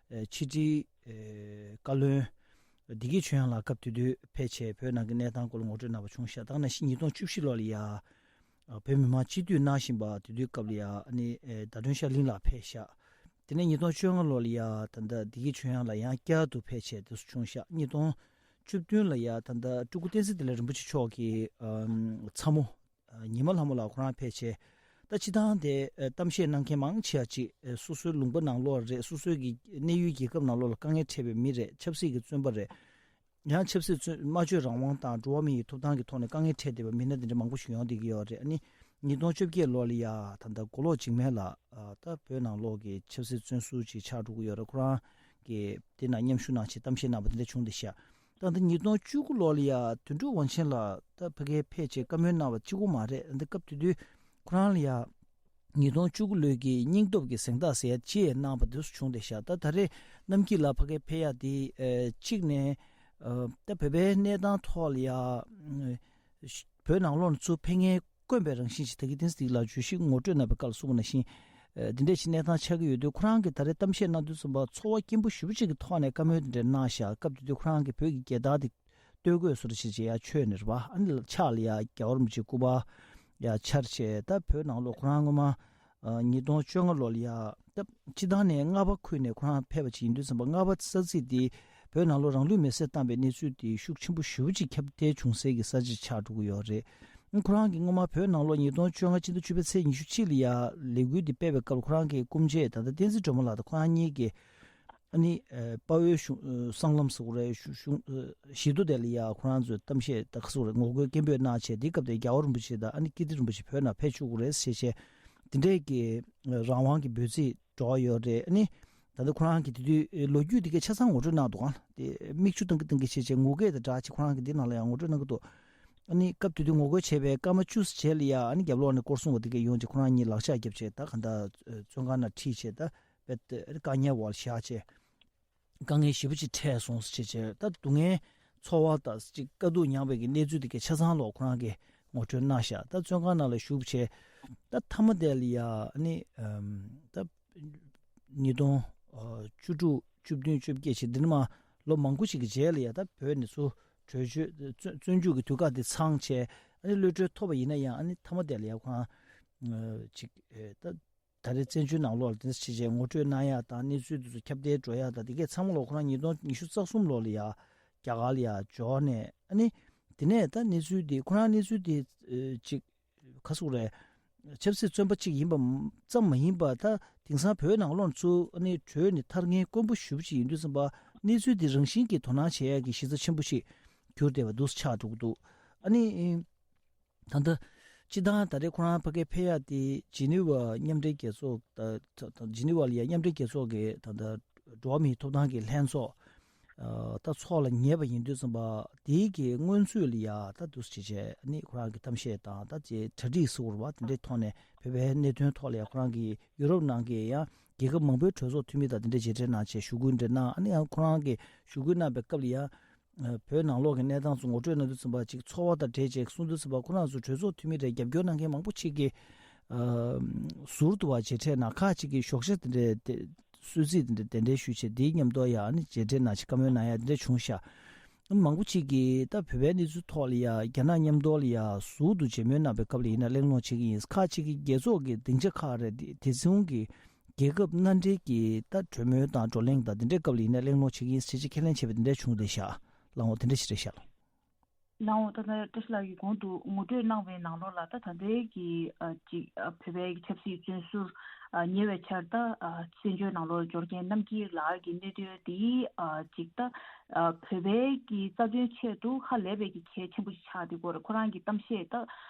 ཕྱི་དྲིལ་བཀའ་བློན་བདེ་སྐྱིད་ཆོས་དབྱངས་ལགས་སྐབས་དེ་དུས་ཕེབས་བྱས་བོད་ནང་གི་གནས་སྟངས་སྐོར་ལ་ངོ་སྤྲོད་གནང་བ་བྱུང་ཤག་ད་ག་ནང་བཞིན་ཉིས་སྟོང་བཅུ་བཞི་ལོ་ལ་ཡ། བོད་མི་མང་སྤྱི་འཐུས་གནང་བཞིན་པ་དེ་དུས་སྐབས་ལ་ཡ་ཨ་ནི་ཟླ་སྒྲོན་ཤར་གླིང་ལགས་ཕེབས་ཤག་དེ་ནས་ཉིས་སྟོང་བཅོ་ལྔ་ལོ་ལ་ཡ་ད་ལྟ་བདེ་སྐྱིད་ཆོས་དབྱངས་ལགས་ཡང་བསྐྱར་དུ་ཕེབས་བྱས་དེ་ཚོ་བྱུང་ཤག་ཉིས་སྟོང་བཅུ་བདུན་ལ་ཡ་ད་ལྟ་སྤྲུལ་སྐུ་བསྟན་འཛིན་བདེ་ལེགས་རིན་པོ་ཆེ་མཆོག་གི་ཚ་མོ། ཉི་མ་ལྷ་མོ་ལགས་ཁོ་རང་ཕེབས་བྱས། ད་སྤྱི་བཏང་དེ་གཏམ་བཤད་གནང་མཁན་མང་ཆེ་བ་ཅིག་སོ་སོའི་ལུང་པ་ནང་ལོགས་རེད། སོ་སོའི་གི་གནས་ཡུལ་རྒྱལ་ཁབ་ནང་ལོགས་ལ་དཀའ་ངལ་འཕྲད་པའི་མི་རེད། ཆབ་སྲིད་ཀྱི་བཙོན་པ་རེད། ཡང་ཆབ་སྲིད་བཙོན་སྨྲ་བརྗོད་རང་དབང་དང་འགྲོ་བ་མི་ཡི་ཐོབ་ཐང་གི་ཐོག་ནས་དཀའ་ངལ་འཕྲད་བསྡད་པ་མི་སྣ་དེ་འདྲ་མང་པོ་ཞིག་ཡོང་བསྡད་ཀྱི་ཡོད་རེད། ཨ་ནི་ཉིས་སྟོང་བཅོ་བརྒྱད་ལོ་ལ་ཡ་ད་ལྟ་མགོ་ལོག་འཇིགས་མེད་ལགས་ད་བོད་ནང་ལོགས་ཀྱི་ཆབ་སྲིད་བཙོན་ཟུར་ཅིག་ཆགས་འགྲོ་གི་ཡོད་རེད། ཁོ་རང་གི་དེ་ནང་མཉམ་ཞུགས་གནང་བྱས་གཏམ་བཤད་གནང་བ་དེ་འདྲ་བྱུང་བསྡད་ཤག་ད་ལྟ་ཉིས་སྟོང་བཅུ་དགུ་ལོ་ལ་ཡ་དོན་གྲུབ་དབང་ཆེན་ལགས་ད་ཕ་གིར་ཕེབས་བྱས་བཀའ་མོལ་གནང་བ་གཅིག་པོ་མ་རེད། འདི་སྐབས་དེ་དུས་ཁོ་རང་ལ་ཡ་ཉིས་སྟོང་བཅུ་དགུ་ལོའི་གི་སྙིང་སྟོབས་ཀྱི་གཟེངས་རྟགས་ཟེར་ཡ་ཅིག་གནང་བ་དེ་ཚོ་བྱུང་བསྡད་ཤག་ད་ད་རེས་གནམ་སྐྱིད་ལགས་ཕ་གིར་ཕེབས་ཡ་དེ་ཨ་གཅིག་ནས་ཨ་ད་བོད་པའི་གནས་སྟངས་ཐོག་ལ་ཡ་ཨ་བོད་ནང་ལོགས་ནས་ཚུར་ཕེབས་མཁན་དཀོན་པའི་རང་བཞིན་ཅིག་ད་གི་ཏིན་སི་ཏིག་ལ་བརྗོད་གཞི་ངོ་སྤྲོད་གནང་བའི་སྐབས་ལ་གསུངས་པ་ནང་བཞིན། ཨ་འདི་འདྲས་ཞིག་གནས་སྟངས་ཆགས་ཀྱི་ཡོད་དུས་ཁོ་རང་གིས་ད་རེས་གཏམ་བཤད་གནང་དུས་ཙམ་པ་ཚོར་བ་སྐྱེན་པོ་ཞེ་པོ་ཅིག་གི་ཐོག་ནས་བཀའ་མོལ་འདི་འདྲས་གནང་ཤག་སྐབས་དེ་དུས་ཁོ་རང་གིས་བོད་ཀྱི་རྒྱལ་དར་དེ་གཏོར་དགོས་བཟོ་འདྲ་ཞིག་ཡ་ཆོས་ནི་རེད་པ། ཨ་ནི་ཕྱག་ལ་ཡ་རྒྱལ་བ་རིན་པོ་ཆེའི་སྐུ་པར་ཡ་འཕྱར་བྱས་ད་བོད་ནང་ལོགས་ཁོ་རང་སྔོན་མ་ཨ་ཉིས་སྟོང་བཅོ་ལྔ་ལོ་ལ་ཡ་ད་སྤྱི་བཏང་ནས་རྔ་པ་ཁུལ་ནས་ཁོ་རང་ཕེབས་པ་ཅིག་ཡིན་དུས་ཙམ་པ་རྔ་པ་ས་ཚིགས་དེ་བོད་ནང་ལོགས་རང་ལུས་མེར་སྲེག་བཏང་པའི་གནས་ཚུལ་དེ་ཤུགས་ཆེན་པོ་ཞེ་པོ་ཅིག་ཁྱབ་གདལ་བྱུང་སའི་གི་ས་ཆ་ཆགས་འགྲོ་གི་ཡོད་རེད། ཁོ་རང་གིས་སྔོན་མ་བོད་ནང་ལོགས་ཉིས་སྟོང་བཅོ་ལྔ་ཕྱི་ཟླ་བཅུ་པའི་ཚེས་ཉི་ཤུ་གཅིག་ལ་ཡ་ལས་འགུལ་འདི་སྤེལ་བའི་སྐབས་ཁོ་རང་གི་སྐུ་མཆེད་ད་ལྟ་བསྟན་འཛིན་སྒྲོལ་མ་ལགས་དང་ཁོ་རང་གཉིས་ཀྱིས་ཨ་ནི་ཨ་དཔའ་བོའི་གཞུང་ཨ་སྲང་ལམ་ཟེར་དགོས་རེད། གཞུང་གཞུང་ཨ་བཞི་མདོ་དེ་ལ་ཡ་ཁོ་རང་ཚོས་གཏམ་བཤད་ད་ག་ཟེར་དགོས་རེད། ངོ་རྒོལ་སྐད་འབོད་གནང་བྱས་དེའི་སྐབས་དེ་རྒྱལ་བ་རིན་པོ་ཆེ་དང་ཨ་ནི་ཀིརྟི་རིན་པོ་ཆེ་བོད་ནང་ཕེབས་ཆོག་གི་རེད་ཟེར་བྱས་དེ་འདྲས་ཀྱི་རང་དབང་གི་འབོད་ཚིག་འགྲོ་བ་ཡོད་རེད། ཨ་ནི་ད་ལྟ་ཁོ་རང་གིས་དེ་དུས་ལོ་རྒྱུས་དེ་གའི་ཆ་ཚང་ངོ་སྤྲོད་གནང་འདུག་ག་དེ་མིག་ཆུ་བཏང་གི་བཏང་གི་བྱས་བྱས་ངུ་སྐད་དང་སྦྲགས་བྱས་ཁོ་རང་གིས་འདི་ནང་ལ་ཡང་ངོ་སྤྲོད་གནང་གི་འདུག་ཨ་ནི་སྐབས་དེ་དུས་ངོ་རྒོལ་བྱས་པའི་སྐར་མ་བཅུ་ཙམ་རྗེས་ལ་ཡ་ཨ་ནི་རྒྱབ་ལོགས་ནས་སྐོར་སྲུང་བ་དེ་གའི་ཡོང་བྱས་ཁོ་རང་གཉིས་ལག་ཆ་རྒྱབ་བྱས་ད་ག་འདྲ་བཙོན་ཁང་ནང་ཁྲིད་བྱས་ད་དཔེ་དཀའ་ངལ་བར་བཞག་བྱས་དཀའ་ངལ་ཞེ་པོ་ཅིག་འཕྲད་སོང་ཟེར་བྱས་བྱས་ད་སྡུག་བསྔལ་ཚོར་བ་དང་ཅིག་དཀའ་སྡུག་མྱངས་པའི་གི་གནས་ཚུལ་དེ་གའི་ཆ་ཚང་ལོག་ཁོ་རང་གིས་ངོ་སྤྲོད་གནང་ཤག་ད་བཙོན་ཁང་ནང་ལ་བཞུགས་བྱས་ད་མཐའ་མ་དེ་ལ་ཡ་ཨ་ནི་ཨམ་ད། ཉིས་སྟོང་བཅུ་དྲུག་བཅུ་བདུན་བཅོ་བརྒྱད་བྱས་འདི་ནས་མར་ལོ་མང་པོ་ཞིག་གི་རྗེས་ལ་ཡ་ད་བོད་ནས་ཚུར་བྲོས་བྱོལ་བཙོན་བཙོན་འཇུག་གི་དུས་སྐབས་དེ་ཚང་བྱས་ཨ་ནི་གློད་གྲོལ་ཐོབ་པ་ཡིན་ན་ཡང་ཨ་ནི་མཐའ་མ་དེ་ལ་ཡ་ཁོ་རང་ཅིག་ད་ད་རེས་བཙན་བྱོལ་ནང་ལོགས་ལ་དེ་འདྲ་བྱས་བྱས་ངོ་སྤྲོད་གནང་ཡ་དང་གནས་ཚུལ་དེ་ཚོ་ཁྱབ་གདལ་འགྲོ་ཡ་དང་དེ་གས་ཚང་མ་ལོག་ཁོ་རང་ཉིས་སྟོང་ཉི་ཤུ་རྩ་གསུམ་ལོ་ལ་ཡ་རྒྱ་གར་ལ་ཡ་འབྱོར་ནས་ཨ་ནི་དེ་ནས་ད་གནས་ཚུལ་དེ་ཁོ་རང་གནས་ཚུལ་དེ་ཅིག་ག་ཟེར་དགོས་རེད། ཆབ་སྲིད་བཙོན་པ་གཅིག་ཡིན་པ་ཙམ་མ་ཡིན་པར་ད་དེང་སང་བོད་ནང་ལོགས་ཚུར་ཨ་ནི་བྲོས་ནས་ཐར་མཁན་དཀོན་པོ་ཞེ་པོ་ཅིག་ཡིན་དུས་ཙམ་པ་གནས་ཚུལ་འདི་རང་བཞིན་གྱིས་དོ་སྣང་བྱེད་ཡག་གི་གཞི་རྩ་ཆེན་པོ་ཞིག་གྱུར་བསྡད་པ་འདུག་སེ་ཆགས་འགྲོ་གི་འདུག་ཨ་ནི་ད་ལྟ་སྤྱི་བཏང་ད་རེས་ཁོ་རང་ཕ་གིར་ཕེབས་ཡག་དེ་ཇི་ནི་ཝ་མཉམ་འབྲེལ་རྒྱལ་ཚོགས་ད་ད་ད་ཇི་ནི་ཝ་ལ་ཡ་མཉམ་འབྲེལ་རྒྱལ་ཚོགས་ཀྱི་ད་ལྟ་འགྲོ་བ་མིའི་ཐོབ་ཐང་གི་ལྷན་ཚོགས། ཨ་ད་ཚོགས་ལ་ཉེ་བ་ཡིན་དུས་ཙམ་པ་དེའི་གི་སྔོན་ཚུད་ལ་ཡ་ད་འདུག་སེ་བྱས་བྱས་ནི་ཁོ་རང་གི་གཏམ་བཤད་དང་ད་ཅེ་གྲ་སྒྲིག་ཟེར་བ་དེ་འདྲའི་ཐོག་ནས་བོད་པའི་གནད་དོན་ཐོག་ལ་ཡ་ཁོ་རང་གི་ཡུ་རོབ་ནང་གི་ཡང་རྒྱལ་ཁབ་མང་པོའི་གྲོས་ཚོགས་འཐུས་མི་དང་དེ་འདྲའི་མཇལ་འཕྲད་གནང་བྱས་ཞུ་སྐུལ་འདྲ་གནང་ཨ་ནི་ཡང་ཁོ་རང་གི་ཞུ་སྐུལ་གནང་པའི་སྐབས་ལ་ཡ་བོད་ནང་ལོགས་ཀྱི་གནས་སྟངས་ཚོ་ངོ་སྤྲོད་གནང་དུས་ཙམ་པ་ཅིག་ཚོར་བ་དང་འབྲེལ་བྱས་གསུང་དུས་ཙམ་པ་ཁོ་རང་ཚོ་གྲོས་ཚོགས་འཐུས་མི་རེད་རྒྱབ་སྐྱོར་གནང་མཁན་མང་པོ་ཅིག་གིས་ཟུར་དུ་བ་མཇལ་འཕྲད་གནང་ཁག་ཅིག་གིས་ཞོགས་ཇ་དེ་འདྲའི་དེ། གསོལ་ཚིགས་དེ་འདྲ་གདན་འདྲེན་ཞུས་བྱས་དེའི་མཉམ་དུ་ཡང་ནི་མཇལ་འཕྲད་གནང་བྱས་བཀའ་མོལ་གནང་ཡ་དེ་འདྲ་བྱུང་ཤག་མང་པོ་ཅིག་གིས་ད་བོད་པའི་གནས་ཚུལ་ཐོག་ལ་ཡ་རྒྱ་ནག་མཉམ་དུ་ལ་ཡ་ཟུར་དུ་མཇལ་མོལ་གནང་པའི་སྐབས་ལ་ཡིན་ན་གླེང་སློང་བྱེད་ཀྱི་ཡིན། ཁག་ཅིག་གིས་རྒྱལ་ཚོགས་ཀྱི་སྡིངས་ཆ་ཁག་རེད་དེ་དེ་ཚོ་གི་རྒྱལ་ཁབ་མནའ་འབྲེལ་གྱི་ད་གྲོས་མོལ་དང་བགྲོ་གླེང་དང་དེ་འདྲའི་སྐབས་ལ་ཡིན་ན་གླེང་སློང་བྱེད་ཀྱི་ཡིན་ཟེར་ཅིག་ཁས་ལེན་བྱས་པ་དེ་འདྲ་བྱུང་བསྡད་ཤག་ལགས་འོ་དེ་འདྲ་ཞིག་རེད་ཤག་ལགས། ལགས་འོང་། ད་ལྟ་བཀྲ་ཤིས་ལགས་ཀྱིས་གོང་དུ་ངོ་སྤྲོད་གནང་བའི་ནང་ལོགས་ལ་ད་ད་ལྟའི་གི་ཨ་ཅིག་ཨ་བོད་པའི་གི་ཆབ་སྲིད་བཙོན་ཟུར་ཨ་ཉེ་བའི་ཆར་ད་ཨ་བཙན་བྱོལ་ནང་ལོགས་འབྱོར་མཁན་རྣམ་རྒྱལ་ལགས་ཀྱི་གནད་དོན་དེ་ཨ་ཅིག་ད་ཨ་བོད་པའི་གི་རྩ་དོན་ཆེད་དུ་ཧ་ལས་པའི་གི་གལ་ཆེན་པོ་ཞིག་ཆགས་དེ་སྐོར་ཁོ་རང་གི་གཏམ་བཤད་ད་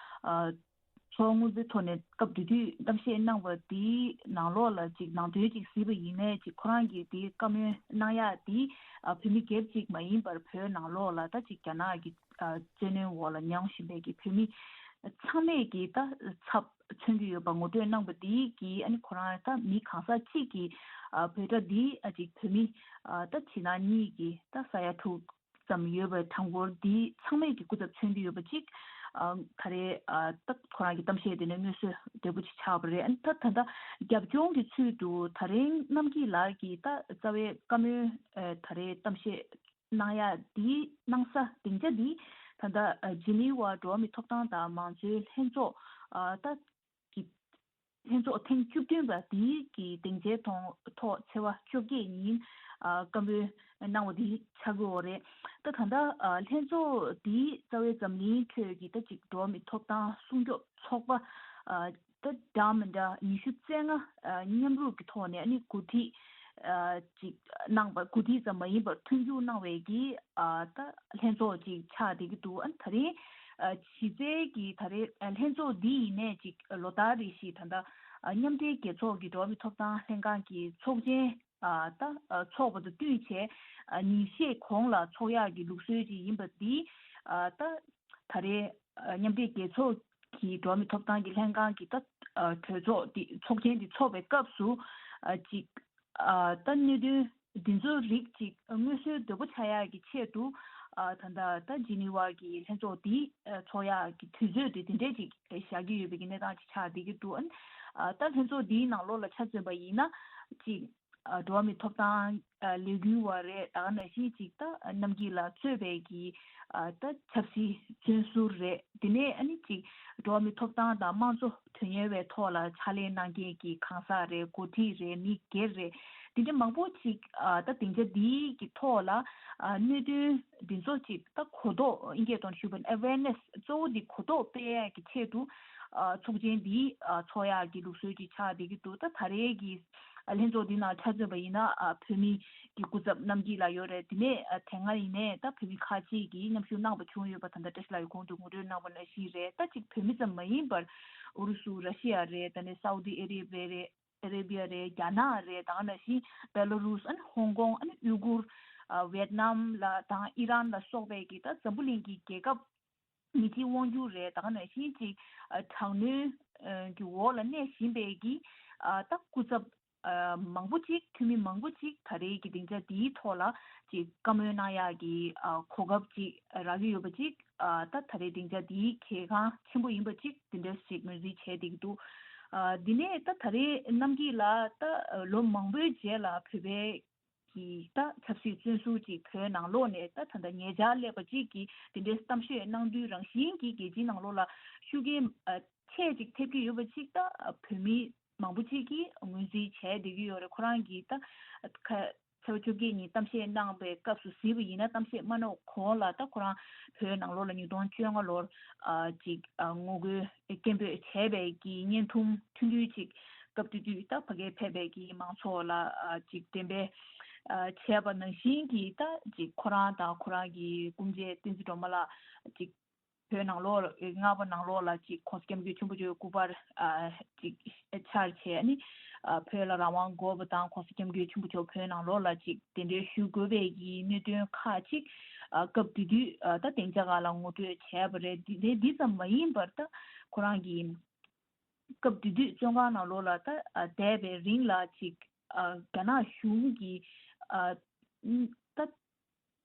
ཨ་ཚོར་བ་དངོས་པོའི་ཐོག་ནས་སྐབས་དེ་དུས་གཏམ་བཤད་གནང་བ་དེའི་ནང་ལོགས་ལ་ཅིག་ནང་དོན་ཅིག་གཟིགས་པ་ཡིན་ནའི་ཅིག་ཁོ་རང་གི་དེའི་བཀའ་མོལ་གནང་ཡག་དེ་ཨ་བོད་མི་སྒེར་གཅིག་མ་ཡིན་པར་བོད་ནང་ལོགས་ལ་ད་ཅིག་རྒྱ་ནག་གི་ཨ་བཙན་གནོན་འོག་ལ་མྱོང་བཞིན་པའི་གི་བོད་མི་ཚང་མས་ཀྱི་ད་ཚབ་མཚོན་གྱི་ཡོད་པ་ངོ་སྤྲོད་གནང་པ་འདི་གིས་ཨ་ནི་ཁོ་རང་ད་མི་གང་ཟག་གཅིག་གིས་ཨ་བོད་སྒྲ་འདི་ཨ་ཅིག་བོད་མི་ཨ་ད་ཕྱི་ནང་གཉིས་ཀྱི་ད་ས་ཡ་དྲུག་ཙམ་ཡོད་པའི་གྲངས་འབོར་འདི་ཚང་མས་ཀྱི་སྐུ་ཚབ་མཚོན་གྱི་ཡོད་པ་གཅིག་ ཨ་ད་རེས་ཨ་ད་ཁོ་རང་གི་གཏམ་བཤད་དེ་ནས་དངོས་སུ་བདེ་པོ་ཅིག་ཆགས་པ་རེད། ཨ་ད་ད་ལྟ་རྒྱབ་ལྗོངས་ཀྱི་ཚུལ་དུ་ད་རིང་རྣམ་སྐྱིད་ལགས་ཀྱིས་ད་རྩ་བའི་བཀའ་མོལ་ཨ་ད་རེས་གཏམ་བཤད་གནང་ཡ་འདི་གནང་ས་སྡིངས་ཆ་འདི་ད་ལྟ་ཨ་ཇི་ནི་ཝ་འགྲོ་བ་མིའི་ཐོབ་ཐང་དང་མང་གཙོའི་ལྷན་ཚོགས་ཨ་ད་ཀྱི་ལྷན་ཚོགས་ཐེངས་བཅུ་བདུན་པ་འདིའི་གི་སྡིངས་ཆའི་ཐོག་ཐོག་ཚེས་པ་བཅོ་བརྒྱད་ཉིན་ཨ་བཀའ་མོལ་གནང་བ་འདི་ཆགས་ཀྱི་ཡོད་རེད། ད་ད་ལྟ་ཨ་ལྷན་ཚོགས་འདིའི་རྩ་བའི་འཛམ་གླིང་ཁྲོད་ཀྱི་ད་ཅིག་འགྲོ་བ་མིའི་ཐོབ་ཐང་སྲུང་སྐྱོབ་ཚོགས་པ་ཨ་ད་འདྲ་མི་འདྲ་ཉི་ཤུ་རྩ་ལྔ་ཨ་མཉམ་རུབ་ཀྱི་ཐོག་ནས་ཨ་ནི་གོ་སྒྲིག་ཨ་ཅིག་གནང་པ། གོ་སྒྲིག་ཙམ་མ་ཡིན་པར་མཐུན་འགྱུར་གནང་བའི་གི་ཨ་ད་ལྷན་ཚོགས་ཅིག་ཆགས་བསྡད་ཀྱི་འདུག་ཨ་ད་རིང་ཨ་གཞི་རྩའི་གི་ད་རེས་ཨ་ལྷན་ཚོགས་འདི་ཡིན་ནའི་ཅིག་ལོ་ལྟར་རེ་བཞིན་ད་ལྟ་ཨ་མཉམ་འབྲེལ་རྒྱལ་ཚོགས་ཀྱི་འགྲོ་བ་མིའི་ཐོབ་ཐང་ལྷན་ཁང་གི་ཚོགས་ཆེན་ཨ་ད་ཨ་ཚོགས་པ་དང་བསྟུན་བྱས་ཨ་ཉིན་ཤས་གོང་ལ་ཚོགས་ཡག་གི་ལུགས་སྲོལ་ཅིག་ཡིན་པ་འདི་ཨ་ད་ད་རེས་ཨ་མཉམ་འབྲེལ་རྒྱལ་ཚོགས་ཀྱི་འགྲོ་བ་མིའི་ཐོབ་ཐང་གི་ལྷན་ཁང་གི་ད་ཨ་གྲོས་ཚོགས་འདི་ཚོགས་ཆེན་འདི་ཚོགས་པའི་སྐབས་སུ་ཨ་ཅིག་ཨ་ད་གནད་དོན་འདི་ཚོ་རིགས་གཅིག་མངོན་གསལ་དོད་པོ་ཆགས་ཡག་གི་ཆེད་དུ་ཨ་ད་ལྟ་ད་ཇི་ནི་ཝ་གི་ལྷན་ཚོགས་འདི་ཚོགས་ཡག་གི་དུས་ཚོད་དེ་དེ་འདྲས་ཅིག་བཞག་གི་ཡོད་པའི་གི་གནས་སྟངས་ཅིག་ཆགས་བསྡད་ཀྱི་འདུག་ཨ་ད་ལྷན་ཚོགས་འདིའི་ནང་ལོགས་ལ་ཆ་མཚོན་པ་ཡིན་ན་ཅིག་ཨ་འགྲོ་བ་མིའི་ཐོབ་ཐང་ཨ་ལས་འགུལ་བ་རེད། ད་ག་ནང་བཞིན་ཅིག་ད་རྣམ་སྐྱིད་ལགས་གཙོས་པའི་གི་ཨ་ད་ཆབ་སྲིད་བཙོན་ཟུར་རེད། དེ་ནས་ཨ་ནི་ཅིག་འགྲོ་བ་མིའི་ཐོབ་ཐང་དང་དམངས་གཙོ་དོན་གཉེར་བའི་ཐོག་ལ་ཕྱག་ལས་གནང་མཁན་གྱི་གང་ཟག་རེད། འགོ་ཁྲིད་རེད། མི་སྒེར་རེད། དེ་འདྲ་མང་པོ་ཅིག་ཨ་ད་སྡིངས་ཆ་འདིའི་གི་ཐོག་ལ་ཨ་གནད་དོན་འདི་ཚོ་ཅིག་ད་གོ་རྟོགས་ཨིན་སྐད་ཐོག་ནས་ཞུས་པ་ན་awareness གཙོ་བོ་འདི་གོ་རྟོགས་སྤེལ་ཡག་གི་ཆེད་དུ་ཨ་ཚོགས་ཆེན་འདི་ཨ་ཚོགས་ཡག་གི་ལུགས་སྲོལ་ཅིག་ཆགས་བསྡད་ཀྱི་འདུག་ད་ད་རེས་ཀྱི་ལྷན་ཚོགས་འདི་ནང་ཆ་མཚོན་པ་ཡིན་ན་ཨ་བོད་མི་གི་སྐུ་ཚབ་རྣམ་སྐྱིད་ལགས་ཡོད་རེད། དེ་ནས་ཨ་དེ་སྔ་ཡིན་ནའི་ད་བོད་མི་ཁག་ཅིག་གིས་མཉམ་ཞུགས་གནང་བ་བྱུང་ཡོད་པ་ད་ལྟ་བཀྲ་ཤིས་ལགས་ཀྱིས་གོང་དུ་ངོ་སྤྲོད་གནང་བ་ནང་བཞིན་རེད། ད་ཅིག་བོད་མི་ཙམ་མ་ཡིན་པར་ཨུ་རུ་སུ། ར་ཤི་ཡ་རེད། ད་ནས་སའུ་ཏི་ཨ་རེ་བྷི་ཡ་རེད། ཨ་རེ་བྷི་ཡ་རེད། རྒྱ་ནག་རེད། ད་ག་ནང་བཞིན་བེ་ལ་རུས། ཨ་ནི་ཧོང་ཀོང་། ཨ་ནི་ཡུ་གུར། ཨ་ཝེད་ནམ་ལ་དང་ཨི་རན་ལ་སོགས་པའི་གི་ད་འཛམ་བུ་གླིང་གི་རྒྱལ་ཁབ་མི་སྤྱི་དབང་སྒྱུར་རེད། ད་ག་ནང་བཞིན་ཅིག་ཨ་དྲག་གནོན་ཨ་གྱི་འོག་ལ་གནས་བཞིན་པའི་གི་ཨ་ད་སྐུ་ཚབ་ཨ་མང་པོ་ཅིག་འཐུས་མི་མང་པོ་ཅིག་ད་རེས་ཀྱི་སྡིངས་ཆ་འདིའི་ཐོག་ལ་ཅིག་བཀའ་མོལ་གནང་ཡག་གི་ཨ་གོ་སྐབས་ཅིག་རག་གི་ཡོད་པ་ཅིག་ཨ་ད་ད་རེས་སྡིངས་ཆ་འདིའི་གལ་འགངས་ཆེན་པོ་ཡིན་པ་ཅིག་དེ་འདྲ་ཞིག་ངོས་འཛིན་བྱས་བསྡད་ཀྱི་འདུག་ཨ་འདི་ནས་ད་ད་རེས་རྣམ་སྐྱིད་ལགས་ད་ལོ་མང་པོའི་རྗེས་ལ་བོད་པའི་གི་ད་ཆབ་སྲིད་བཙོན་ཟུར་ཅིག་བོད་ནང་ལོགས་ནས་ད་ད་ལྟ་ཉེ་ཆར་སླེབས་པ་ཅིག་གིས་དེ་འདྲའི་གཏམ་བཤད་གནང་དུས་རང་བཞིན་གྱིས་རྒྱལ་སྤྱིའི་ནང་ལོགས་ལ་ཤུགས་རྐྱེན་ཨ་ཆེ་ཅིག་ཐེབས་ཀྱི་ཡོད་པ་ཅིག་ད་བོད་མི་མང་པོ་ཅིག་གིས་ངོས་འཛིན་བྱས་བསྡད་ཀྱི་ཡོད་རེད། ཁོ་རང་གིས་ད་ཁ་ཚེས་པ་བཅོ་བརྒྱད་ཉིན་གཏམ་བཤད་གནང་བའི་སྐབས་སུ་གཟིགས་པ་ཡིན་ན། གཏམ་བཤད་མ་གནང་གོང་ལ་ད་ཁོ་རང་བོད་ནང་ལོགས་ལ་ཉིས་སྟོང་བཅོ་ལྔ་ལོར་ཨ་ཅིག་ཨ་ངོ་རྒོལ་སྐད་འབོད་བྱས་པའི་གི་བརྙན་ཐུང་ཐུང་ཐུང་ཅིག་སྐབས་དེ་དུས་ད་ཕ་གིར་ཕེབས་པའི་གི་མང་ཚོགས་ལ་ཨ་ཅིག་འགྲེམས་སྤེལ་ཨ་བྱས་པ་ནང་བཞིན་གྱི་ད་ཅིག་ཁོ་རང་དང་ཁོ་རང་གི་སྐུ་མཆེད་བསྟན་འཛིན་སྒྲོལ་མ་ལགས་ཅིག་བོད་ནང་ལོགས་ལ་སྔ་པ་ནང་ལོགས་ལ་ཅིག་༸གོང་ས་༸སྐྱབས་མགོན་ཆེན་པོ་མཆོག་སྐུ་པར་ཨ་ཅིག་འཆར་བྱས་ནི་ཨ་བོད་ལ་རང་དབང་དགོས་པ་དང་༸གོང་ས་༸སྐྱབས་མགོན་ཆེན་པོ་མཆོག་བོད་ནང་ལོགས་ལ་ཅིག་གདན་འདྲེན་ཞུ་དགོས་པའི་གི་གནད་དོན་ཁག་ཅིག་ཨ་སྐབས་དེ་དུས་ཨ་ད་སྡིངས་ཆ་ཁག་ལ་ངོ་སྤྲོད་བྱས་པ་རེད། འདི་འདི་འདི་ཙམ་མ་ཡིན་པར་ད་ཁོ་རང་གི་སྐབས་དེ་དུས་བཙོན་ཁང་ནང་ལོགས་ལ་ད་ཨ་བསྡད་པའི་རིང་ལ་ཅིག་ཨ་རྒྱ་ནག་གཞུང་གིས་ཨ་ད་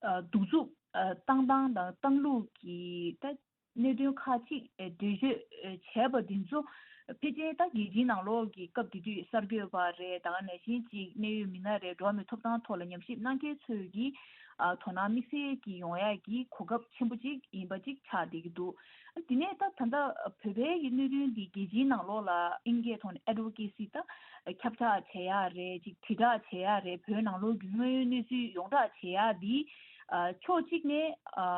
ཨ་གདུག་རྩུབ་ཨ་བཏང་སྟངས་དང་བཏང་ལུགས་ཀྱི་ད་གནད་དོན་ཁག་ཅིག་ཨ་འགྲེལ་བརྗོད་ཨ་བྱས་པ་འདི་ཚོ་ཕལ་ཆེར་ད་རྒྱལ་སྤྱིའི་ནང་ལོགས་ཀྱི་སྐབས་དེ་དུས་གསར་འགོད་པ་རེད། ད་ག་ནང་བཞིན་ཅིག་གནད་ཡོད་མི་སྣ་རེད། འགྲོ་བ་མིའི་ཐོབ་ཐང་ཐོག་ལ་ཉམས་ཞིབ་གནང་མཁན་ཚོས་ཀྱིས་ཨ་དོ་སྣང་དམིགས་བསལ་གྱིས་ཡོང་ཡག་གི་གོ་སྐབས་ཆེན་པོ་ཅིག་ཡིན་པ་ཅིག་ཆགས་བསྡད་ཀྱི་འདུག་དེ་ནས་ད་ད་ལྟ་བོད་པའི་གི་གནད་དོན་འདི་རྒྱལ་སྤྱིའི་ནང་ལོགས་ལ་ཨིན་སྐད་ཐོག་ནས་advocacy ད་ཁྱབ་བསྒྲགས་བྱེད་ཡག་རེད། ཅིག་དྲིལ་བསྒྲགས་བྱེད་ཡག་རེད། བོད་ནང་ལོགས་ཀྱི་དངོས་ཡོད་གནས་ཚུལ་ཡོངས་བསྒྲགས་བྱེད་ཡག་འདི་ཨ་ཕྱོགས་གཅིག་ནས་ཨ་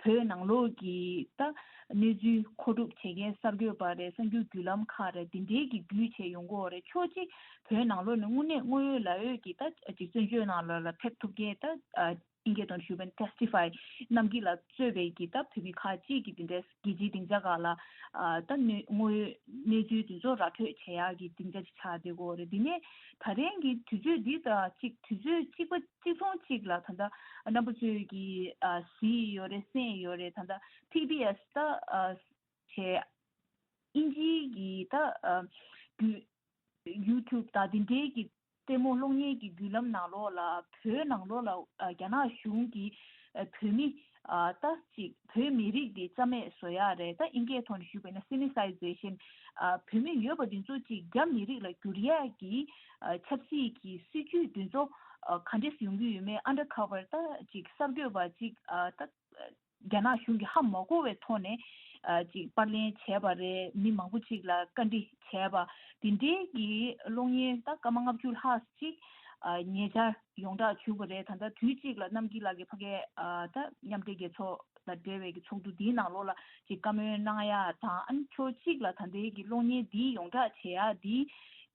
བོད་ནང་ལོགས་ཀྱི་ད་གནས་ཚུལ་མཁོ་སྒྲུབ་བྱེད་མཁན་གསར་འགོད་པ་རེད། གསར་འགྱུར་བརྒྱུད་ལམ་ཁག་རེད། འདི་འདྲའི་གི་བརྒྱུད་བྱས་ཡོང་གི་ཡོད་རེད། ཕྱོགས་གཅིག་བོད་ནང་ལོགས་ནས་དངོས་གནས་དངོས་ཡོད་ལག་ཡོད་ཀྱི་ད་ཅིག་བཙན་བྱོལ་ནང་ལ་ལ་ཕེབས་ཐུབ་མཁན་ད་ཨ་ཨིན་སྐད་ཐོག་ནས་ཞུས་པ་ན་testify རྣམ་སྐྱིད་ལགས་གཙོས་པའི་གི་ད་བོད་མི་ཁག་ཅིག་གིས་དེ་འདྲའི་རྒྱལ་སྤྱིའི་སྡིངས་ཆ་ཁག་ལ་ཨ་ད་གནས་དངོས་ཡོད་གནས་ཚུལ་དེ་ཚོ་ར་སྤྲོད་བྱེད་ཡག་གི་སྡིངས་ཆ་ཅིག་ཆགས་བསྡད་ཀྱི་ཡོད་རེད། འདི་ནས་ད་རིང་གི་དུས་ཚོད་འདི་དང་གཅིག་དུས་ཚོད་གཅིག་པ་གཅིག་མཚུངས་གཅིག་ལ་ད་ལྟ་རྣམ་པ་ཚོས་ཀྱིས་ཨ་གཟིགས་ཡོད་རེད། གསན་ཡོད་རེད། ད་ལྟ་ཊི་བི་ཨེས་ད་ཨ་བྱས་ཨིན་ཇིའི་གི་ད་ཨ་བརྒྱུད་YouTube དང་དེ་འདྲའི་གི་ལྟད་མོ་གློག་བརྙན་གྱི་བརྒྱུད་ལམ་ནང་ལོགས་ལ་བོད་ནང་ལོགས་ལ་ཨ་རྒྱ་ནག་གཞུང་གིས་ཨ་བོད་མི་ ཨ་ད་ཅིག་བོད་མི་རིགས་འདི་རྩ་མེད་བཟོ་ཡག་རེད། ད་ཨིན་སྐད་ཐོག་ནས་ཞུས་པ་ཡིན་ན་སི་ནི་སའི་ཛེ་ཤན། ཨ་བོད་མི་ཡོད་པ་འདི་ཚོ་ཅིག་རྒྱ་མི་རིགས་ལ་བསྒྱུར་ཡག་གི་ཨ་ཆབ་སྲིད་ཀྱི་སྲིད་ཇུས་འདི་ཚོ་ཨ་ག་འདྲས་ཡོང་གི་ཡོད་མེད། ཨན་ཌར་ཁ་ཝར་ད་ཅིག་གསར་འགོད་པ་ཅིག་ཨ་ད་རྒྱ་ནག་གཞུང་གིས་ཧ་མ་གོ་བའི་ཐོག་ནས་ཨ་ཅིག་པར་ལེན་བྱས་པ་རེད། མི་མང་པོ་ཅིག་ལ་བཀའ་འདྲི་བྱས་པ་དེ་འདྲའི་གི་གློག་བརྙན་ད་སྐར་མ་ལྔ་བཅུ་ལྷག་ཅིག་ཨ་ཉེ་ཆར་ཡོངས་གྲགས་བྱུང་བ་རེད། ད་ལྟ་དུས་གཅིག་ལ་རྣམ་རྒྱལ་ལགས་ཀྱིས་ཕ་གིར་ཨ་ད་མཉམ་འབྲེལ་རྒྱལ་ཚོགས་དང་འབྲེལ་བའི་གི་ཚོགས་འདུ་འདིའི་ནང་ལོགས་ལ་ཅིག་བཀའ་མོལ་གནང་ཡག་དང་། ཨ་ནི་ཕྱོགས་གཅིག་ལ་ད་ལྟའི་གི་གློག་བརྙན་འདི་ཡོངས་གྲགས་བྱེད་ཡག་འདི་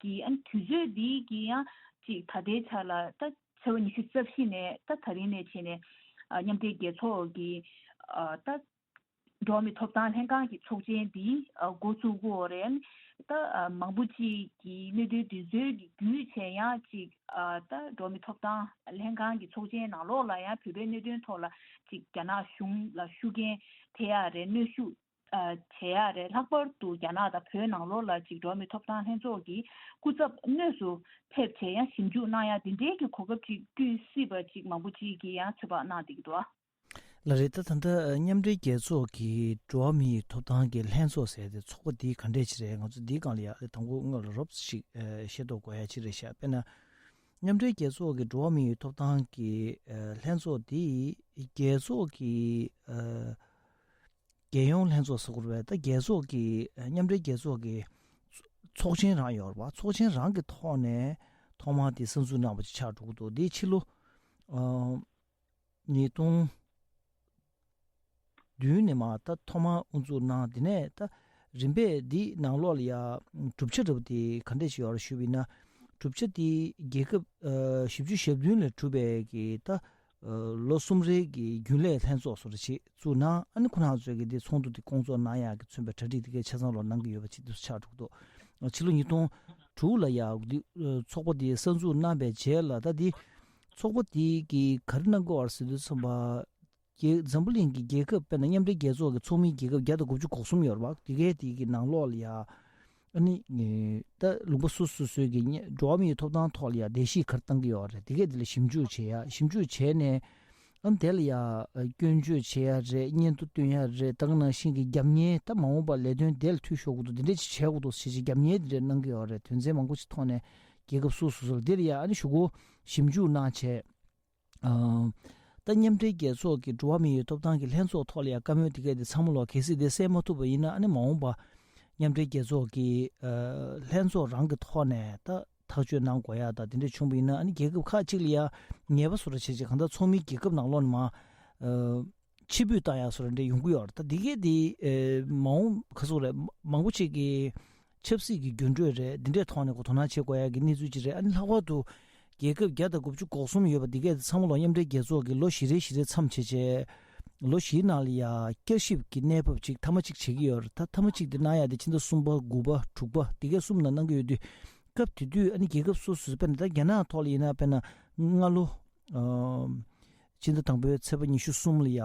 གི་ཨ་ནི་དུས་ཚོད་འདི་གི་ཡང་ཅིག་ད་ལྟའི་ཆ་ལ་ད་ཚེས་པ་ཉི་ཤུ་རྩ་བཞི་ནས་ད་ད་རིང་ནས་བྱས་ནས་ཨ་མཉམ་འབྲེལ་རྒྱལ་ཚོགས་ཀྱི་ཨ་ད་འགྲོ་བ་མིའི་ཐོབ་ཐང་ལྷན་ཁང་གི་ཚོགས་ཆེན་འདི་ཨ་འགོ་བཙུགས་ཀྱི་ཡོད་རེད། ད་ཨ་མང་པོ་ཅིག་གིས་གནད་དོན་འདི་ཚོའི་གི་བརྒྱུད་བྱས་ཡང་ཅིག་ཨ་ད་འགྲོ་བ་མིའི་ཐོབ་ཐང་ལྷན་ཁང་གི་ཚོགས་ཆེན་ནང་ལོགས་ལ་ཡང་བོད་པའི་གནད་དོན་ཐོག་ལ་ཅིག་རྒྱ་ནག་གཞུང་ལ་ཤུགས་རྐྱེན་ཐེབས་ཡག་རེད། གནོན་ཤུགས་ཨ་བྱེད་ཡག་རེད། ལྷག་པར་དུ་རྒྱ་ནག་དང་བོད་ནང་ལོགས་ལ་ཅིག་འགྲོ་བ་མིའི་ཐོབ་ཐང་ལྷན་ཚོགས་ཀྱི་སྐུ་ཚབ་དངོས་སུ་ཕེབས་བྱས་ཡང་ཞིབ་འཇུག་གནང་ཡག་འདི་འདྲའི་གི་གོ་སྐབས་ཅིག་བསྐྲུན་སྲིད་པ་ཅིག་མང་པོ་ཅིག་གིས་ཡང་ཚོད་དཔག་གནང་བསྡད་ཀྱི་འདུག་ཨ། ལགས་རེད། ད་ད་ལྟ་མཉམ་འབྲེལ་རྒྱལ་ཚོགས་ཀྱི་འགྲོ་བ་མིའི་ཐོབ་ཐང་གི་ལྷན་ཚོགས་ཟེར་ཏེ་ཚོགས་པ་འདི་ག་འདྲས་ཅིག་རེད། ང་ཚོ་འདིའི་སྒང་ལ་ཡ་དང་པོ་སྔོན་ལ་རོབ་ཅིག་ཨ་ཤེས་རྟོགས་དགོས་ཡ་ཅིག་རེད་ཤག་དཔེར་ན་མཉམ་འབྲེལ་རྒྱལ་ཚོགས་ཀྱི་འགྲོ་བ་མིའི་ཐོབ་ཐང་གི་ཨ་ལྷན་ཚོགས་འདི་རྒྱལ་ཚོགས་ཀྱི་ཨ་རྒྱལ་ཡོངས་ལྷན་ཚོགས་ཟེར་དགོས་རེད་པས། ད་རྒྱལ་ཚོགས་ཀྱི་ཨ་མཉམ་འབྲེལ་རྒྱལ་ཚོགས་ཀྱི་ཚོགས་ཆེན་རང་ཡོད་རེད་པ། ཚོགས་ཆེན་རང་གི་ཐོག་ནས་ཐོག་མར་དེ་གསར་འཛུགས་གནང་བ་ཅིག་ཆགས་འགྲོ་གི་འདུག་དེ་ཕྱི་ལོ་ཨ་ཉིས་སྟོང་བདུན་ནས་མར་ད་ཐོག་མར་དབུ་འཛུགས་གནང་། དེ་ནས་ད་རིམ་པས་འདི་ནང་ལོགས་ལ་ཡ་གྲུབ་ཆ་འདྲ་པོ་དེ་ག་འདྲས་ཞིག་ཡོད་རེད་ཞུས་པ་ཡིན་ན། གྲུབ་ཆ་དེ་རྒྱལ་ཁབ་ཨ་བཞི་བཅུ་ཞེ་བདུན་ལས་གྲུབ་པའི་གི་ད་ཨ་ལོ་གསུམ་རེའི་གི་རྒྱུན་ལས་ལྷན་ཚོགས་སོགས་རེ་ཞིག་བཙུགས་གནང་། ཨ་ནི་ཁོ་རང་ཚོས་གི་དེ་ཚོགས་འདུ་དེ་སྐོང་ཚོགས་གནང་ཡག་གི་མཚོན་པའི་གྲ་སྒྲིག་དེ་གའི་ཆ་ཚང་ལོག་གནང་གི་ཡོད་པ་ཅིག་དུས་སུ་ཆགས་འགྲོ་གི་འདུག་ཕྱི་ལོ་ཉིས་སྟོང་དྲུག་ལ་ཡ་འདི་ཚོགས་པ་དེ་གསར་འཛུགས་གནང་པའི་རྗེས་ལ་ད་འདི་ཚོགས་པ་དེ་གི་ག་རེ་གནང་དགོས་བར་ཟེར་དུས་ཙམ་པ། རྒྱལ་འཛམ་བུ་གླིང་གི་རྒྱལ་ཁབ་དཔེར་ན་མཉམ་འབྲེལ་རྒྱལ་ཚོགས་ཀྱི་ཚོགས་མི་རྒྱལ་ཁབ་བརྒྱ་དང་དགུ་བཅུ་གོ་གསུམ་ཡོད་རེད་པ། དེ་གའི་དེ་གི་ནང་ལོགས་ལ་ཡ་ཨ་ནི་ད་ལུང་པ་སོ་སོ་སོའི་གི་འགྲོ་བ་མིའི་ཐོབ་ཐང་ཐོག་ལ་ཡ་བརྡལ་བཤིག་ག་རེ་བཏང་གི་ཡོད་རེད། དེ་གའི་དེ་ལ་ཞིབ་འཇུག་བྱེད་ཡ། ཞིབ་འཇུག་བྱས་ནས་ཨ་ནི་དེ་ལ་ཡ་སྐྱོན་བརྗོད་བྱེད་ཡ་རེད། སྙན་ཐོ་སྟོན་ཡ་རེད། ད་ག་ནང་བཞིན་གི་རྒྱབ་གཉེར་ད་མ་འོངས་པ་ལས་དོན་དེ་ལ་འཐུས་ཤོར་དགོས་འདུག་དེ་འདྲས་ཅིག་བྱེད་དགོས་འདུག་ཟེར་ཅིག་རྒྱབ་གཉེར་དེ་འདྲས་གནང་གི་ཡོད་རེད། དོན་ཚན་མང་པོ་ཅིག་ཐོག་ནས་རྒྱལ་ཁབ་སོ་སོ་སོ་ལ་དེ་ལ་ཡ་ཨ་ནི་ཞུ་སྒོ་ཞིབ་འཇུག་གནང་བྱས། ཨ་ད་མཉམ་འབྲེལ་རྒྱལ་ཚོགས་ཀྱི་འགྲོ་བ་མིའི་ཐོབ་ཐང་གི་ལྷན་ཚོགས་ཐོག་ལ་ཡང་བཀའ་མོལ་དེ་གས་དེ་ཚང་མ་ལོག་གལ་སྲིད་དེ་གསན་མ་ཐུབ་པ་ཡིན་ན། ཨ་ནི་མ་འོངས་པ་མཉམ་འབྲེལ་རྒྱལ་ཚོགས་ཀྱི་ཨ་ལྷན་ཚོགས་རང་གི་ཐོག་ནས་ད་ཐག་གཅོད་གནང་དགོས་ཡ་ད་དེ་འདྲ་བྱུང་བ་ཡིན་ན། ཨ་ནི་རྒྱལ་ཁབ་ཁག་ཅིག་ལ་ཡང་ངེས་པ་བཟོ་འདྲ་བྱས་བྱས་གང་ལྟར་ཚོགས་མིའི་རྒྱལ་ཁབ་ནང་ལོགས་ནས་མ་ཨ་ཕྱིར་འབུད་བཏང་ཡ་བཟོ་འདྲ་འདྲ་ཡོང་གི་ཡོད་རེད། ད་འདི་གས་དེ་ཨེ་མ་འོངས་ག་ཚོད་རེད། མང་པོ་ཅིག་གིས་ཆབ་སྲིད་ཀྱི་འགྱུར་འགྲོས་རེད། འདི་འདྲའི་ཐོག་ནས་ཁོ་དོ་སྣང་བྱེད་དགོས་ཡ་གི་གནས་ཚུལ་ཅིག་རེད། ཨ་ནི་ལྷག་པར་དུ་རྒྱལ་ཁབ་བརྒྱ་དང་དགུ་བཅུ་གོ་གསུམ་ཡོད་པ་འདི་གས་དེ་ཚང་མ་ལོ་མཉམ་འབྲེལ་རྒྱལ་ཚོགས་ཀྱི་ལོ་བཞི་རེ་བཞི་རེ་མཚམས་བྱས་བྱས་ལོ་བཞིའི་ནང་ལ་ཡ་བསྐྱར་ཞིབ་ཀྱི་གནས་བབ་ཅིག་མཐའ་མ་ཅིག་བྱེད་ཀྱི་ཡོད་རེད། ད་མཐའ་མ་ཅིག་དེ་གནང་ཡ་དེ་ཕྱི་ཟླ་གསུམ་པ་དགུ་པ་དྲུག་པ་འདི་གས་གསུམ་ནང་གནང་གི་ཡོད་དུས། སྐབས་དེ་དུས་ཨ་ནི་རྒྱལ་ཁབ་སོ་སོས་དཔེར་ན་ད་རྒྱ་ནག་ཐོག་ལ་ཡིན་ན་དཔེར་ན་སྔ་ལོ་ཨ་ཕྱི་ཟླ་དང་པོའི་ཚེས་པ་ཉི་ཤུ་གསུམ་ལ་ཡ་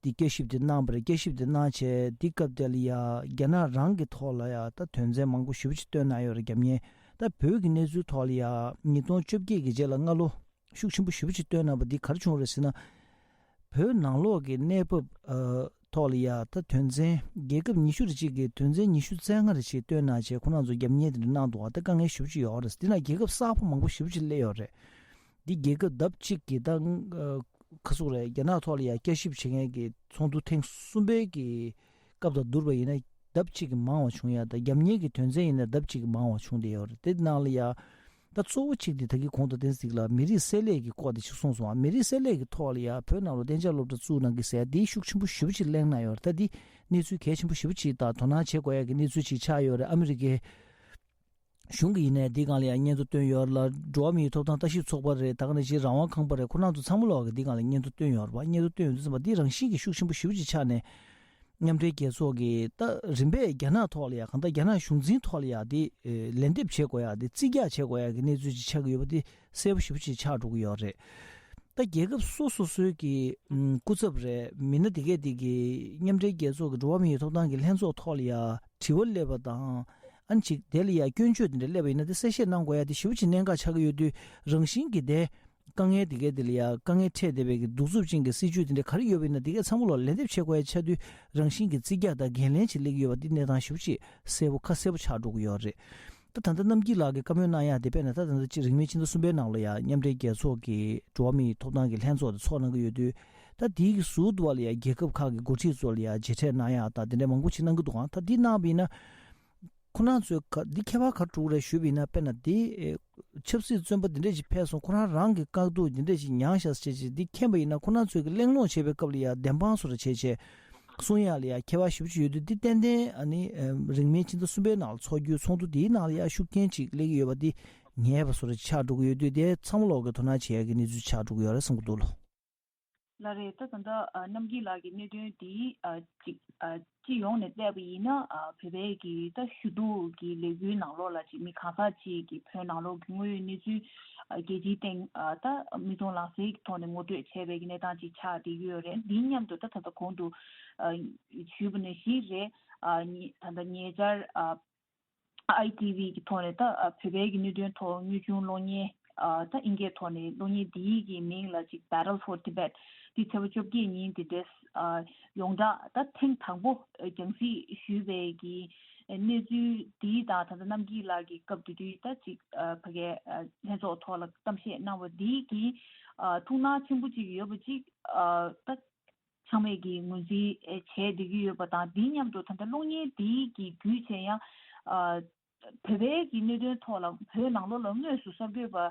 འདི་བསྐྱར་ཞིབ་དེ་གནང་བ་རེད། བསྐྱར་ཞིབ་དེ་གནང་བྱས་འདི་སྐབས་དེ་ལ་ཡ་རྒྱ་ནག་རང་གི་ཐོག་ལ་ཡ་ད་དོན་ཚན་མང་པོ་ཞེ་པོ་ཅིག་བཏོན་གནང་ཡོད་རེད། རྒྱབ་གཉེར་ད་བོད་ཀྱི་གནས་ཚུལ་ཐོག་ལ་ཡ་ཉིས་སྟོང་བཅོ་བརྒྱད་ཀྱི་རྗེས་ལ་སྔ་ལོ་ཤུགས་ཆེན་པོ་ཞེ་པོ་ཅིག་བཏོན་གནང་བ་འདི་ག་རེ་བྱུང་རེད་ཟེར་ན། བོད་ནང་ལོགས་ཀྱི་གནས་བབ་ཨ་ཐོག་ལ་ཡ་ད་དོན་ཚན་རྒྱལ་ཁབ་ཉི་ཤུ་རེ་གཅིག་གི་དོན་ཚན་ཉི་ཤུ་རྩ་ལྔ་རེ་ཅིག་བཏོན་གནང་བྱས་ཁོ་རང་ཚོ་རྒྱབ་གཉེར་དེ་འདྲ་གནང་འདུག་བ། ད་དཀའ་ངལ་ཞེ་པོ་ཅིག་ཡོད་རེད། འདི་ན་རྒྱལ་ཁབ་གསར་པ་མང་པོ་ཞེ་པོ་ཅིག་སླེབས་ཡོད་རེད། འདི་རྒྱལ་ཁབ་ལྡབ་གཅིག་གི་ད་ཨ་ག་ཟེར་དགོས་རེད། རྒྱ་ནག་ཐོག་ལ་ཡ་བསྐྱར་ཞིབ་བྱེད་མཁན་གྱི་ཚོགས་འདུ་ཐེངས་གསུམ་པའི་གི་སྐབས་དང་བསྡུར་བ་ཡིན་ན་ལྡབ་གཅིག་གིས་མང་བ་བྱུང་ཡ། ད་རྒྱབ་གཉེར་གྱི་དོན་ཚན་ཡིན་ན་ལྡབ་གཅིག་གིས་མང་བ་བྱུང་བསྡད་ཡོད་རེད། དེ་ནང་ལ་ཡ་ད་གཙོ་བོ་གཅིག་དེ་ད་གིན་གོང་དུ་བསྟན་ཚིག་ལ་མི་རིགས་བསྲེ་ལྷད་ཀྱི་སྐོར་དེ་ཅིག་གསུངས་སོང་ཨ། མི་རིགས་བསྲེ་ལྷད་ཀྱི་ཐོག་ལ་ཡ་བོད་ནང་ལ་གཏན་འཇགས་སློབ་གྲྭ་བཙུགས་གནང་གི་ཟེར་དེ་ཤུགས་ཆེན་པོ་ཞེ་པོ་ཅིག་གླེང་གནང་ཡོད་རེད། ད་འདི་གནས་ཚུལ་གལ་ཆེན་པོ་ཞེ་པོ་ཅིག་དང་དོ་སྣང་བྱེད་དགོས་ཡ་གི་གནས་ཚུལ་ཅིག་ཆགས་ཡོད་རེད། ཨ་མི་རི་ཀའི་གཞུང་གིས་ཡིན་ནའི་འདི་སྒང་ལ་ཡང་སྙན་ཐོ་བཏོན་ཡོད་ལ། འགྲོ་བ་མིའི་ཐོབ་ཐང་ལྟ་ཞིབ་ཚོགས་པ་རེད། ད་ག་ནང་བཞིན་རང་དབང་ཁང་པ་རེད། ཁོ་རང་ཚོ་ཚང་མ་ལོག་གིས་འདི་སྒང་ལ་སྙན་ཐོ་བཏོན་ཡོད་རེད་པ། སྙན་ཐོ་བཏོན་ཡོད་དུས་ཙམ་པ་འདི་རང་བཞིན་གྱིས་ཤུགས་ཆེན་པོ་ཞེ་པོ་ཅིག་ཆགས་ནས་མཉམ་འབྲེལ་རྒྱལ་ཚོགས་ཀྱིས་ད་རིམ་པས་རྒྱ་ནག་ཐོག་ལ་ཡང་གང་ལྟར་རྒྱ་ནག་གཞུང་འཛིན་ཐོག་ལ་ཡང་འདི་ལན་འདེབས་བྱེད་དགོས་ཡ། འདི་རྩིས་རྒྱག་བྱེད་དགོས་ཡ་གི་གནས་ཚུལ་ཅིག་ཆགས་ཀྱི་ཡོད་པ་འདི་གསལ་པོ་ཞེ་པོ་ཅིག་ཆགས་འགྲོ་གི་ཡོད་རེད། ད་རྒྱལ་ཁབ་སོ་སོ་སོའི་གི་ཨམ་སྐུ་ཚབ་རེད། མི་སྣ་དེ་གས་དེ་གི་མཉམ་འབྲེལ་རྒྱལ་ཚོགས་ཀྱི་འགྲོ་བ་མིའི་ཐོབ་ཐང་གི་ལྷན་ཚོགས་ཐོག་ལ་ཡ་དྲི་བ་སླེབས་པ་དང་། ཨ་ནི་ཅིག་དེ་ལ་ཡ་སྐྱོན་བརྗོད་དེ་འདྲ་སླེབས་པ་ཡིན་ན་དེ་གསལ་བཤད་གནང་དགོས་ཡ་དེ་ཞེ་པོ་ཅིག་གནད་འགག་ཆགས་ཀྱི་ཡོད་དུས། རང་བཞིན་གྱི་དེ་ དཀའ་ངལ་དེ་གའི་དེ་ལ་ཡ་དཀའ་ངལ་འཕྲད་བསྡད་པའི་གི་གདུག་རྩུབ་ཅན་གྱི་སྲིད་ཇུས་དེ་འདྲ་ག་རེ་ཡོད་པ་ཡིན་ན། དེ་གའི་ཚང་མ་ལ་ལན་འདེབས་བྱེད་དགོས་ཡ་ཆེད་དུ་རང་བཞིན་གྱི་རྩིས་རྒྱག་དང་འགན་ལེན་ཅིག་སླེབས་ཀྱི་ཡོད་པ་འདི་གནས་སྟངས་ཞེ་པོ་ཅིག་གསལ་པོ་ཁ་གསལ་པོ་ཆགས་འགྲོ་གི་ཡོད་རེད། ད་ད་ལྟ་རྣམ་རྒྱལ་ལགས་ཀྱིས་བཀའ་མོལ་གནང་ཡ་དེ་དཔེར་ན་ད་ད་ལྟ་ཅིག་རིང་མིན་ཕྱི་ཟླ་གསུམ་པའི་ནང་ལ་ཡ་མཉམ་འབྲེལ་རྒྱལ་ཚོགས་ཀྱི་འགྲོ་བ་མིའི་ཐོབ་ཐང་གི་ལྷན་ཚོགས་དེ་ཚོགས་གནང་གི་ཡོད་དུས། ད་དེའི་གི་ཟུར་དུ་བ་ལ་ཡ་རྒྱལ་ཁབ་ཁག་གི་འགོ་ཁྲིད་ཚོ་ལ་ཡ་མཇལ་འཕྲད་གནང་ཡ་དང་དེ་འདྲའི་མང་པོ་ཅིག་གནང་གི་འདུག་ག་ད་འདི་གནང་བ་ཡིན་ན། ཁོ་རང་ཚོས་ག་འདི་ཁྱད་པར་ག་རེ་འགྲོ་གི་རེད་ཞུས་པ་ཡིན་ན། དཔེར་ན་འདི་ཨེ་ཆབ་སྲིད་བཙོན་པ་འདི་འདྲས་ཅིག་ཕེབས་སོང་། ཁོ་རང་རང་གི་བཀག་སྡོམ་འདི་འདྲས་ཅིག་མྱངས་ཤག་ཟེར་བྱས་འདི་མཁྱེན་པ་ཡིན་ན། ཁོ་རང་ཚོས་གི་གླེང་སློང་བྱེད་པའི་སྐབས་ལ་ཡ་བདེན་དཔང་བཟོ་འདྲ་བྱས་བྱས་གསུང་ཡ་ལ་ཡ་ཁྱད་པར་ཞེ་པོ་ཅིག་ཡོད་དུས། འདི་ཏན་ཏན་ཨ་ནི་ཨེ་རིང་མིན་ཕྱི་ཟླ་གསུམ་པའི་ནང་ལ་འཚོགས་རྒྱུའི་ཚོགས་འདུ་འདིའི་ནང་ལ་ཡ་ཤུགས་རྐྱེན་ཅིག་སླེབས་ཀྱི་ཡོད་པ་འདི་ངེས་པ་བཟོ་འདྲ་ཆགས་འགྲོ་གི་ཡོད་དུས། དེ་ཚང་མ་ལོག་གི་དོ་སྣང་བྱེད་ཡ་གི་གནས་ཚུལ་ཆགས་འགྲོ་གི་ཡོད་རེད་བསམ་གི་འདུག་ལོ། ལགས་རེད། ད་ད་ལྟ་ཨ་རྣམ་རྒྱལ་ལགས་ཀྱི་གནད་དོན་འདི་ཨ་ཅིག་ཨ་སྤྱི་ཡོངས་ནས་བལྟས་པ་ཡིན་ན། ཨ་བོད་པའི་གི་ད་ཞུ་གཏུག་གི་ལས་འགུལ་ནང་ལོགས་ལ་ཅིག་མི་གང་ཟག་ཅིག་གིས་བོད་ནང་ལོགས་ཀྱི་དངོས་ཡོད་གནས་ཚུལ་ཨ་རྒྱལ་སྤྱིའི་སྟེང་ཨ་ད་མིག་མཐོང་ལག་ཟིན་གྱི་ཐོག་ནས་ངོ་སྤྲོད་བྱས་པའི་གི་གནས་སྟངས་ཅིག་ཆགས་བསྡད་ཀྱི་ཡོད་རེད། འདིའི་མཉམ་དུ་ད་ད་ལྟ་གོང་དུ་ཨ་ཞུས་པ་ནང་བཞིན་རེད། ཨ་ཉེ་ད་ལྟ་ཉེ་ཆར་ཨ་ཨའི་ཊི་ཝི་གི་ཐོག་ནས་ད་ཨ་བོད་པའི་གི་གནད་དོན་ཐོག་དངོས་བྱུང་གློག་བརྙན་ཨ་ད་ཨིན་སྐད་ཐོག་ནས་གློག་བརྙན་འདིའི་གི་མིང་ལ་ཅིག་Battle for Tibet། འདི་ཚེས་པ་བཅོ་བརྒྱད་ཉིན་དེ་འདྲས་ཨ་ཡོངས་གྲགས་ད་ཐེངས་དང་པོ་ཨ་རྒྱང་སྲིང་ཞུས་པའི་གི་གནས་ཚུལ་འདི་དང་། ད་ལྟ་རྣམ་རྒྱལ་ལགས་ཀྱི་སྐབས་དེ་དུས་ད་ཅིག་ཨ་ཕ་གའི་ཨ་ལྷན་ཚོགས་ཐོག་ལ་གཏམ་བཤད་གནང་བ་འདི་གི་ཨ་ཐུགས་སྣང་ཆེན་པོ་ཅིག་ཡོད་པ་ཅིག་ཨ་ད་ཚང་མས་ཀྱིས་ངོས་འཛིན་ཨེ་བྱས་བསྡད་ཀྱི་ཡོད་པ་དང་། དེའི་མཉམ་དུ་ད་ལྟ་གློག་བརྙན་འདིའི་གི་བརྒྱུད་བྱས་ཡང་ཨ་བོད་པའི་གི་གནད་དོན་ཐོག་ལ་བོད་ནང་ལོགས་ལ་དངོས་སུ་གསར་འགོད་པ་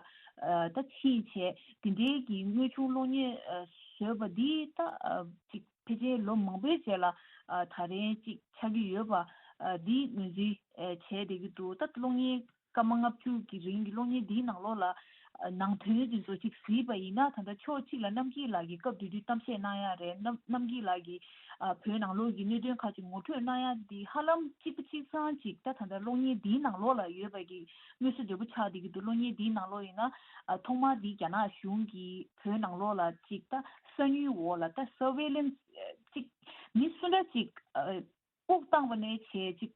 ཨ་ད་ཕྱིན་བྱས་དེ་འདྲའི་གི་དངོས་བྱུང་གློག་བརྙན་ཨ་བཟོས་པ་འདི་ད་ཨ་ཅིག་ཕལ་ཆེར་ལོ་མང་པོའི་རྗེས་ལ་ཨ་ད་རེས་ཅིག་ཆགས་ཀྱི་ཡོད་པ་ཨ་འདི་ངོས་འཛིན་ཨ་བྱས་བསྡད་ཀྱི་འདུག་ད་གློག་བརྙན་སྐར་མ་ལྔ་བཅུ་གི་རིང་གི་གློག་བརྙན་འདིའི་ནང་ལོགས་ལ་ཨ་ནང་དོན་དེ་ཚོ་ཅིག་གཟིགས་པ་ཡིན་ན། ད་ལྟ་ཕྱོགས་གཅིག་ལ་རྣམ་རྒྱལ་ལགས་ཀྱིས་སྐབས་དེ་དུས་གཏམ་བཤད་གནང་ཡ་རེད། རྣམ་རྣམ་རྒྱལ་ལགས་ཀྱིས་ཨ་བོད་ནང་ལོགས་ཀྱི་གནད་དོན་ཁག་ཅིག་ངོ་སྤྲོད་གནང་ཡ་འདི་ཧ་ལམ་གཅིག་པ་གཅིག་རྐྱང་ཅིག་ད་ད་ལྟ་གློག་བརྙན་འདིའི་ནང་ལོགས་ལ་ཡོད་པ་གི་དངོས་སུ་འབྲས་བུ་ཆགས་བསྡད་ཀྱི་འདུག་གློག་བརྙན་འདིའི་ནང་ལོགས་ཡིན་ན་ཨ་ཐོག་མར་འདི་རྒྱ་ནག་གཞུང་གིས་བོད་ནང་ལོགས་ལ་ཅིག་ད་གསང་ཉུལ་འོག་ལ་ད་surveillance་ཅིག་མི་སུ་འདྲ་ཅིག་ཨ་དབུགས་བཏང་བ་ནས་བྱས་ཅིག་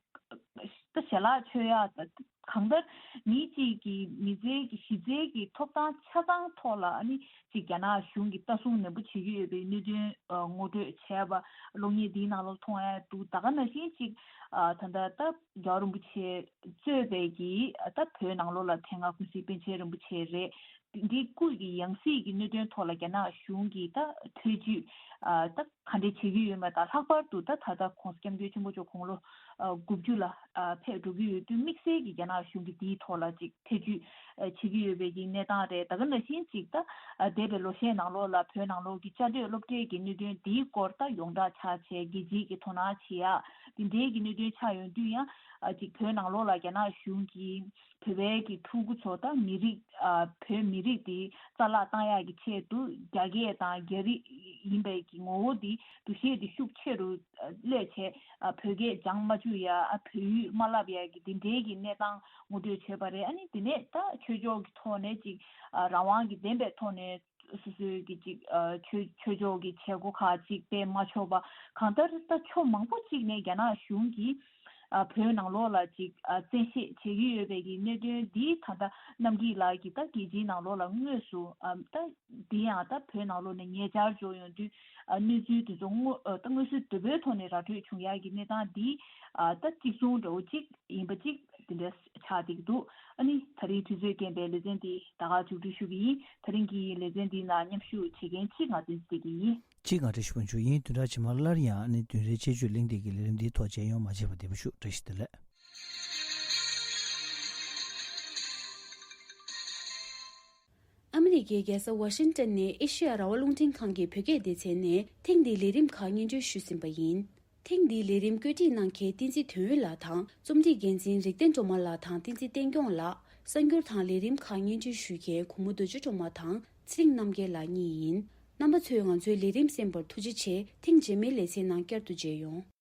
ད་ཞལ་ལག་མཆོད་ཡག་ད་གང་ལྟར་མི་གཅིག་གི་མི་ཚེ་གི་གཞི་རྩའི་གི་ཐོབ་ཐང་ཆ་ཚང་ཐོག་ལ་ཨ་ནི་ཅིག་རྒྱ་ནག་གཞུང་གིས་ལྟ་སྲུང་ནན་པོ་བྱེད་ཀྱི་ཡོད་པའི་གནད་དོན་ཨ་ངོ་སྤྲོད་བྱས་པ་གློག་བརྙན་འདིའི་ནང་ལ་མཐོང་ཡ་འདུག་ད་ག་ནང་བཞིན་ཅིག་ཨ་ད་ལྟ་ད་རྒྱལ་བ་རིན་པོ་ཆེ་གཙོས་པའི་གི་ད་བོད་ནང་ལོགས་ལ་དེ་སྔ་ཀུན་གཟིགས་པཎ་ཆེན་རིན་པོ་ཆེ་རེད། འདི་སྐུ་ཡི་ཡང་སྲིད་ཀྱི་གནད་དོན་ཐོག་ལ་རྒྱ་ནག་གཞུང་གིས་ད་ཐེ་བྱུས་ཨ་ད་ག་འདྲས་བྱེད་ཀྱི་ཡོད་མེད་དང་། ལྷག་པར་དུ་ད་ད་ལྟ་༸གོང་ས་༸སྐྱབས་མགོན་ཆེན་པོ་མཆོག་དགུང་ལོ་ཨ་དགུ་བཅུ་ལ་ཨ་ཕེབས་འགྲོ་གི་ཡོད་དུས། དམིགས་བསལ་གྱི་རྒྱ་ནག་གཞུང་གིས་འདིའི་ཐོག་ལ་ཅིག་ཐེ་བྱུས་ཨ་བྱེད་ཀྱི་ཡོད་པའི་གི་གནས་སྟངས་རེད། ད་ག་ནང་བཞིན་ཅིག་ད་ཨ་འདས་པའི་ལོ་ཤས་ནང་ལོགས་ལ་བོད་ནང་ལོགས་ཀྱི་བཅའ་སྡོད་སློབ་གྲྭའི་གི་གནད་དོན་འདིའི་སྐོར་ད་ཡོངས་གྲགས་ཆགས་བྱས་རྒྱལ་སྤྱིའི་གི་དོ་སྣང་བྱེད་ཡག་འདི་འདྲའི་གི་གནད་དོན་ཆགས་ཡོང་དུས། ཡང་ཨ་ཅིག་བོད་ནང་ལོགས་ལ་རྒྱ་ནག་གཞུང་གིས་བོད་པའི་གི་ཕྲུ་གུ་ཚོ་དང་མི་རིགས་ཨ་བོད་མི་རིགས་དེ་རྩ་བརླག་བཏང་ཡག་གི་ཆེད་དུ་རྒྱ་སྐད་དང་རྒྱ་རིགས་ཡིན་པའི་གི་ངོ་བོ་དེ་འདུ་ཤེས་དེ་ཤུགས་ཆེ་རུ་ཨ་སླེབས་བྱས། ཨ་བོད་སྐད་སྦྱང་མ་བཅུག་ཡ། ཨ་བོད་ཡིག་མ་བསླབ་ཡ་གི་དེ་འདྲའི་གི་གནས་སྟངས་ངོ་སྤྲོད་བྱས་པ་རེད། ཨ་ནི་དེ་ནས་ད་ཆོས་ཕྱོགས་ཀྱི་ཐོག་ནས་ཅིག་ཨ་རང་དབང་གི་བདེན་པའི་ཐོག་ནས་སོ་སོའི་གི་ཅིག་ཨ་ཆོས་ཆོས་ཕྱོགས་ཀྱི་བྱེད་སྒོ་ཁག་ཅིག་སྤེལ་མ་ཆོག་པ། གང་ལྟར་ད་ཕྱོགས་མང་པོ་ཅིག་ནས་རྒྱ་ནག་གཞུང་གིས་ཨ་བོད་ནང་ལོགས་ལ་ཅིག་ཨ་བཙན་ཤེད་བྱེད་ཀྱི་ཡོད་པའི་གི་གནད་དོན་འདི་ད་ལྟ་རྣམ་རྒྱལ་ལགས་ཀྱིས་ད་རྒྱལ་སྤྱིའི་ནང་ལོགས་ལ་དངོས་སུ་ཨ་ད་འདི་ཡང་ད་བོད་ནང་ལོགས་ནས་ཉེ་ཆར་འབྱོར་ཡོང་དུས་ཨ་གནས་ཚུལ་དེ་ཚོ་དངོས་ཨ་ད་དངོས་སུ་དོད་པོའི་ཐོག་ནས་ར་སྤྲོད་བྱུང་ཡག་གི་གནས་སྟངས་འདི་ཨ་ད་གཅིག་མཚུངས་འདྲ་བོ་ཅིག་ཡིན་པ་ཅིག་དེ་འདྲ་ཆགས་བསྡད་ཀྱི་འདུག་ཨ་ནི་ད་རིང་དུས་ཚོད་རྐྱེན་པས་ལེ་ཚན་འདི་ད་ག་མཇུག་སྒྲིལ་ཞུ་གི་ཡིན། ད་རིང་གི་ལེ་ཚན་འདིའི་ནང་མཉམ་ཞུགས་བྱེད་མཁན་གཅིག་ང་བསྟན་འཛིན་བདེ་སྐྱིད་ཡིན། གཅིག་ང་བཀྲ་ཤིས་དབང་ཕྱུག་ཡིན། བདུན་ཕྲག་རྗེས་མར་སླར་ཡང་ཨ་ནི་བདུན་རེའི་དཔྱད་བརྗོད་གླེང་སྟེགས་ཀྱི་ལས་རིམ་འདིའི་ཐོག་མཇལ་ཡོང་། མ་བརྗེད་པར་བདེ་པོ་བཞུགས། བཀྲ་ཤིས་བདེ་ལེགས། ཨ་མི་རི་ཀའི་རྒྱལ་ས་ཝ་ཤིང་ཏན་ནས་ཨེ་ཤེ་ཡ་རང་དབང་རླུང་འཕྲིན་ཁང་གི་བོད་སྐད་སྡེ་ཚན་ནས་ཐེངས་འདིའི་ལས་རིམ་ཁག་སྙན་སྒྲོན་ཞུས་ཟིན་པ་ཡིན། ཐེངས་འདིའི་ལས་རིམ་བཀོད་སྒྲིག་གནང་མཁན་བསྟན་འཛིན་དོན་ཡོད་ལགས་དང་རྩོམ་སྒྲིག་འགན་འཛིན་རིག་ལྡན་སྒྲོལ་མ་ལགས་དང་བསྟན་འཛིན་བསྟན་སྐྱོང་ལགས། གསར་འགྱུར་དང་ལས་རིམ་ཁག་སྙན་སྒྲོན་ཞུ་མཁན་གུང་མོ་རྡོ་རྗེ་སྒྲོལ་མ་དང་ཚེ་རིང་རྣམ་རྒྱལ་ལགས་གཉིས་ཡིན། རྣམ་པ་ཚོས་ང་ཚོའི་ལས་རིམ་གསན་པར་ཐུགས་རྗེ་ཆེ། ཐེངས་རྗེས་མའི་ལེ་ཚན་ནང་བསྐྱར་དུ་མཇལ་ཡོང་།